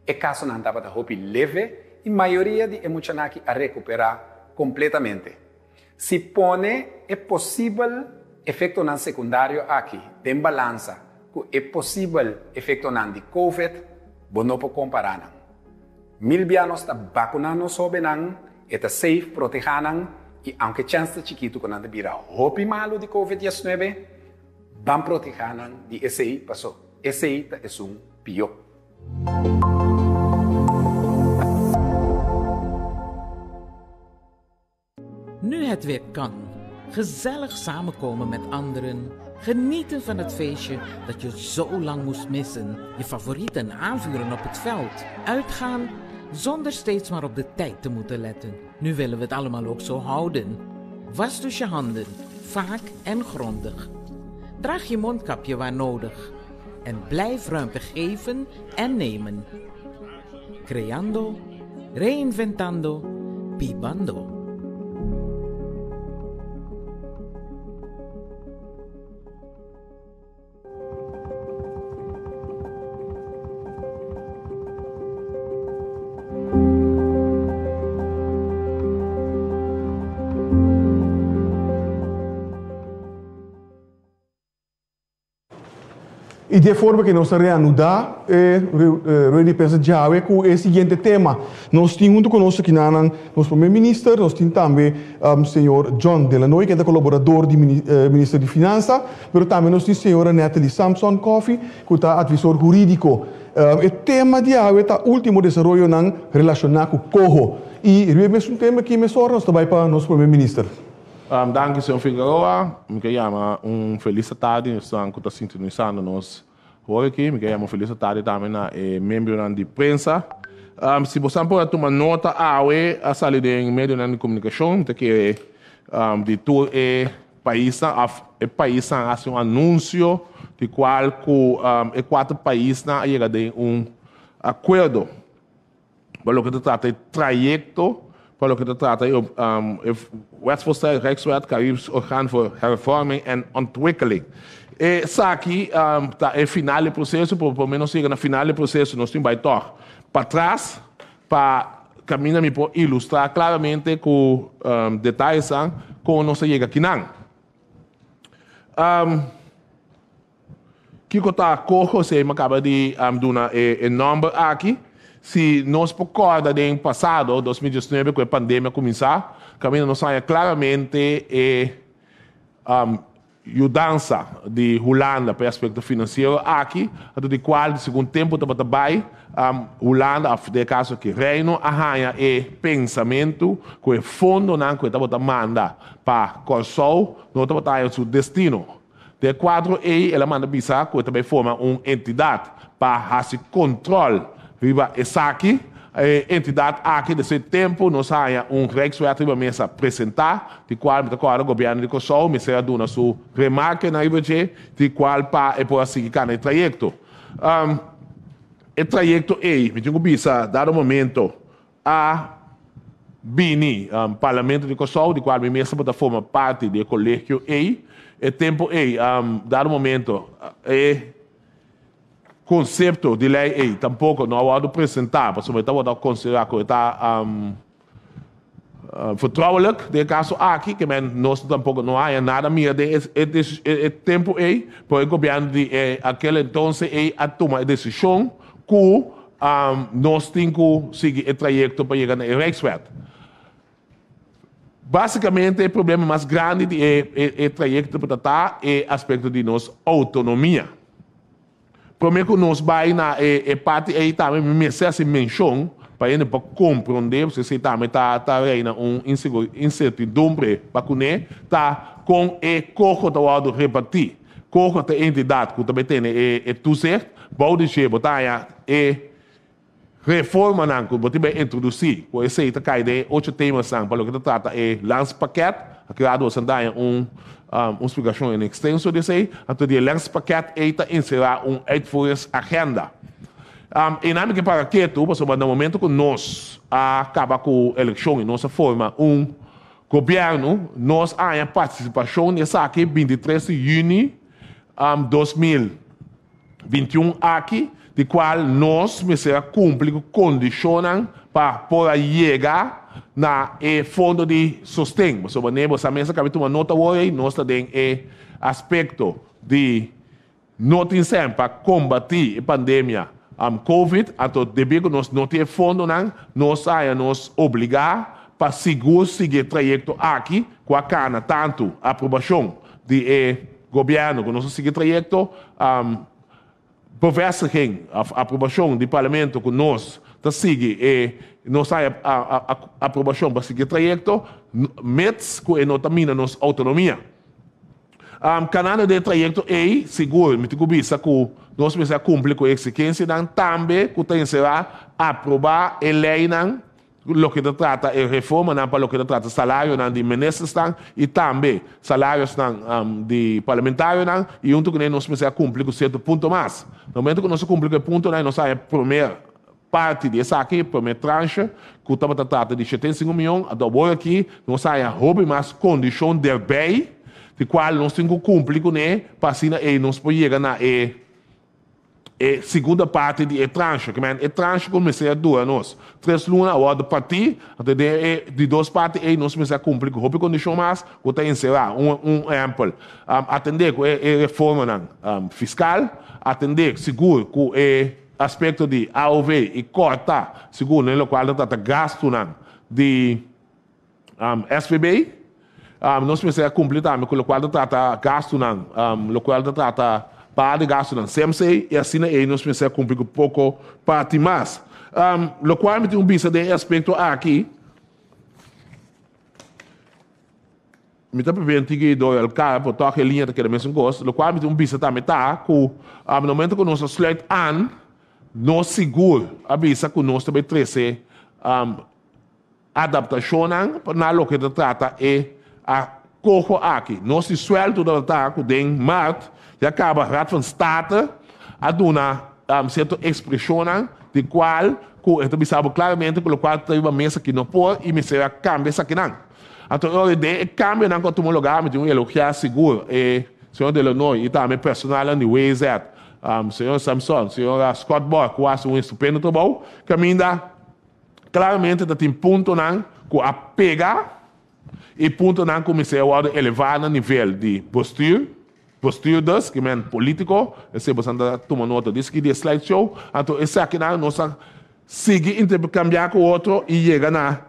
e kasonan tabata hopi leve i mayoria di e muchanan akí a rekuperá kompletamente. Si pone e posibel efektonan sekundario akí den balansa ku e posibel efektonan di Covid, bo no por kompará nan. Mil bia nos ta bakuná nos hóbennan, e ta safe, protehá nan i aunke chèns ta chikitu ku nan ta bira hopi malu di Covid 19, ban protehá nan di esei paso esei ta esun pió. Nu het weer kan. Gezellig samenkomen met anderen. Genieten van het feestje dat je zo lang moest missen. Je favorieten aanvuren op het veld. Uitgaan zonder steeds maar op de tijd te moeten letten. Nu willen we het allemaal ook zo houden. Was dus je handen, vaak en grondig. Draag je mondkapje waar nodig. En blijf ruimte geven en nemen. Creando, reinventando, bibando. I di e forma ku nos ta reanudá e rueda di prensa djawe ku e siguiente tema. Nos tin huntu ku nos akinanan nos Prome Minister, nos tin tambe señor John Delanoy ken ta kolaborador di Minister di Finansa, pero tambe nos tin señora Natalie Samson Coffie ku ta advisor hurídiko. E tema di awe ta último desaroyonan relashoná ku Coho. I riba e mesun tema aki mesora nos ta bai pa nos Prome Minister. Danki señor Figueroa. Mi ke yama un felis atardi na esnan ku ta sintonisando nos hora aki. Mi ke yama un felis atardi tambe na e miembronan di prensa. Si bosan por a tuma nota awe a sali den medionan di komunikashon, mi ta kere di tur e paisnan òf e paisnan a hasi un anunsio di kual ku e kuater paisnan a yega den un akuerdo. Pa loke ta trata e trayekto, pa loke ta trata e e Wetsvoorstel Rijkswet Caribisch Orgaan voor Hervorming en Ontwikkeling. Esaki ta e final di e proseso, pero prome nos yega na final di e proseso nos tin bai tòg patras pa kaminda mi por ilustrá klaramente ku detayesan kon nos a yega akinan. Kiko ta koho si mi kaba di duna e nòmber aki? Si nos por kòrda den pasado, 2019, ku e pandemia a kuminsá, kaminda nos haña klaramente e yudansa di Hulanda pa e aspekto finansiero aki, anto di kual segun tempu tabata bai, Hulanda, òf den e kaso aki Reino, a haña e pensamentu ku e fondonan ku e tabata manda pa Kòrsou no tabata haña su destino. Den e kuadro ei el a manda bisa ku e ta bai forma un entidat pa hasi kontròl riba esaki. E entidat aki desde tempu nos a haña un Rijkswet riba mesa presentá, di kual mi ta kòrda gobièrnu di Kòrsou mester a duna su remarkenan riba dje, di kual pa e por a sigui kana e trayekto. E trayekto ei, mi tin ku bisa, dado momento a bini Parlamento di Kòrsou, di kual mi mes tabata forma parti di e kolegio ei. E tempu ei, dado momento, e konsepto di lei ei tampoko no a wòrdu presentá, pasobra e tabata konsiderá ku e ta vertrouwelijk den e kaso aki, ke men nos tampoko no haña nada mira den e tempu ei, pero e gobièrnu di e akel entonces ei a tuma e desishon ku nos tin ku sigui e trayekto pa yega na e Rijkswet. Básikamente e problema mas grandi di e trayekto por ta ta e aspekto di nos outonomia. Promé ku nos bai na e parti ei tambe mi mester hasi menshon pa hende por komprondé, pasobra esei tambe ta ta reina un insertidumbre pa kuné, ta kon e koho ta wòrdu repartí. Koho ta e entidat ku ta bai tene e toezicht, bou di dje bo ta haña e. Reformanan ku bo tin bai introdusí, ku esei ta kai den e ocho temasnan pa loke ta trata e landspakket. Aki rato boso ta haña un un splikashon en ekstenso di esei. Anto di e landspakket ei ta enserá un uitvoeringsagenda. Einan mi ke para ketu pasobra na momento ku nos a kaba ku elekshon i nos a forma un gobièrnu, nos a haña partisipashon di esaki 23 di yüni 2021 aki, di kual nos mester a kumpli ku kondishonnan pa por a yega na e fondo di sosten. Pasobra ne bo sa mes a kabi tuma nota awor ei, nos ta den e aspekto di no tin sèn pa kombatí e pandemia Covid, anto debí ku nos no tin e fondonan, nos a haña nos obligá pa sigur sigui e trayekto aki ku a kana tantu aprobashon di e Gobièrnu ku nos a sigui trayekto, bevestiging òf aprobashon di parlamento ku nos ta sigui e nos haña aprobashon pa sigui trayekto, mits ku e no ta mina nos outonomia. Kanando den e trayekto ei, sigur mi tin ku bisa ku nos mester a kumpli ku e eksigensianan tambe ku ta enserá aprobá e leinan loke ta trata e reformanan pa loke ta trata salarionan di ministersnan y tambe salariosnan di parlamentarionan y hunto cune nos mester a cumpli cu cierto punto mas. Na momento cu nos a cumpli cu e puntonan y nos a haya promer parti di esaki, promer tranche, cu tabata trata di 75 miyon, anto awor aki nos a haya hopi mas condicion derbij di cual nos tin cu cumpli cune pa asina ey nos por yega na e E segunda parti di e tranche, ke men e tranche ku mester a dura nos tres luna a wòrdu partí, anto den e di dos parti ei nos mester a kumpli ku hopi kondishon mas ku ta enserá. Un un ehèmpel, atendé ku e e reformanan fiskal, atendé sigur ku e aspekto di AOV i kòrta sigur den lokual ta trata gastunan di SVB. Nos mester a kumpli tambe ku lokual ta trata gastunan, lokual ta trata paga di gastunan CMC i asina ei nos mester a kumpli ku poko parti mas. Lokual mi tin un bisa den e aspekto aki, mi ta preventi ki dor elkar, pero tòg e liña ta keda mesun kos. Lokual mi tin un bisa tambe ta ku na momento ku nos a sluit an, nos sigur a bisa ku nos ta bai trese Adaptashonnan na loke ta trata e akoho aki. Nos di suèltu tabata ta ku den mart ya kaba Raad van State a duna sierto ekspreshonnan di kual ku e ta bisa bo klaramente ku lokual ta riba mesa ki no por i mester a kambia esakinan. Anto e ora den e kambionan ku a tuma lugá mi tin un elogiá sigur e señor De Lanoy i tambe personalnan di WZ, señor Samson, señora Scott Borg ku a hasi un estupendo trabou kaminda Claramente ta tin puntonan cu a pega y puntonan cu mester a wordo eleva na nivel di bestuur, bestuurders, ki men politico, esey boso ta tuma nota di esaki di e slide show, anto esakinan nos a sigui intercambia cu otro y yega na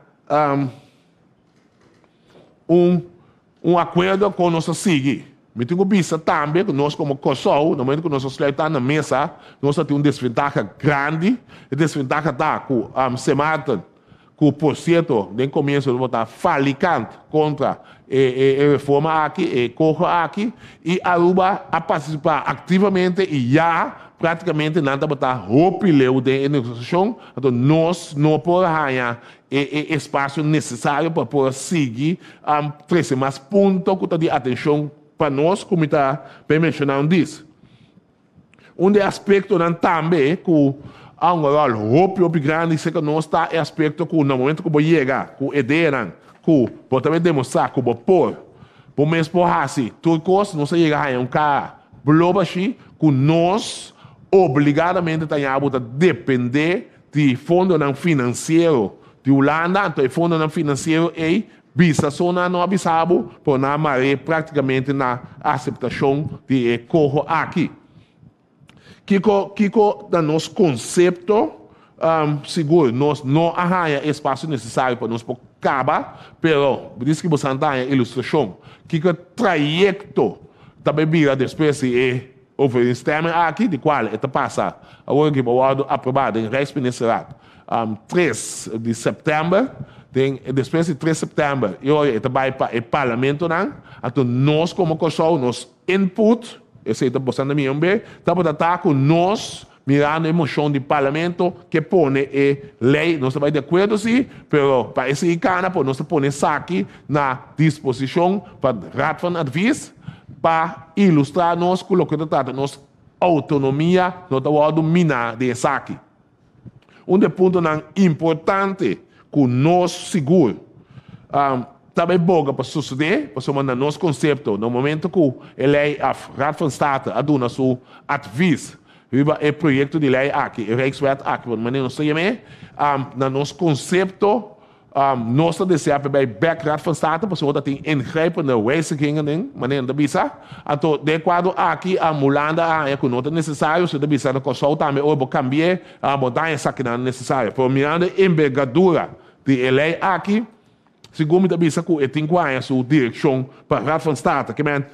un Un akuerdo kon nos ta sigui. Mi tin ku bisa tambe ku nos komo Kòrsou, na momentu ku nos a sluitá na mesa, nos a tin un desventaha grandi. E desventaha ta ku Sint Maarten, ku por sierto den komienso tabata falikant kontra e e reforma aki, e koho aki, i Aruba a partisipá aktivamente i ya práktikamente nan tabata hopi leu den e negosiashon. Anto nos no por haña e e espasio nesesario pa por a sigui trese mas punto ku ta di atenshon pa nos ku mi ta bay menshoná un dis. Un di e aspektonan tambe ku a hunga ròl hopi hopi grandi serka nos ta e aspekto ku na momento ku bo yega ku ideanan ku bo ta bay demostrá ku bo por bo mes por hasi tur kos nos a yega haña un kara blo bashí ku nos obligadamente ta haña bo ta dependé di fondonan finansiero di Hulanda, anto e fondonan finansiero ei bisa so nan no a bisa bo, pero nan a mar'é práktikamente na aseptashon di e koho aki. Kiko kiko ta nos konsepto? Sigur nos no a haña e espasio nesesario pa nos por kaba, pero diski bosan ta haña ilustrashon kiko trayekto ta bai bira despues di e Overeenstemming aki, di cual e ta pasa awor aki pa wordo aproba den Rijksministerraad 3 di september, den despues di 3 september e ora e ta bay pa e parlamentonan, anto nos como Corsou nos input, esey ta bosnan ta miyon be, tabata ta cu nos. mirando e moshon di Parlamento ke pone e lei, nos ta bai di akuerdo si, pero pa e sigui kana por nos ta pone esaki na disposishon pa Raad van Advies pa ilustra nos ku loke ta trata nos outonomia no ta wòrdu miná den esaki. Un di e puntonan importante ku nos sigur ta bai boga pa sosodé, pasobra na nos konsepto, na momento ku e lei òf Raad van State a duna su advis riba e proyekto di lei aki, e Rijkswet aki, por manera nos ta yam'é, na nos konsepto Nos ta desea pa e bai bek Raad van State pasobra ta tin ingrijpende wijzigingen den, manera nan ta bisa. Anto den e kuadro aki Hulanda a haña ku no ta nesesario, so ta bisa na Kòrsou tambe ora bo kambi'é bo ta haña esakinan nesesario. Pero mirando e embergadura di e lei aki, segun mi ta bisa ku e tin ku haña su direkshon pa Raad van State. Ke men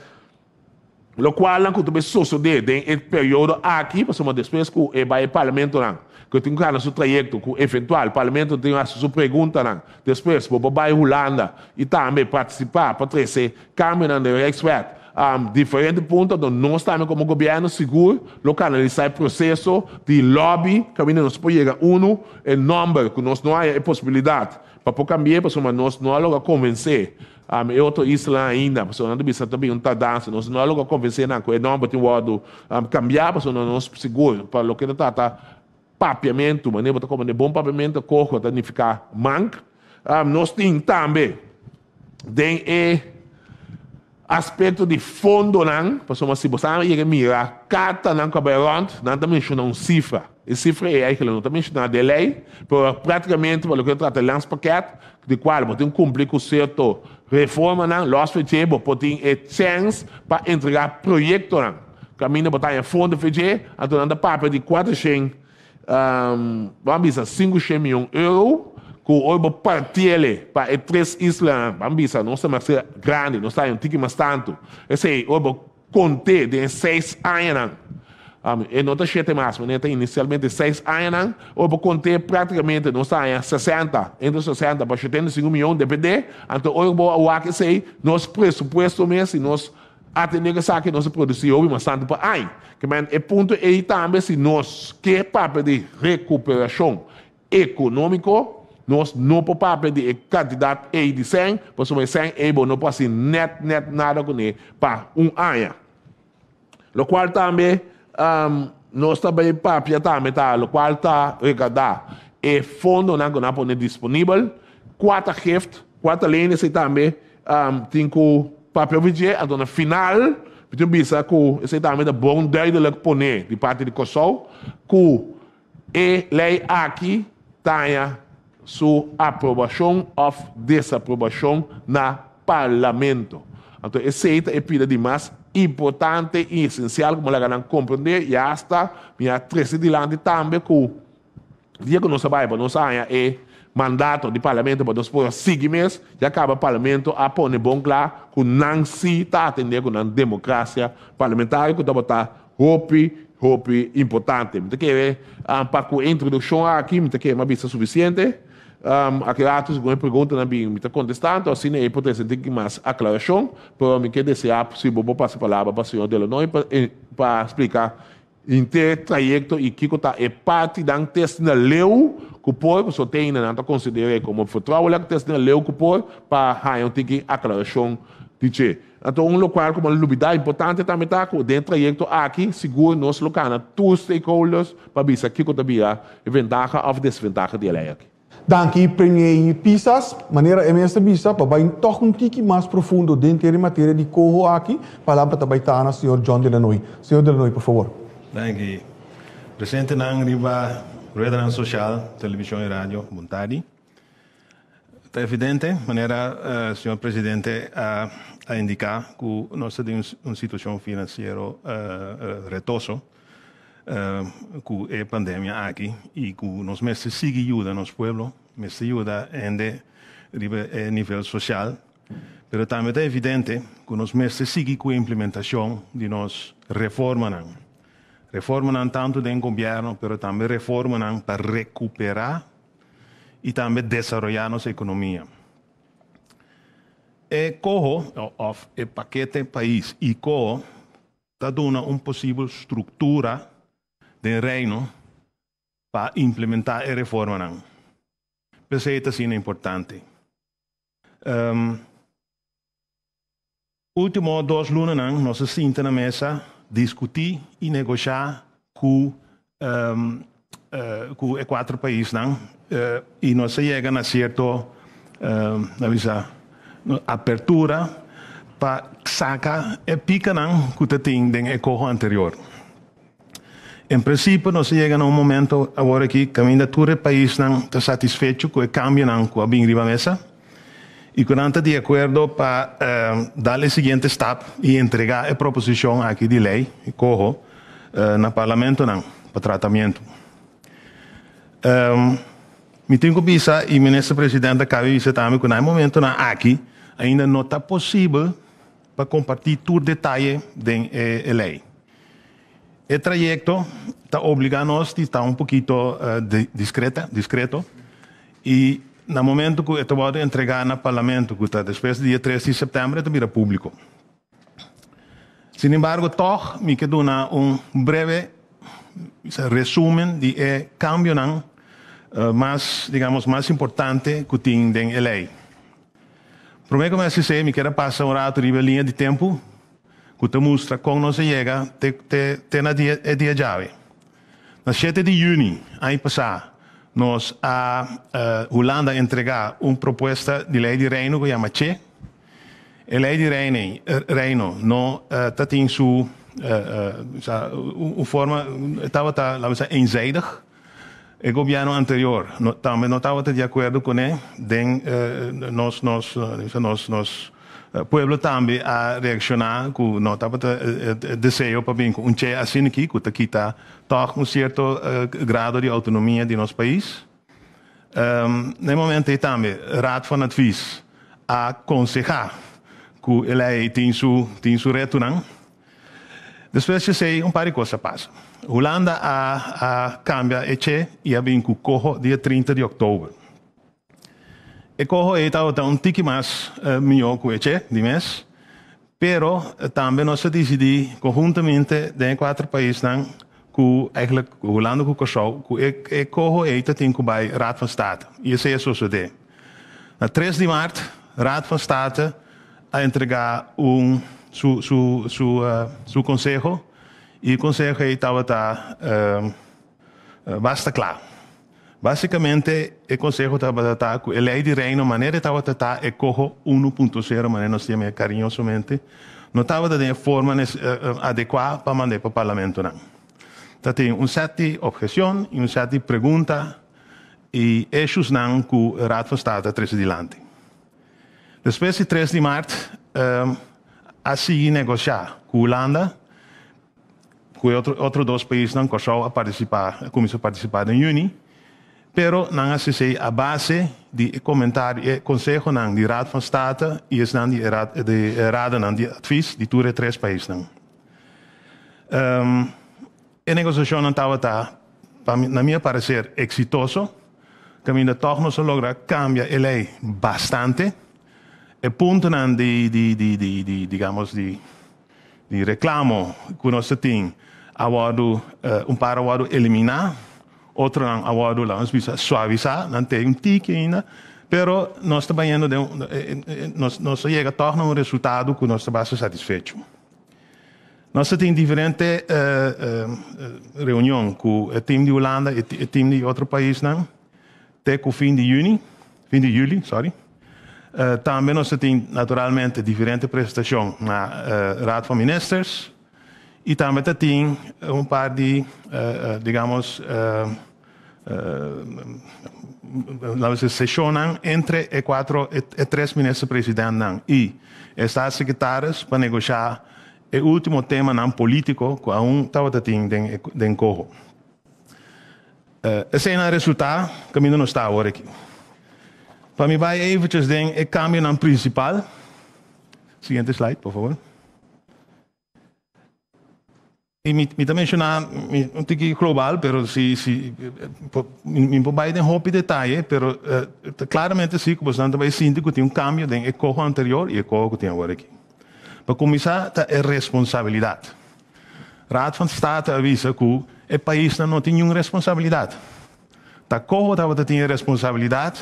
Lokualnan ku ta bai sosodé den e periodo aki, pasobra despues ku e bai e parlamentonan, ku e tin ku gana su trayekto, ku eventual parlamento tin hasi su preguntanan, despues bo por bai Hulanda i tambe partisipá pa trese kambionan den Rijkswet. Diferente punto anto nos tambe komo gobièrnu sigur lo kanalisá e proseso di lòbi kaminda nos por yega unu e nòmber ku nos no haña e posibilidat pa por kambi'é pasobra nos no a logra konvensé Ami e otro islanan ainda, pasobra nan ta bisa ta bin un tardansa. Nos no a logra konvensé nan ku e nòmber tin wòrdu kambiá, pasobra nos sigur pa loke ta trata papiamentu, manera bo ta komprendé bon papiamentu, koho ta nifiká mank. Nos tin tambe den e aspekto di fondonan, pasobra si bo sa yega mira kartanan ku a bai rònt, nan ta menshoná un sifra. E sifra ei eigenlijk no ta menshoná den lei, pero práktikamente pa loke ta trata landspakket, di kual bo tin kumpli ku sierto reformanan, lòs for dje bo por tin e chèns pa entregá proyektonan. Kaminda bo ta haña fondo for dje, anto nan ta papia di kuatershen, ban bisa sinkushen mion euro, ku ora bo partiel pa e tres islanan, ban bisa nos ta mas grandi, nos ta haña un tiki mas tantu, esei ora bo Kont'é den e seis añanan. E no ta shete mas, manera ta inisialmente seis añanan. Ora bo kont'é práktikamente nos ta haña sesenta, entre sesenta pa 75 mion, dependé. Anto ora bo a wak esei, nos presupuesto mes, si nos atendé ku esaki, nos ta produsí hopi mas tantu pa aña. Ke men e punto ei tambe si nos ke papia di rekuperashon ekonómiko, nos no por papia di e kantidat ei di sèn, pasobra e sèn ei bo no por hasi nèt nèt nada kuné pa un aña. Lokual tambe nos ta bai papia tambe ta lokual ta rekadá e fondonan ku nan a pone disponibel, kua ta gift, kua ta lene esei tambe tin ku papia over dje, anto na final mi tin bisa ku esei tambe ta bon duidelijk pone di parti di Kòrsou ku E lei aki ta haña su aprobashon òf desaprobashon na Parlamento. Anto esei ta e pida di mas importante i esensial ku mi a laga nan komprendé i asta mi a trese dilanti tambe ku dia ku nos a bai pa nos a haña e mandato di Parlamento pa nos por a sigui mes, ya kaba Parlamento a pone bon kla ku nan si ta atendé ku nan demokrasia parlamentario ku tabata Hopi, hopi importante. Mi ta kere pa ku e introdukshon aki mi ta kere mi a bisa sufisiente. Aki rato segun e preguntanan bin mi ta kontestá, anto asina ei por trese un tiki mas aklarashon. Pero mi ke deseá si bo por pasa palabra pa señor Delanoy pa pa splika henter trayekto i kiko ta e partinan te asina leu ku por, pasobra te ainda nan ta konsider'é komo vertrouwelijk, te asina leu ku por pa haña un tiki aklarashon di dje. Anto un lokual ku bo a lubidá importante tambe ta ku den e trayekto aki sigur nos lo kana tur stakeholders pa bisa kiko ta bira e ventaha òf desventaha di e lei aki. Danki Premier Pisas. Manera e mes ta bisa, pa bai tòg un tiki mas profundo den ter e materia di koho aki, palabra ta bai ta na señor John Delanoy. Señor Delanoy, por favor. Danki. Presentenan riba redanan sosial, televishon i radio, bon tardi. Ta evidente, manera señor presidente a indica, cu nos ta den un situacion financiero retoso cu e pandemia aki y cu nos mester sigui yuda nos pueblo, mester yuda hende riba e nivel social, pero tambe ta evidente cu nos mester sigui cu e implementacion di nos reformanan. Reformanan tanto den gobierno, pero tambe reformanan pa recupera i tambe desaroyá nos ekonomia. E koho òf e pakete pais i koho ta duna un posibel struktura den Reino pa implementá e reformanan. P'esei ta asina importante. Último dos lunanan nos a sinta na mesa diskutí i negoshá ku ku e kuater paisnan i nos a yega na sierto na bisa apertura pa saka e pikanan ku ta tin den e koho anterior. En prinsipio nos a yega na un momento awor aki kaminda tur e paisnan ta satisfecho ku e kambionan ku a bin riba mesa i ku nan ta di akuerdo pa dal e siguiente stap i entregá e proposishon aki di lei, e koho, na parlamentonan pa tratamiento. Mi tin ku bisa i Minister President a kaba di bisa tambe ku na e momentonan aki ainda no ta posibel pa kompartí tur detaye den e lei. E trayekto ta obligá nos di ta un pokito diskreta, diskreto, i na momento ku e ta wòrdu entregá na Parlamento, ku ta despues di dia tres di sèptèmber, e ta bira públiko. Sin embargo, tòg mi ke duna un breve resúmen di e kambionan mas, digamos, mas importante ku tin den e lei. Promé ku mi hasi esei, mi kier a pasa un ratu riba e liña di tempu ku ta mustra kon nos a yega te te te na dia e dia djawe. Na shete di yüni aña pasá nos a Hulanda a entregá un propuesta di lei di Reino ku yama che. E lei di Reine Reino no ta tin su un forma e tabata laat me eenzijdig. E gobièrnu anterior no tambe no tabata di akuerdo kuné den nos nos nos nos pueblo tambe a reakshoná ku no tabata e deseo pa bin ku un che asina aki ku ta kita tòg un sierto grado di outonomia di nos pais. Na e momento ei tambe Raad van Advies a konsehá ku e lei ei tin su tin su retonan. Despues di esei un par di kos a pasa. Hulanda a a kambia e che i a bin ku koho dia 30 di òktober. E koho ei tabata un tiki mas mihó ku e che di mes, pero tambe nos a disidí konhuntamente den e kuater paisnan ku eigentlik Hulanda ku Kòrsou ku e e koho ei ta tin ku bai Raad van State i esei a sosodé. Na tres di mart Raad van State a entregá un su su su su konseho i e konseho ei tabata basta kla. Básikamente e konseho tabata ta ku e lei di Reino manera e tabata ta e koho unu punto sero manera nos yama e kariñosamente no tabata den e forma adekuá pa mand'é pa parlamentonan. Ta tin un sèt di opheshon i un sèt di pregunta i eshusnan ku Raad van State a trese dilanti. Despues di tres di mart a sigui negoshá ku Hulanda, ku e otro otro dos paisnan, Kòrsou a partisipá, a kuminsá partisipá den yüni, pero nan a hasi a base di e komentario, e konsehonan di Raad van State i esnan di e raad di e radenan di advis di tur e tres paisnan. E negosiashonnan tabata, pa mi, na mi apareser, eksitoso. Kaminda tòg nos a logra kambia e lei bastante. E puntonan di, di, di, di, di, digamos, di, di reklamo ku nos ta tin a wòrdu, un par a wòrdu eliminá, otronan a wòrdu, laga nos bisa, suavisá, nan te un tiki ainda, pero nos ta bayendo den un, nos, nos a yega tòg na un resultado ku nos ta basta satisfecho. Nos a tin diferente reunion ku e tim di Hulanda i e tim di otro paisnan te ku fin di yüni, fin di yüli, sorry. Tambe nos a tin naturalmente diferente presentashon na Raad van Ministers i tambe ta tin un par di digamos laat me seshonnan entre e kuatro e tres minister presidentnan i e staatssecretaris pa negoshá e último temanan polítiko ku aun tabata tin den den koho. Eseinan a resultá kaminda nos ta awor aki. Pa mi bai eventjes den e kambionan prinsipal. Siguiente slide, por favor. I mi mi ta menshoná mi un tiki global, pero si si mi por bai den hopi detaye, pero ta klaramente si ku bosnan ta bai sinti ku tin un kambio den e koho anterior i e koho ku tin awor aki. Pa kuminsá ta e responsabilidat. Raad van State a bisa ku E paisnan no tin niun responsabilidat. Ta coho tabata tin e responsabilidat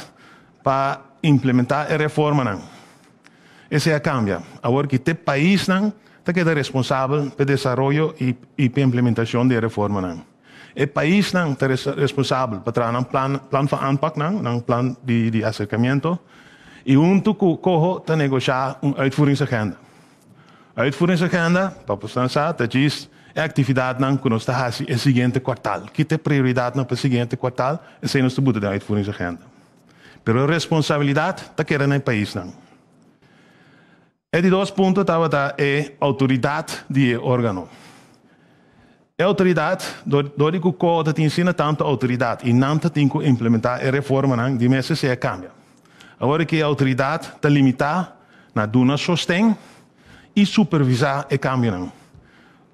pa implementá e reformanan. Esei a kambia. Awor ki te paisnan ta keda responsabel p'e desaroyo i i p'e implementashon di e reformanan. E paisnan ta responsabel pa traha nan plan plan van aanpaknan, nan plan di di aserkamiento, i huntu ku coho ta negoshá un uitvoeringsagenda. Uitvoeringsagenda, pa boso sa, ta djis e aktividatnan ku nos ta hasi e siguiente kuartal. Ki ta e prioridatnan pa e siguiente kuartal, esei nos ta buta den uitvoeringsagenda. Pero e responsabilidat ta keda na e paisnan. E di dos punto tabata e outoridat di e órgano. E outoridat, dor di ku COA ta tin asina tantu outoridat i nan ta tin ku implementá e reformanan, di mester sea kambia. Awor aki e outoridat ta limitá na duna sosten i supervisá e kambionan.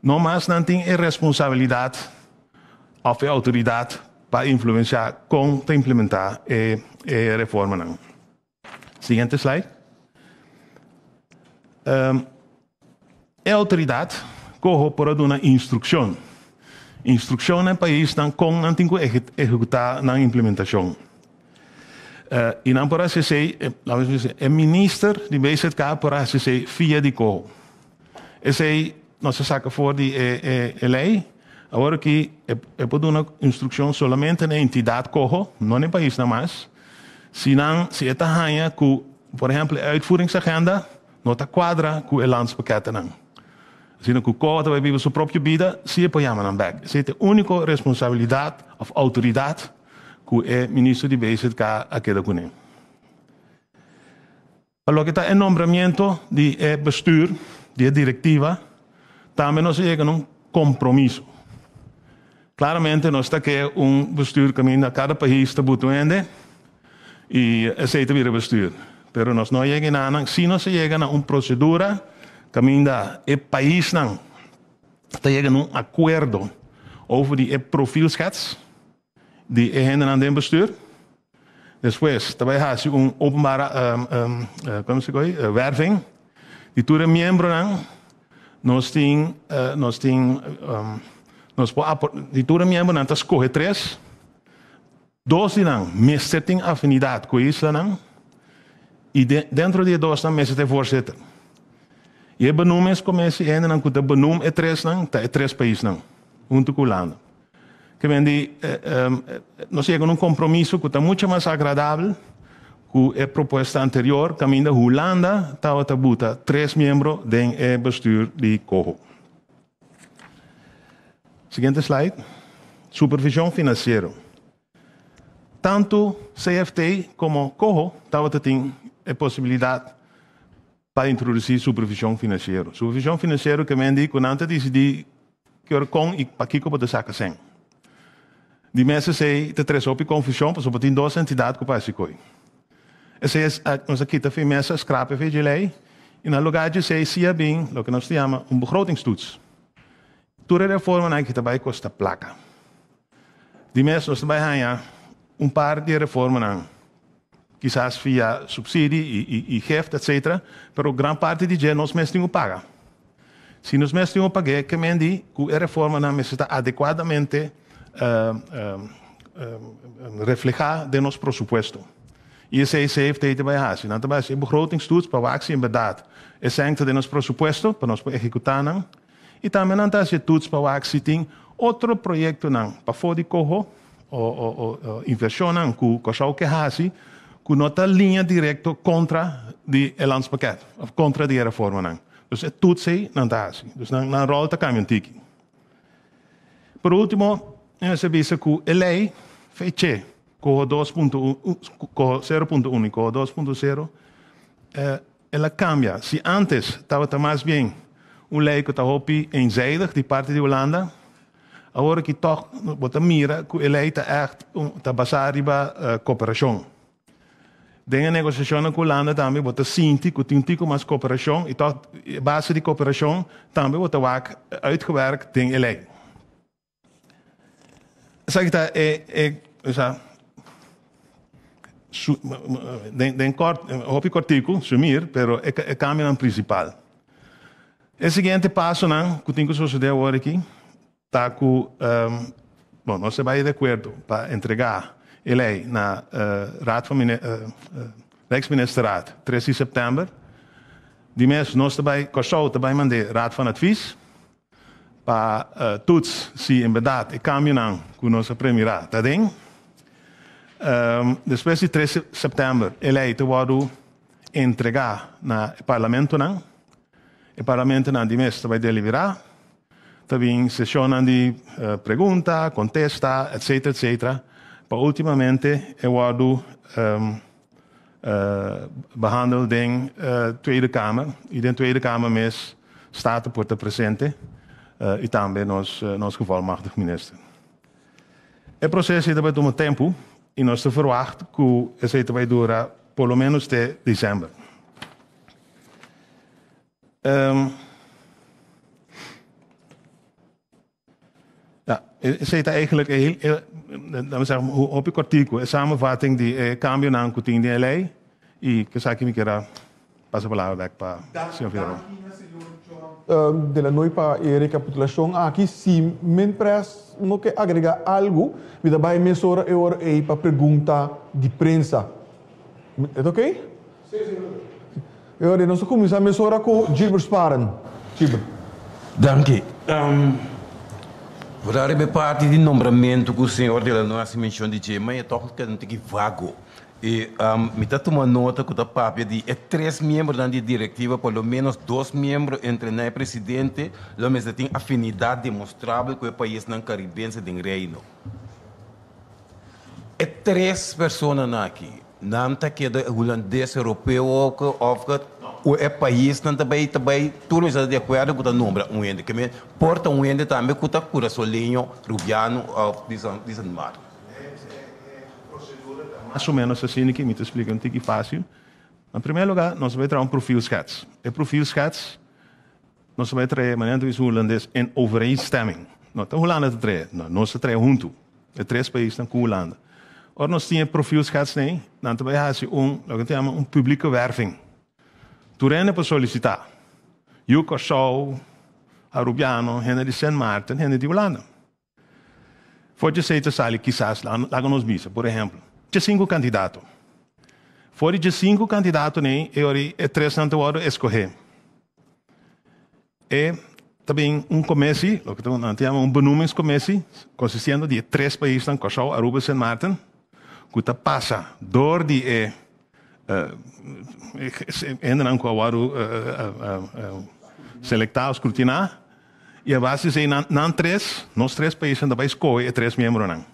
No mas nan tin e responsabilidat òf e outoridat pa influensiá kon ta implementá e reformanan. Siguiente slide. E outoridat koho por a duna instrukshon. Instrukshon na e paisnan kon nan tin ku ehekutá nan implementashon. I nan por hasi esei, laat me bisa, e minister di BZK por a hasi esei via di koho. Esei nos a saka for di e lei. Awor aki e por duna instrukshon solamente na e entidat koho, no na e paisnan mas. Si nan, si e ta haña ku, por ehèmpel, e uitvoeringsagenda no ta kuadra ku e landspakkettennan. Asina ku koho ta bai biba su propio bida, si e por yama nan bèk. Esei ta e úniko responsabilidat òf outoridat ku e minister di BZK a keda kuné. Pa loke ta e nombramiento di e bestuur, di e directiva, tambe nos a yega na un compromiso. Claramente nos ta ke un bestuur caminda cada pais ta buta un hende y esey ta bira bestuur. Pero nos no a yega enanan, si nos a yega na un procedura caminda e paisnan ta yega na un acuerdo over di e profielschets, di e hendenan den bestuur. Despues ta bai hasi un openbare como se koe werving di tur e miembronan. Nos tin nos tin nos por di tur e miembronan ta skohe tres. Dos di nan mester tin afinidat ku e islanan i dentro di e dosnan mester ta e voorzitter. I e benoem es komesi e hendenan ku ta benoem e tresnan ta e tres paisnan huntu ku Hulanda. Ke men di nos yega na un kompromiso ku ta mucho mas agradabel ku e propuesta anterior kaminda Hulanda tabata buta tres miembro den e bestuur di Coho. Siguiente slide. Supervision finansiero. Tantu CFT komo Coho tabata tin e posibilidat pa introdusí supervishon finansiero. Supervishon finansiero ke men di ku nan ta disidí ki ora, kon i pakiko bo ta saka sèn. Di mes esei ta trese hopi konfushon pasobra bo tin dos entidat ku pa hasi koi. Esei nos a kita fi mesa, skrape fi dje lei i na lugá dje esei si a bin loke nos ta yama un begrotingstoets. Tur e reformanan aki ta bai kosta plaka. Di mes nos ta bai haña un par di e reformanan, kisas via subsidi i gift etcetera, pero gran parti di dje nos mes tin ku paga. Si nos mes tin ku pag'é, ke men di ku e reformanan mester ta adekuadamente reflehá den nos prosupuesto. I esei CFT ta bai hasi. Nan ta bai hasi e begrotingstoets pa wak si en bèrdat e sèn ta den nos prosupuesto pa nos por ehekutá nan. I tambe nan ta hasi e toets pa wak si tin otro proyektonan pafó di Coho o invershonnan ku Kòrsou ke hasi ku no ta liña direkto kontra di e landspakket òf kontra di e reformanan. Dus e toets ei nan ta hasi. Dus nan nan ròl ta kambia un tiki. Por último, mi mester bisa ku e lei feche Coho 2.1, Coho 0.1 i Coho 2.0 El a cambia. Si antes tabata mas bien un ley cu ta hopi eenzijdig di parti di Hulanda, awor aki toch bo ta mira cu e ley ta echt ta basa riba cooperacion. Den e negociacionnan cu Hulanda tambe bo ta sinti cu tin un tico mas cooperacion y toch e base di cooperacion tambe bo ta wak uitgewerkt den e ley. Esaki ta e e osea su den den kort hopi kortiku sumir pero e e kambionan prinsipal. E siguiente pasonan ku tin ku sosodé awor aki ta ku. Bon, nos a bai di akuerdo pa entregá e lei na Raad van Rijksministerraad tres di sèptèmber. Di mes nos ta bai, Kòrsou ta bai mand'é Raad van Advies pa toets si en bèrdat e kambionan ku nos a premirá ta den. Despues di tres sèptèmber e lei ta wòrdu entregá na e parlamentonan. E parlamentonan di mes ta bai deliberá. Ta bin sesionnan di pregunta, contesta, etc. Etc. Pa ultimamente e wordo behandel den Tweede Kamer y den Tweede Kamer mes Staten por ta presente y tambe nos nos gevolmachtigd minister. E proceso ei ta bai tuma tempo y nos ta verwacht cu esei ta bai dura por lo menos te december. Ja, esei ta eigenlijk e heel, e, laat me zeggen, hopi kortiku, e samenvatting di e kambionan ku tin den e lei i esaki mi kier a pasa palabra bek pa señor Figueroa. De la Noy pa e rekapitulashon aki. Si Minpres no ke agregá algu, mi ta bai mesora e ora ei pa pregunta di prensa. E ta oké? Sí, señor. E ora nos ta cuminsa mesora cu Gilbert Sparen. Gilbert. Danki. Por ariba e parti di nombramentu cu señor De La Noy haci mencion di dje, ma e toch keda un tiki vago. Y mi ta tuma nota cu ta papia di e tres miembronan di directiva, por lo menos dos miembro entre nan e presidente lo mester tin afinidad demostrabel cu e paisnan Caribense den Reino. E tres personanan aki, nan ta keda hulandes, europeo òf ku e paisnan ta bai ta bai tur mester ta di akuerdo ku ta nombra un hende. Ke men por ta un hende tambe ku ta kurasoleño, rubiano òf di San di San Martin. E prosedura ta mas o menos asina ki mi ta splika un tiki fásil. Na primer lugar nos bai traha un profielschets. E profielschets nos bai traha manera nan ta bisa hulandes in overeenstemming. No ta Hulanda ta traha, no, nos ta traha huntu. E tres paisnan ku Hulanda. Ora nos tin e profielschets nei, nan ta bai hasi un, loke nan ta yama un publieke werving. Tur hende por solisitá. Yu Kòrsou, Arubiano, hende di Sint Maarten, hende di Hulanda. For di esei ta sali kisas, laga nos bisa, por ehempel, djesinku kandidato. For di djesinku kandidato nei, e ora e tresnan ta wòrdu eskohé. E ta bin un commissie, loke ta nan ta yama un benoemingscommissie, consistiendo di e tres paisnan, Kòrsou, Aruba i Sint Maarten, ku ta pasa dor di e hendenan ku a wòrdu selektá o skrutiná, i a base di esei nan nan tres, nos tres paisnan ta bai skohe e tres miembronan.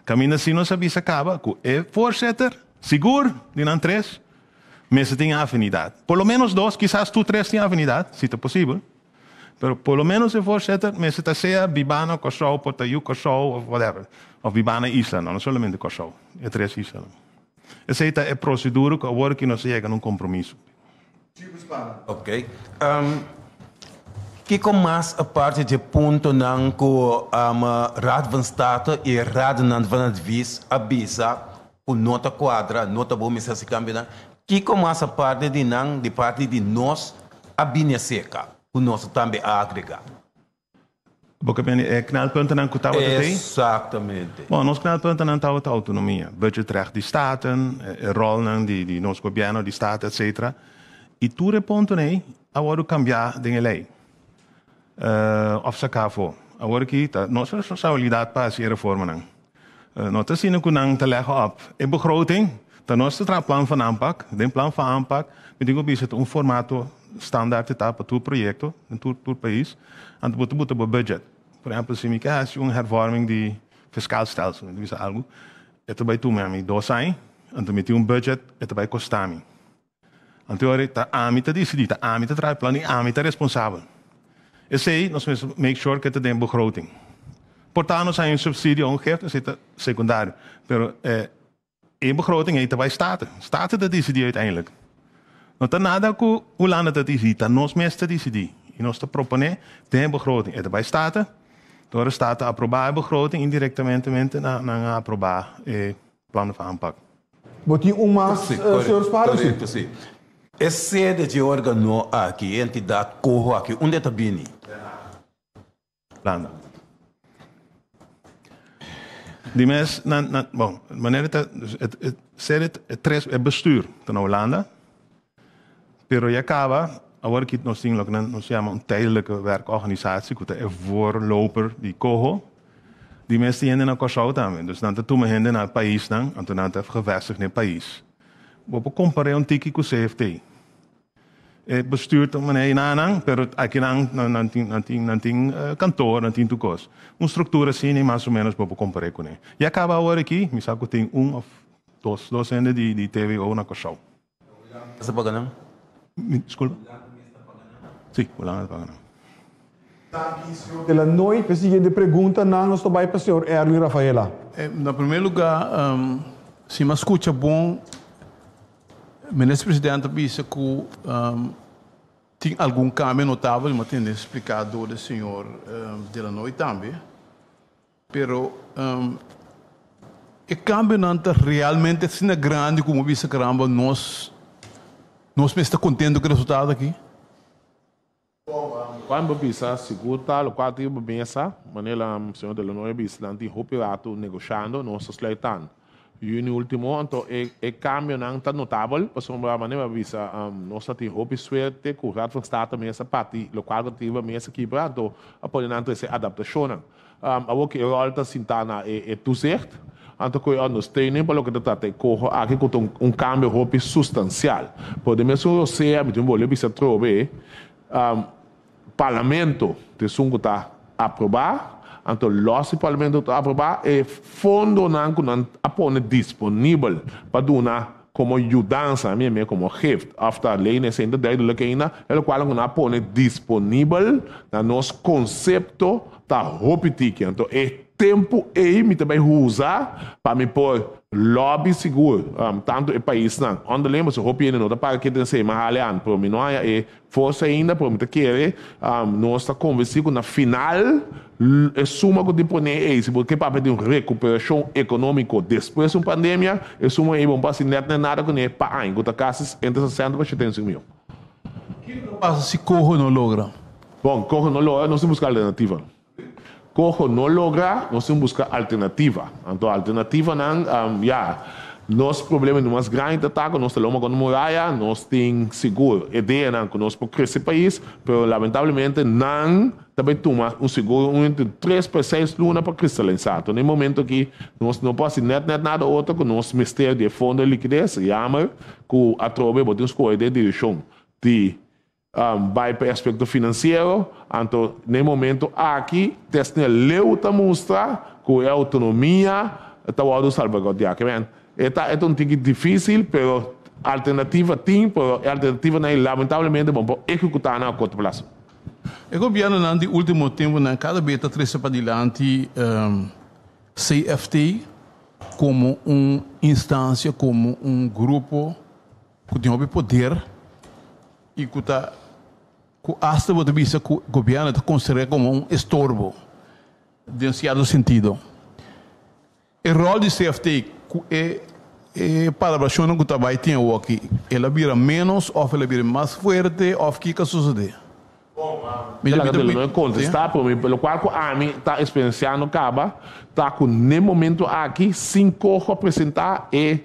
Kaminda si nos a bisa kaba ku e voorzitter, sigur di nan tres, Mester tin afinidad. Por lo menos dos, kisas tur tres tin afinidad, si ta posibel. Pero por lo menos e voorzitter mester ta sea bibá na Kòrsou, por ta yu Kòrsou of whatever. Of bibá na islanan, no solamente Kòrsou, e tres islanan. Esei ta e prosedura ku awor ki nos a yega na un kompromiso. Ok. Kiko mas aparte dje puntonan ku Raad van State i Raadnan van Advies a bisa ku no ta kuadra, no ta bon mester hasi kambionan, kiko mas aparte di nan, di parti di nos, a bini aserka ku nos tambe a agregá? Bo ke bini e knelpuntennan ku tabata tei? Exactamente. Bon, nos knelpuntennan tabata autonomia, budgetrecht di Staten, e rolnan di nos gobierno di Staten, etcetera. I tur e puntonan ei a wòrdu kambiá den e lei òf saká afó. Awor aki ta nos responsabilidat pa hasi e reformanan. No ta asina ku nan ta lèg òp e begroting, ta nos ta traha plan van aanpak. Den plan van aanpak mi tin ku bisa ta un formato standaard ta pa tur proyekto den tur tur pais. Anto bo ta buta bo budget. Por ehèmpel si mi ke hasi un hervorming di fiskaal stelsel, mi ta bisa algu, e ta bai tuma mi dos aña, anto mi tin un budget e ta bai kosta mi. Anto ora ta ami ta disidí, ta ami ta traha e plan i ami ta responsabel. Esei nos mester make sure ku e ta den begroting. Por ta nos haña un subsidio o un gift, esei ta sekundario. Pero e begroting ei ta bai Staten. Staten ta disidí uiteindelijk. No ta nada ku Hulanda ta disidí, ta nos mes ta disidí. I nos ta proponé den e begroting. E ta bai Staten, ora Staten aprobá e begroting indirektamentemente nan a aprobá e plan van aanpak. Bo tin un mas, señor Sparrow? Sí, korekto, sí. E sede dje organo aki, e entidat koho aki, unda e ta bini? Landa. Di mes nan nan bon manera ta et et ser et e tres e bestuur ta na Hulanda pero ya caba awor aki nos tin loke nan nos yama un tijdelijke werkorganisatie cu ta e voorloper di coho di mes tin hende na Kòrsou tambe dus nan ta tuma hende na e paisnan anto nan ta gevestig na e pais. Bo por compar'é un tiki cu CFT. E bestuur ta manera ei nan, pero aki nan nan tin nan tin nan tin kantoor, nan tin tur kos. Un struktura asina mas o ménos bo por kompar'é kuné. Ya kaba awor aki mi sa ku tin un òf dos dos hende di di TVO na Kòrsou. Hulanda ta paga nan? Diskulpa? Si, Hulanda ta paga nan. Danki señor De la Noy. P'e siguiente preguntanan nos ta bai pa señor Erwin Rafaela. Na primer lugá si mi a skucha bon Minister President a bisa cu tin algun cambio notabel, mi a tende splica door di señor De La Noy tambe, pero e cambionan ta realmente asina grandi cu bo bisa caramba nos nos mester ta contento cu e resultado aki? Juan bo bisa sigur ta locual tin riba mesa, manera señor De La Noy a bisa nan tin hopi rato negoshando, nos ta sluit tan juni ultimo, anto e e cambionan ta notabel pasobra manera bo a bisa nos ta tin hopi suerte cu Raad van State mes a parti locual cu tin riba mesa kibra anto a pone nan trece adaptacionnan. Awor cu e rol ta sinta na e e toezicht, anto cu e ondersteuning pa loke ta trata e coho aki cu ta un cambio hopi sustancial. Por den mesun rosea mi tin bolbe bisa atrobe, Parlamento ta esun cu ta aproba, anto los di Parlamento ta aproba e fondonan cu nan a pone disponibel pa duna como yudansa, mi mia como gift, of ta ley na esei no ta duidelijk ainda, e locual cu nan a pone disponibel na nos concepto ta hopi tiki. Anto e tempo ei mi ta bay usa pa mi por lobby sigur tanto e paisnan onderling, pasobra hopi hende no ta paga kende esei, mi a hale an, pero mi no haya e Forsa ainda, pero mi ta kere nos ta konvensí ku na final e suma ku tin poné ei, si bo ke papia di un rekuperashon ekonómiko despues di un pandemia, e suma ei bo no por hasi nèt nèt nada kuné pa aña, ku ta kasi entre sesenta pa shetenta i sinku mion. Kiko ta pasa si Coho no logra? Bon, Coho no logra, nos tin buska alternativa. Coho no logra, nos tin buska alternativa. Anto alternativanan, ya, nos problema di mas grandi ta ta ku nos ta loma kontra muraya, nos tin sigur ideanan ku nos por krese pais, pero lamentablemente nan ta bai tuma un sigur un entre tres pa seis luna pa kristalisá. Anto na e momento aki nos no por hasi nèt nèt nada otro ku nos mester di e fondo di likides, jammer ku atrobe bo tin skohe den direkshon di Bai pa e aspecto financiero, anto na e momento aki Tesnel Leu ta mustra cu e autonomia ta wordo salvaguardia. Ke men, e ta e ta un tiki dificil, pero alternativa tin, pero e alternativanan ei lamentablemente bo no por ehecuta nan a corto plazo. E gobiernonan di ultimo temponan cada bes ta trece padilanti CFT como un instancia, como un grupo cu tin hopi poder y cu ta cu hasta bo ta bisa cu gobierno ta considera como un estorbo den cierto sentido. E rol di CFT cu e e palabracionnan cu ta bay tin awoki, el a bira menos of el a bira mas fuerte of kico a sucede? Mi ta laga no contesta pero mi locual cu ami ta experienciando caba ta cu n'e momento aki sin coho a presenta e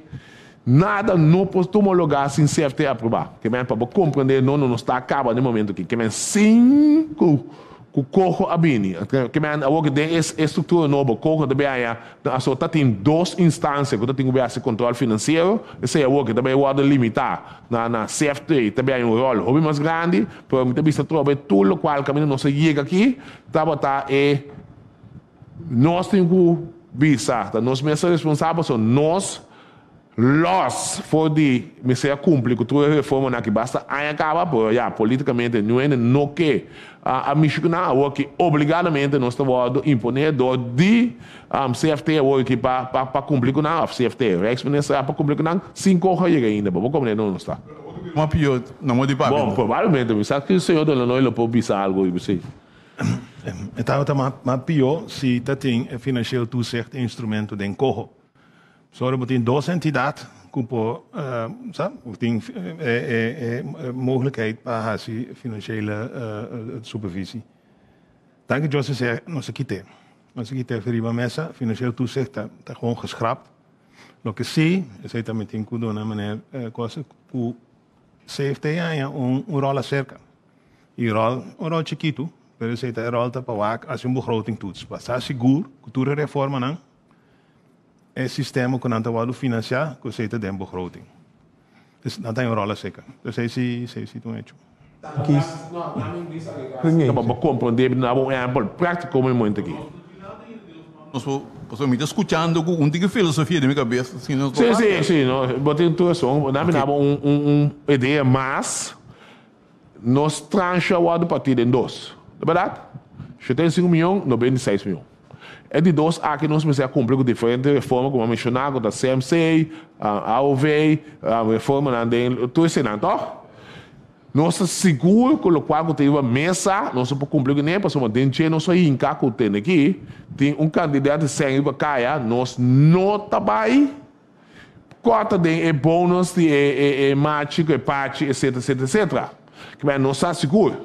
nada no por tuma lugar sin CFT aproba. Ke men pa bo comprende no no nos ta caba n'e momento aki. Ke men sin cu cu coho a bini. Ke men awor ke den e structura nobo coho ta bay haña Aso ta tin dos instancia cu ta tin cu bay haci control financiero, esey awor ke ta bay wordo limita na na CFT ta bay hay un rol hopi mas grandi, pero mi ta bisa trobe tur locual caminda nos a yega aki tabata e nos tin cu bisa ta nos mes ta responsabel pasobra nos Los for di mester a cumpli cu tur e reformanan aki basta aña caba, pero ya politicamente niun hende no ke a mishi cu nan, awor ki obligadamente nos ta wordo impone door di CFT awor ki pa pa cumpli cu nan, of CFT, Rijksminister pa cumpli cu nan, sin coho a yega ainda, bo por comprende donde nos ta. Mas pio na modo di papia. Bon, probablemente, mi sa cu señor Delanoy lo por bisa algo riba esey. E tabata mas pio si ta tin e financieel toezicht instrumento den coho. Sora bo tin dos entidat ku por sa ku tin e mogelijkheid pa hasi financiële supervisie. Danki Dios esei nos a kit'é. Nos a kita efe riba mesa, financieel toezicht ta ta gewoon geschrapt. Loke si, esei ta mi tin ku duna meneer Koster, ku CFT a haña un un ròl aserka. I ròl, un ròl chikitu, pero esei ta e ròl ta pa wak hasi un begrotingtoets, pa sa sigur ku tur e reformanan, e sistema ku nan ta wòrdu finansiá, ku esei ta den begroting. Dus nan ta haña un ròl aserka. Esei si, esei si ta un hecho. Ta pa comprende na un ehempel practico mi momento aki. Nos por, pasobra mi ta scuchando cu un tiki filosofia den mi cabes, si nos por Sí, sí, sí, no, bo tin tur razon. Na mi daba un, un, un idea mas. Nos tranche a wordo parti den dos. Ta berdad? 75 miyon, 96 miyon. E di dos aki nos mester a cumpli cu diferente reforma cu mi a menciona, cu ta CMC, AOV, reformanan den tur eseinan, toch? Nos ta sigur ku lokual ku ta riba mesa nos a por kumpli kuné pasobra den dje nos a hinka ku tende aki tin un kandidat di sèn riba kaya nos no ta bai kòrta den e bonus di e e machi ku e pachi etcetera etcetera etcetera kiba nos ta sigur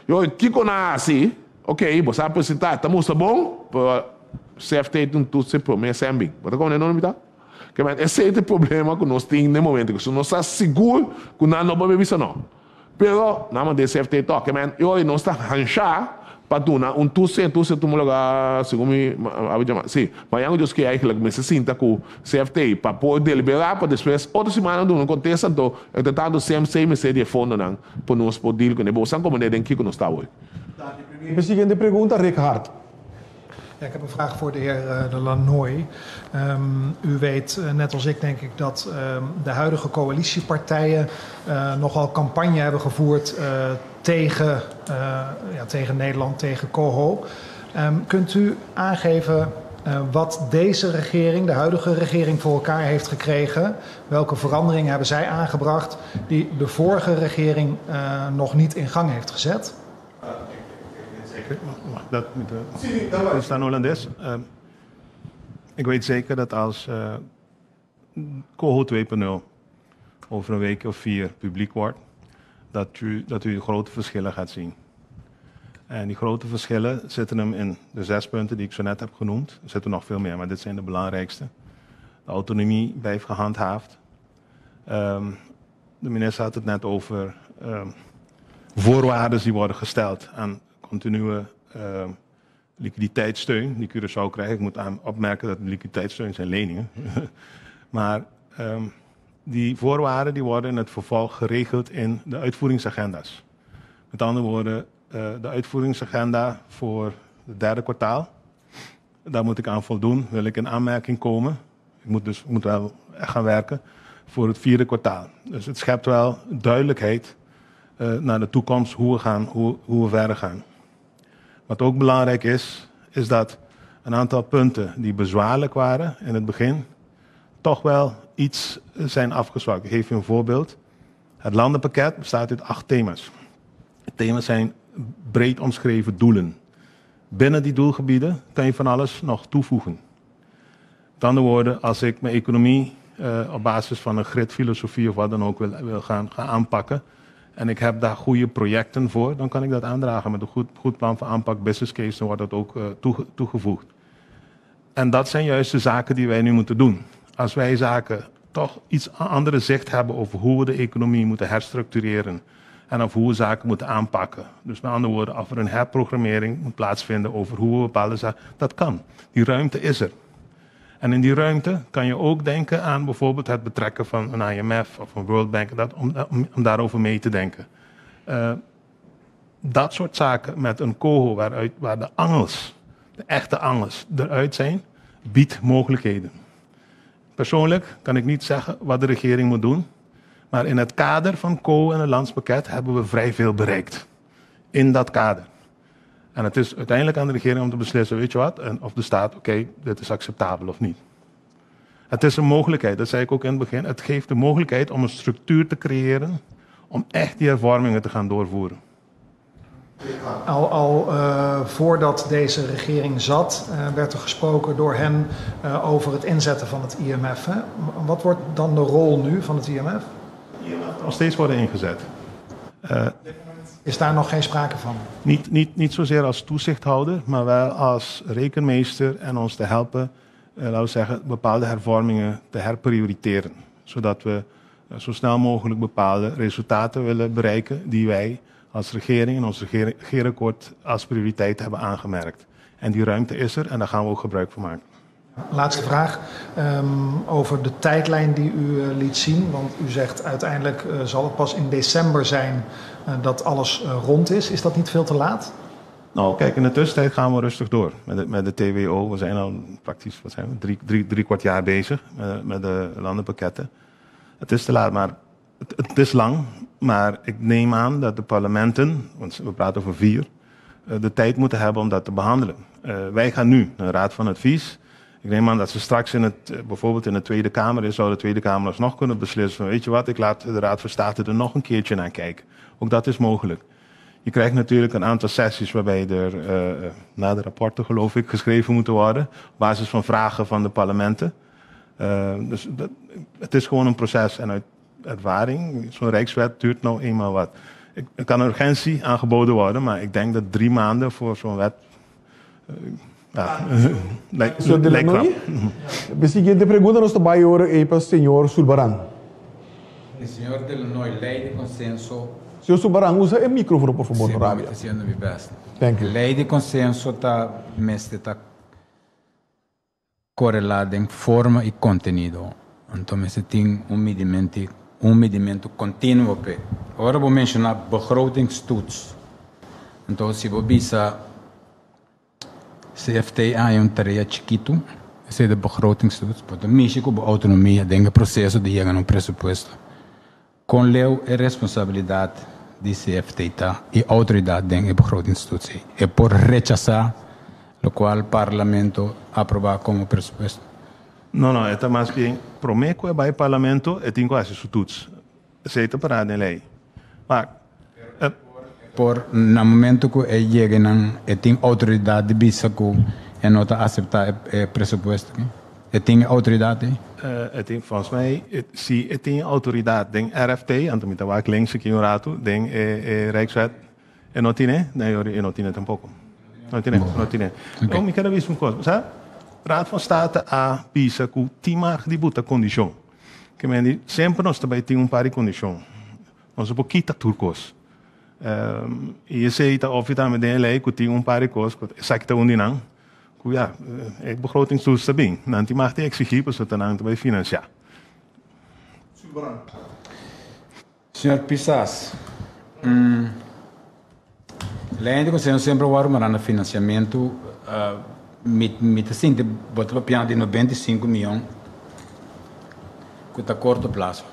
yo kiko nan a hasi ok bo sa presentá ta mustra bon pero CFT tin un toets e promé sèn bin bo ta komprende dónde mi ta? Ke men esei ta e problema ku nos tin den momento ku nos ta sigur ku nan no por bisa no. Pero nan manda e CFT tòg. Ke men e ora nos ta hanshá pa duna un toetsen, toetsen tuma lugá segun mi a jama si mañan ku Dios ke eigenlijk mester sinta ku CFT pa por deliberá pa despues otro siman nan duna un kontesta anto entretanto CMC mester di e fondonan pa nos por deal kuné. Bo san komprendé den kiko nos ta awor. E siguiente pregunta Rick Hart. Ja, ik heb een vraag voor de heer eh, de Lannoy. Um, u weet, eh, net als ik denk ik, dat um, de huidige coalitiepartijen uh, nogal campagne hebben gevoerd uh, tegen, uh, ja, tegen Nederland, tegen COHO. Um, kunt u aangeven uh, wat deze regering, de huidige regering, voor elkaar heeft gekregen? Welke veranderingen hebben zij aangebracht die de vorige regering uh, nog niet in gang heeft gezet? Zeker. Mag ik dat met de staan Holandes? Ik weet zeker dat als uh, Coho 2.0 over een week of vier publiek wordt, dat u, dat u grote verschillen gaat zien. En die grote verschillen zitten hem in de zes punten die ik zo net heb genoemd. Er zitten nog veel meer, maar dit zijn de belangrijkste. De autonomie blijft gehandhaafd. Um, de minister had het net over um, voorwaarden die worden gesteld aan continue uh, liquiditeitssteun die Curaçao krijgt. Ik moet aan opmerken dat liquiditeitssteun zijn leningen. maar um, die voorwaarden die worden in het vervolg geregeld in de uitvoeringsagenda's. Met andere woorden, uh, de uitvoeringsagenda voor het derde kwartaal, daar moet ik aan voldoen. Wil ik in aanmerking komen? Ik moet dus moet wel echt gaan werken voor het vierde kwartaal. Dus het schept wel duidelijkheid uh, naar de toekomst hoe we, gaan, hoe, hoe we verder gaan. Wat ook belangrijk is, is dat een aantal punten die bezwaarlijk waren in het begin, toch wel iets zijn afgezwakt. Ik geef je een voorbeeld. Het landenpakket bestaat uit acht thema's. De thema's zijn breed omschreven doelen. Binnen die doelgebieden kan je van alles nog toevoegen. Met andere woorden, als ik mijn economie uh, op basis van een gridfilosofie of wat dan ook wil, wil gaan, gaan aanpakken, en ik heb daar goede projecten voor, dan kan ik dat aandragen met een goed, goed plan van aanpak, business case, dan wordt dat ook uh, toege, toegevoegd. En dat zijn juist de zaken die wij nu moeten doen. Als wij zaken toch iets andere zicht hebben over hoe we de economie moeten herstructureren en of hoe we zaken moeten aanpakken. Dus met andere woorden, of er een herprogrammering moet plaatsvinden over hoe we bepaalde zaken. Dat kan. Die ruimte is er. En in die ruimte kan je ook denken aan bijvoorbeeld het betrekken van een IMF of een World Bank, dat, om, om, om daarover mee te denken. Uh, dat soort zaken met een coho waaruit, waar de angels, de echte angels, eruit zijn, biedt mogelijkheden. Persoonlijk kan ik niet zeggen wat de regering moet doen, maar in het kader van COHO en het landspakket hebben we vrij veel bereikt. In dat kader. En het is uiteindelijk aan de regering om te beslissen, weet je wat, en of de staat, oké, okay, dit is acceptabel of niet. Het is een mogelijkheid, dat zei ik ook in het begin. Het geeft de mogelijkheid om een structuur te creëren om echt die hervormingen te gaan doorvoeren. Al, al uh, voordat deze regering zat, uh, werd er gesproken door hen uh, over het inzetten van het IMF. Hè? Wat wordt dan de rol nu van het IMF? IMF nog steeds worden ingezet. Is daar nog geen sprake van? Niet, niet, niet zozeer als toezichthouder, maar wel als rekenmeester en ons te helpen, laten we zeggen, bepaalde hervormingen te herprioriteren. Zodat we zo snel mogelijk bepaalde resultaten willen bereiken die wij als regering in ons regeerakkoord als prioriteit hebben aangemerkt. En die ruimte is er en daar gaan we ook gebruik van maken. Laatste vraag over de tijdlijn die u liet zien. Want u zegt uiteindelijk zal het pas in december zijn dat alles rond is. Is dat niet veel te laat? Nou, kijk, in de tussentijd gaan we rustig door met de TWO. We zijn al praktisch, wat zijn we, 3/4 jaar bezig met de landenpakketten. Het is te laat, maar het is lang. Maar ik neem aan dat de parlementen, want we praten over 4, de tijd moeten hebben om dat te behandelen. Wij gaan nu naar de Raad van Advies. Ik neem aan dat ze straks bijvoorbeeld in de Tweede Kamer is, zou de Tweede Kamer alsnog kunnen beslissen van, weet je wat, ik laat de Raad van State er nog een keertje naar kijken. Ook dat is mogelijk. Je krijgt natuurlijk een aantal sessies waarbij er na de rapporten, geloof ik, geschreven moeten worden, op basis van vragen van de parlementen. Dus het is gewoon een proces en uit ervaring, zo'n Rijkswet duurt nou eenmaal wat. Er kan urgentie aangeboden worden, maar ik denk dat 3 maanden voor zo'n wet... Ja, Señor de lijkt Lannoy, krap. De siguiente pregunta nos va a ir para señor Sulbarán. El señor de Lannoy, ley de consenso. Señor Sulbarán, usa el micrófono, por favor, Sí, no rabia. estoy haciendo mi best. Thank you. Ley de consenso está, está correlada en forma y contenido. Entonces, tiene un medimento continuo. Ahora voy a mencionar begrotingstoets. Entonces, si vos visa CFT hay un tarea chiquito, ese de begrotingstoets, porque México, autonomía, tenga proceso de llegar a un presupuesto. Con leo es responsabilidad de CFT y autoridad de begrotingstoets. Es por rechazar lo cual el Parlamento aprueba como presupuesto. No, no, está más bien, prometo que va al Parlamento y tengo que hacer su toets. Se está parado en ley. Maar, por no momento que lleguen, tiene autoridad de visa que no acepta el presupuesto. Het autoridad? Het is volgens mij, het, si het tiene autoridad den RFT, anto mi tawa links aqui un rato, den Rijkswet, e no tiene, nee, e no tiene tampoco. No tiene, no tiene. Okay. Mi quero ver un cosa, sabe? Raad van State a pisa ku timag di buta condition. Que men di, sempre nós também tem um par de condition. Nós um quita turcos. E esse aí tá óbvio também den lei ku tem um par de coisas, exacta um dinang. Ku ja, e begrotingstoets está bem. Não tem mais de exigir, porque você não vai financiar. Senhor Pisas, lei de conselho sempre o armará financiamento, me sente bota piano de 95 milhões que está a curto prazo.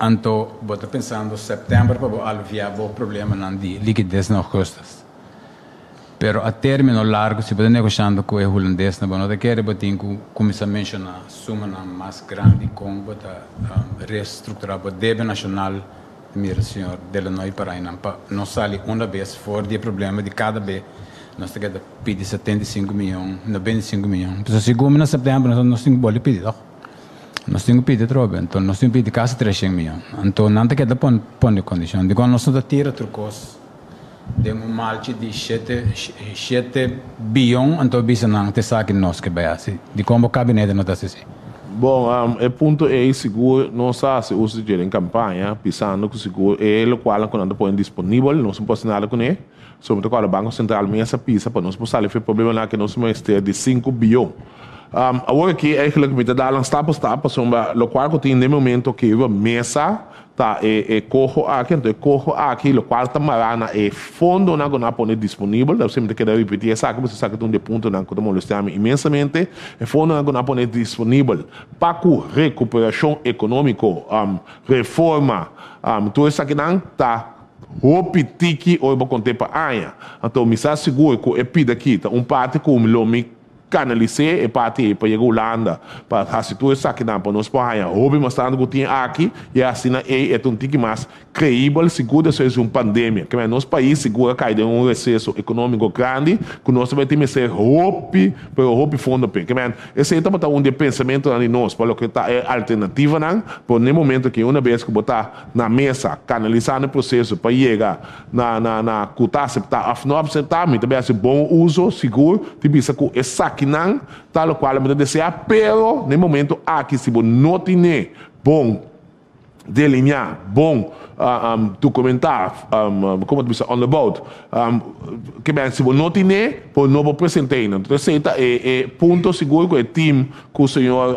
Anto bota pensando setembro para aliviar o problema não de liquidez nas custas. Pero a término largo se pode negociando com o holandês, não não quer botin que começa a mencionar suma na mais grande com bota reestruturar o débito nacional mira senhor Delanoy para não não sale uma vez fora de problema de cada vez. Nós temos que pedir 75 milhões, 95 milhões. Então, se como em setembro, nós temos que pedir, não? Nós temos que pedir tropa, então nós temos que pedir quase 300 milhões. Então, não tem que pôr pôr condição. De quando nós estamos tira trucos, de um malte de 7 bilhões, então bisa não te saque nós que vai assim. De como o gabinete não está assim. Bom, o ponto é seguro, não sabe se usa dinheiro em campanha, pensando que seguro é o qual quando põe disponível, não se pode nada com ele. Sobretudo quando o Banco Central mesmo pisa, para não se possa ter problema lá que não se ter de 5 bilhões. Agora aqui, eigenlijk, me dá um stap stap, sobre o qual que tem no momento que eu mesa, tá, e corro aqui, então corro aqui, o qual tá marana e fundo na que não disponível, eu sempre quero repetir essa aqui, você sabe que tem um ponto na que molestamos imensamente, e fundo na que não disponível para recuperação econômica, reforma, tudo isso aqui não tá Hopitiki ou vou contar para aia. Então, me está seguro que eu pido aqui, tá um parte com o me kanalis'é e parti ei pa yega Hulanda pa hasi tur esakinan pa nos por haña hopi mas tantu ku tin aki i asina ei e ta un tiki mas Creibel sigur despues di un pandemia. Keme nos pais sigur a cay den un receso economico grandi cu nos ta bay tin mester hopi pero hopi fondo p'e. Keme esey tabata un di e pensamentonan di nos pa loke ta e alternativanan, pero n'e momento aki una bes cu bo ta na mesa canalisando e proceso pa yega na na na cu ta acepta of no acepta, mi ta bay haci bon uso sigur di bisa cu esakinan ta locual mi ta desea, pero n'e momento aki si bo no tine bon delineá, bon dokumentá, komo ta bisa, onderbouwd, ke ben si bo no tine, bo no por present'é ainda. Entonces esei ta e e punto sigur ku e team ku señor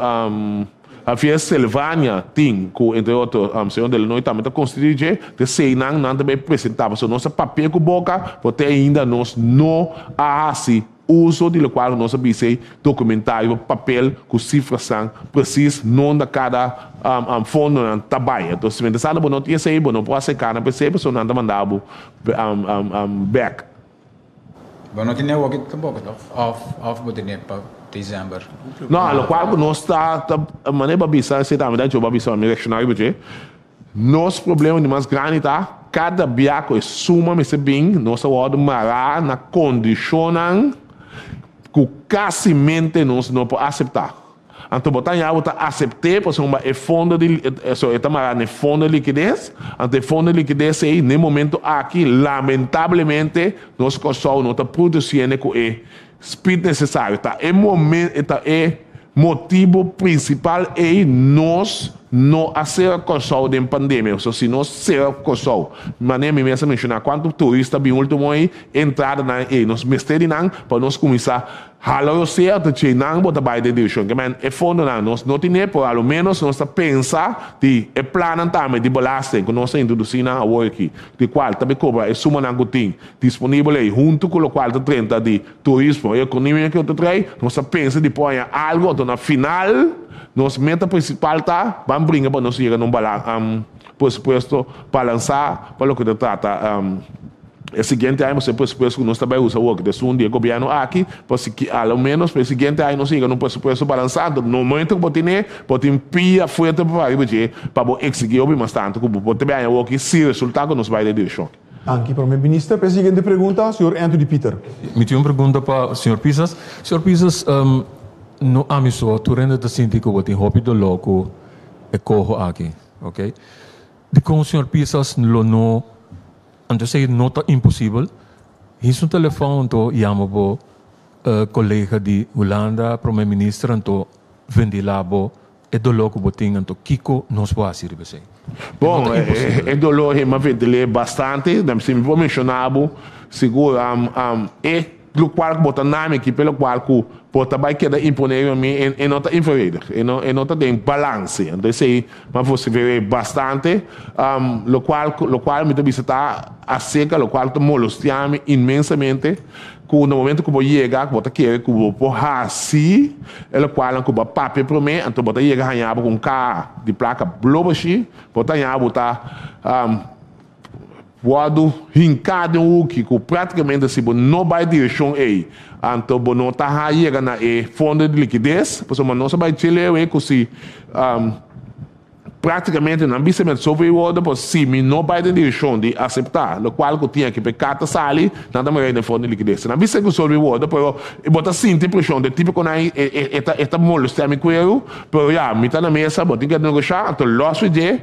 Javier Silvania tin, ku entre otro señor Delanoy tambe ta konstituí dje, ta eseinan nan ta bai presentá. Pasobra nos a papia ku boka, pero te ainda nos no a hasi Uso di lokual ku nos a bisa ei dokumentá riba papel ku sifrasan presis nonda kada fondonan ta bai. Entonces si mientrastanto bo no tin esei bo no por aserká nan pa esei pasobra nan ta manda bo bèk. Bo no tene awoki tampoco toch? Of of bo tene pa december? No, lokual ku nos ta ta manera bo a bisa esei tambe ta bo a bisa mi reakshoná riba dje. Nos problema di mas grandi ta kada bia ku e suma mester bin nos a wòrdu mará na kondishonnan ku kasimente nos no por aseptá. Anto bo ta haña bo ta asept'é pasobra e fondo di so e ta mará na e fondo di likides, anto e fondo di likides ei na e momento aki lamentablemente nos Kòrsou no ta produsiendo ku e speed nesesario. Ta e momen ta e motibo principal ey nos no a cera Corsou den pandemia. So si nos cera Corsou, manera mi mes a menciona cuanto turista bin ultimo ey, entradanan ey nos mester di nan pa nos cuminsa hala rosea ta djey nan bo ta bay den direccion. Ke men e fondonan nos no tine pero a lo menos nos ta pensa di e plannan tambe di belasting cu nos a introduci nan awor aki, di cual ta bay cobra e sumanan cu tin disponibel ei, huntu ku lokual ta drenta di turismo i ekonomia ku ta trae, nos ta pensa di por haña algu, anto na final nos meta prinsipal ta ban bringa pa nos yega na un balan presupuesto balansá pa loke ta trata e siguiente aña, pasobra e presupuesto ku nos ta bai usa awor ta esun di e gobièrnu aki, pa si a lo ménos pa e siguiente aña nos yega na un presupuesto balansá, anto no momento ku bo tene bo tin pia fuerte pa riba dje pa bo eksigí hopi mas tantu ku bo por ta bai haña awor ki si resultá ku nos bai den direkshon. Danki, Prome Minister. Pa e siguiente pregunta, señor Anthony Pieter. Mi tin un pregunta pa señor Pisas. Señor Pisas, no ami so, tur hende ta sinti ku bo tin hopi doló ku e koho aki, ok? Dikon señor Pisas lo no, anto esei no ta imposibel, hisa un telefòn anto yama bo kolega di Hulanda, Prome Minister, anto ventilá bo E doló ku bo tin, anto kiko nos por hasi riba esei? Bon, e doló hema ventil'é bastante. Si mi por menshoná bo, sigur e lokual ku bo ta nami aki, p'e lokual ku bo ta bai keda imponé riba mi, e no ta evenredig, e no e no ta den balanse. Anto esei mi a vosifer'é bastante. Lokual lokual mi ta bisa ta aserka lokual ta molostiá mi inmensamente. Ku na momento ku bo yega, ku bo ta kere ku bo por hasi e lokualnan ku bo a papia promé, anto bo ta yega haña bo ku un kaha di plaka blo bashí, bo ta haña bo ta wòrdu hinká den un huki ku práktikamente si bo no bai direkshon ei, anto bo no ta yega na e fondo di likides, pasobra nos a bai dje leu ei ku si. Práktikamente nan bisa mi zoveel woorden, pero si mi no bai den direkshon di aseptá lokual ku tin aki pa e karta sali, nan ta mira den fondo di likides. Nan bisa ku zoveel woorden, pero bo ta sinti preshon den tipo ku nan e ta e ta molestiá mi kueru, pero ya, mi ta na mesa, bo tin ke negoshá, anto lòs fi dje.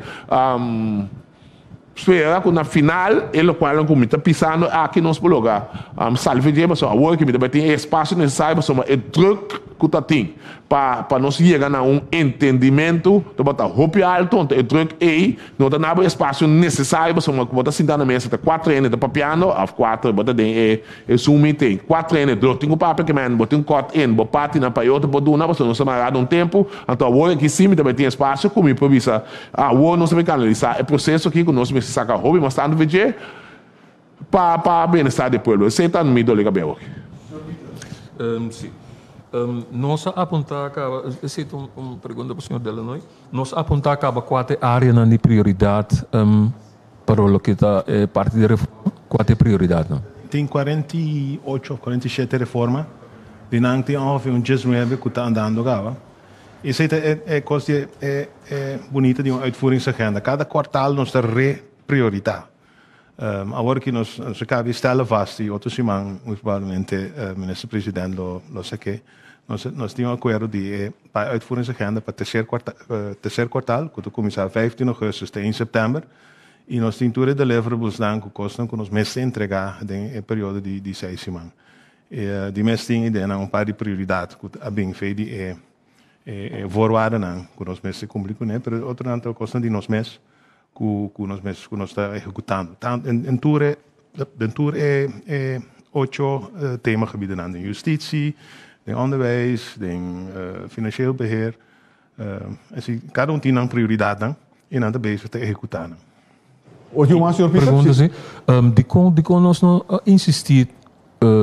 Spera ku na final e lokualnan ku mi ta pisando aki nos por logra sali dje pasobra awor ki mi ta bai tin e espasio nesesario pasobra e druk ku ta tin pa pa nos yega na un entendimentu tabata hopi alto anto e druk ei no ta nabo e espasio nesesario pasobra ku bo ta sinta na mesa ta kuater hende ta papiando òf kuater bo ta den e E Zoom meeting, kua trainer dor tin ku papia ke men bo tin kòt in bo partinan pa e otro por duna pasobra nos ta marado un tempu, anto awor aki si mi ta bai tin espasio ku mi por bisa awor nos ta bai kanalisá e proseso aki ku nos mester saka hopi mas tantu for dje pa pa bienestar di e pueblo. Esei ta mi dole kabia awor. Si. Nos a apuntá kaba, esei ta un pregunta pa señor Delanoy. Nos a apuntá kaba kua ta e áreanan di prioridat Pero loke ta e parti di reforma, kua ta e prioridatnan? Tin 48 of 47 reforma. Di nan tin ongeveer un 19 ku ta andando kaba. Esei ta e e kos di e e bunita di un uitvoeringsagenda. Kada kwartaal nos ta re-prioritá. Awor ki nos nos a kaba di stellen vast i otro siman muy probablemente minister president lo lo sak'é. Nos nos tin un akuerdo di e pa e uitvoeringsagenda pa tercer kwarta tercer kwartaal ku ta kuminsá 15 augustus te 1 september i nos tin tur e deliverablesnan ku kosnan ku nos mester entregá den e periodo di di seis siman. E di mes tin ideanan un par di prioridat ku a bin fe di e e voorwaardennan ku nos mester kumpli kuné, pero e otronan ta kosnan di nos mes ku ku nos mes ku nos ta ehekutando. Tantu en tur e den tur e e ocho temagebiedennan, den justitsie, den onderwijs, den financieel beheer, Así, kada un tin nan prioridatnan i nan ta bezig ta ehekutá nan. Otro mas, señor Pisas? Pregunta si. Dikon dikon nos no a insistí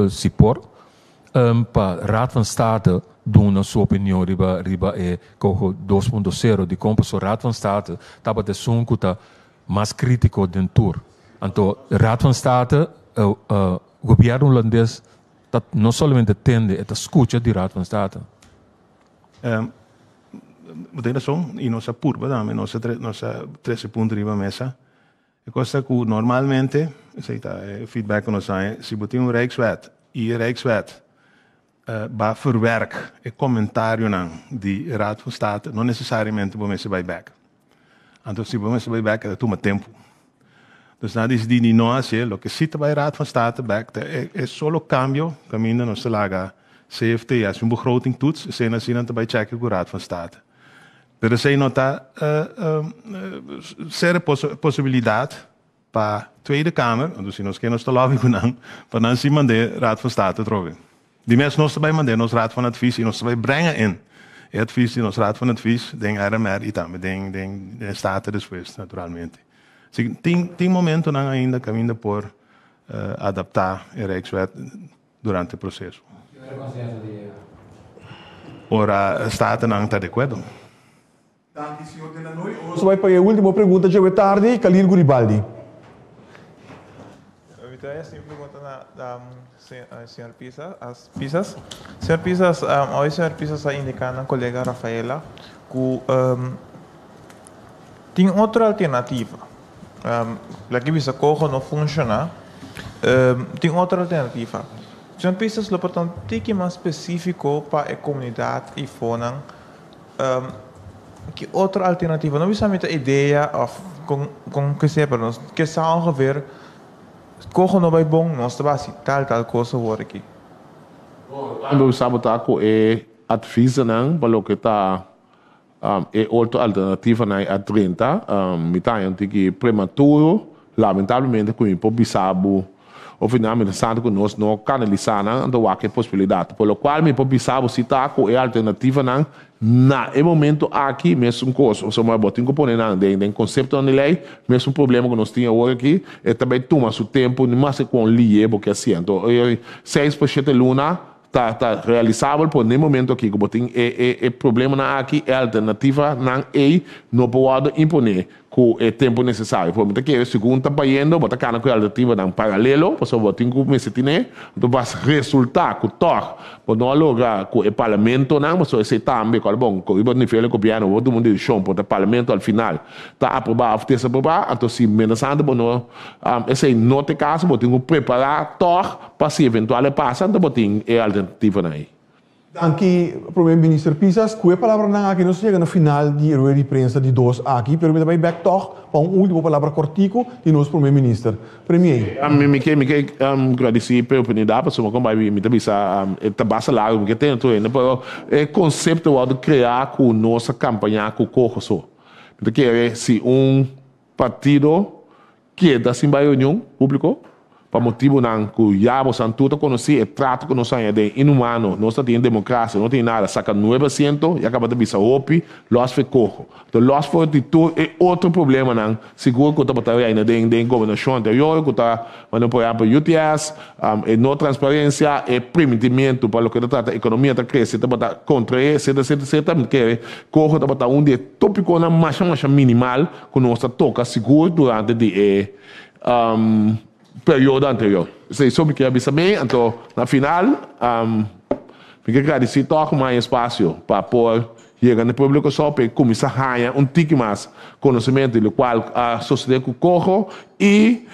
si por pa Raad van State duna su opinion riba riba e Koho 2.0? Dikon? Pasobra Raad van State tabata esun ku ta mas krítiko den tur. Anto Raad van State, gobièrnu hulandes ta no solamente tende, e ta skucha di Raad van State. Bo tin rason i nos a purba tambe, nos a nos a trese punto riba mesa. E kos ta ku normalmente, esei ta e feedback ku nos haña, si bo tin un Rijkswet i e Rijkswet ba verwerk e komentarionan di Raad van State, no nesesariamente bo mester bai bèk. Anto si bo mester bai bèk e ta tuma tempu. Dus nan a disidí di no hasié. Loke si ta bai Raad van State bèk ta e solo kambio kaminda nos ta laga CFT hasi un begrotingtoets, esei asina nan ta bai chèke ku Raad van State. Pero esei no ta sere posibilidat pa Tweede Kamer, anto si nos ke nos ta lòbi ku nan, pa nan si mand'é Raad van State atrobe. Di mes nos ta bai mand'é nos Raad van Advies i nos ta bai brenga in e advies di nos Raad van Advies den RMR i tambe den den den Staten despues naturalmente. Si tin tin momentonan ainda kaminda por adaptá e Rijkswet durante e proseso. Ora Statennan ta de akuerdo. Danki señor De Lanoy. Nos bai pa e ultimo pregunta dje tardi, Khalil Guribaldi. Mi ta hasi un pregunta na señor Pisas. Señor Pisas, hoy señor Pisas a indica na colega Rafaela cu tin otro alternativa. Laki bisa coho no funciona, tin otro alternativa. Señor Pisas lo por ta un tiki mas specifico pa e comunidad y fonan Ki otro alternativa? No bisa mi ta idea of con con ke sea, pero nos ke sa ongeveer koho no bai bon, nos ta basi tal tal cos awor aki. Tambe bo sa bo ta ku e adviesnan pa loke ta e otro alternativanan a drenta. Mi ta haña un tiki prematuro, lamentablemente ku mi por bisa bo Of final mi ta santo ku nos no kanalisá nan, anto wak e posibilidat. Por lo kual mi por bisa bo si ta ku e alternativanan na e momento aki mesun kos. Pasobra bo tin ku pone nan den den konseptonan di lei, mesun problema ku nos tin awor aki, e ta bai tuma su tempu, ni maske kon lié bo ke hasié. Anto seis pa shete luna ta ta realisabel, por na e momento aki ku bo tin e e e problemanan aki, e alternativanan ei no por wòrdu imponé ku e tempu nesesario. Por mi ta kere segun ta bayendo bo ta kana ku e alternativanan paralelo, pasobra bo tin ku mester tine, anto bas resultá ku tòg bo no a logra ku e parlamentonan, pasobra esei tambe kòl bon ku riba nivel di gobièrnu bo tuma un desishon por ta parlamento al final ta aprobá òf desaprobá, anto si mientrastanto bo no esei no ta e kaso bo tin ku prepará tòg pa si eventual e pasa anto bo tin e alternativanan ei. Danki Prome Minister Pisas. Ku e palabranan aki nos a yega na final di e rueda di prensa di dos aki, pero mi ta bai bek tòg pa un ultimo palabra kòrtiku di nos Prome Minister. Premier. Mi ke mi ke gradisí p'e oportunidat pasobra kon bai mi ta bisa e ta basta largu mi ke tene tur hende pero e konsepto wòrdu kreá ku nos a kampañá ku koho so. Mi ta kere si un partido Keda sin bai reunion públiko pa motibunan ku ya bosan tur ta konosí, e trato ku nos haña den inhumano, nos no tin demokrasia, no tin nada, saka nuebe asiento ya kaba ta bisa hopi, lòs for e koho. Anto lòs for di tur e otro problemanan sigur ku tabata reina den den gobernashon anterior ku ta manera por ehèmpel UTS, e no transparensia, e primintimiento pa loke ta trata ekonomia ta krese tabata kontra e, etcetera, etcetera, etcetera. Mi ta kere koho tabata un di e topikonan masha masha minimal ku nos ta toka sigur durante di e periodo anterior. Esei so mi kier a bisa mi, anto na final Mi ke gradisí tòg mas espasio pa por yega na e pueblo di Kòrsou pa e kuminsá haña un tiki mas konosementu di lokual a sosodé ku Coho i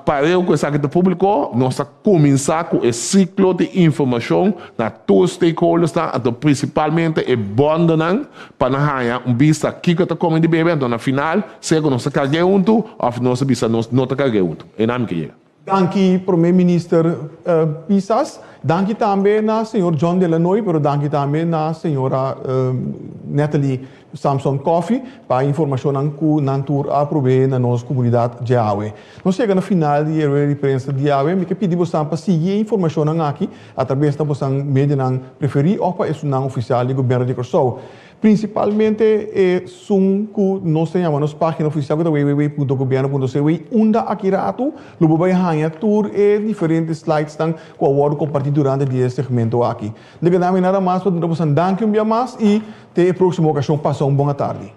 pareu ku esaki ta públiko nos ta kuminsá ku e siklo di informashon na tur stakeholdersnan anto prinsipalmente e bòndenan pa nan haña un bista kiko ta kome di bebe anto na final sea ku nos ta karg'é huntu òf nos ta bisa nos no ta karg'é huntu. Einan mi ke yega. Danki Prome Minister Pisas. Danki tambe na señor John de Lanoy, pero danki tambe na señora Natalie Samson Coffie pa e informacionnan cu nan tur a provee na nos comunidad djawe. Nos yega na final di e rueda di prensa di awe. Mi ke pidi bosan pa sigui e informacionnan aki atrabes na bosan medianan preferi of pa esunnan oficial di Gobierno di Corsou. Prinsipalmente esun ku nos ta yama nos página ofisial ku ta www.gobierno.cw unda aki ratu lo bo bai haña tur e diferente slidesnan ku a wòrdu kompartí durante di e segmento aki. Di keda mi nada mas pa duna boso danki un bia mas i te e próksimo okashon. Pasa un bon atardi.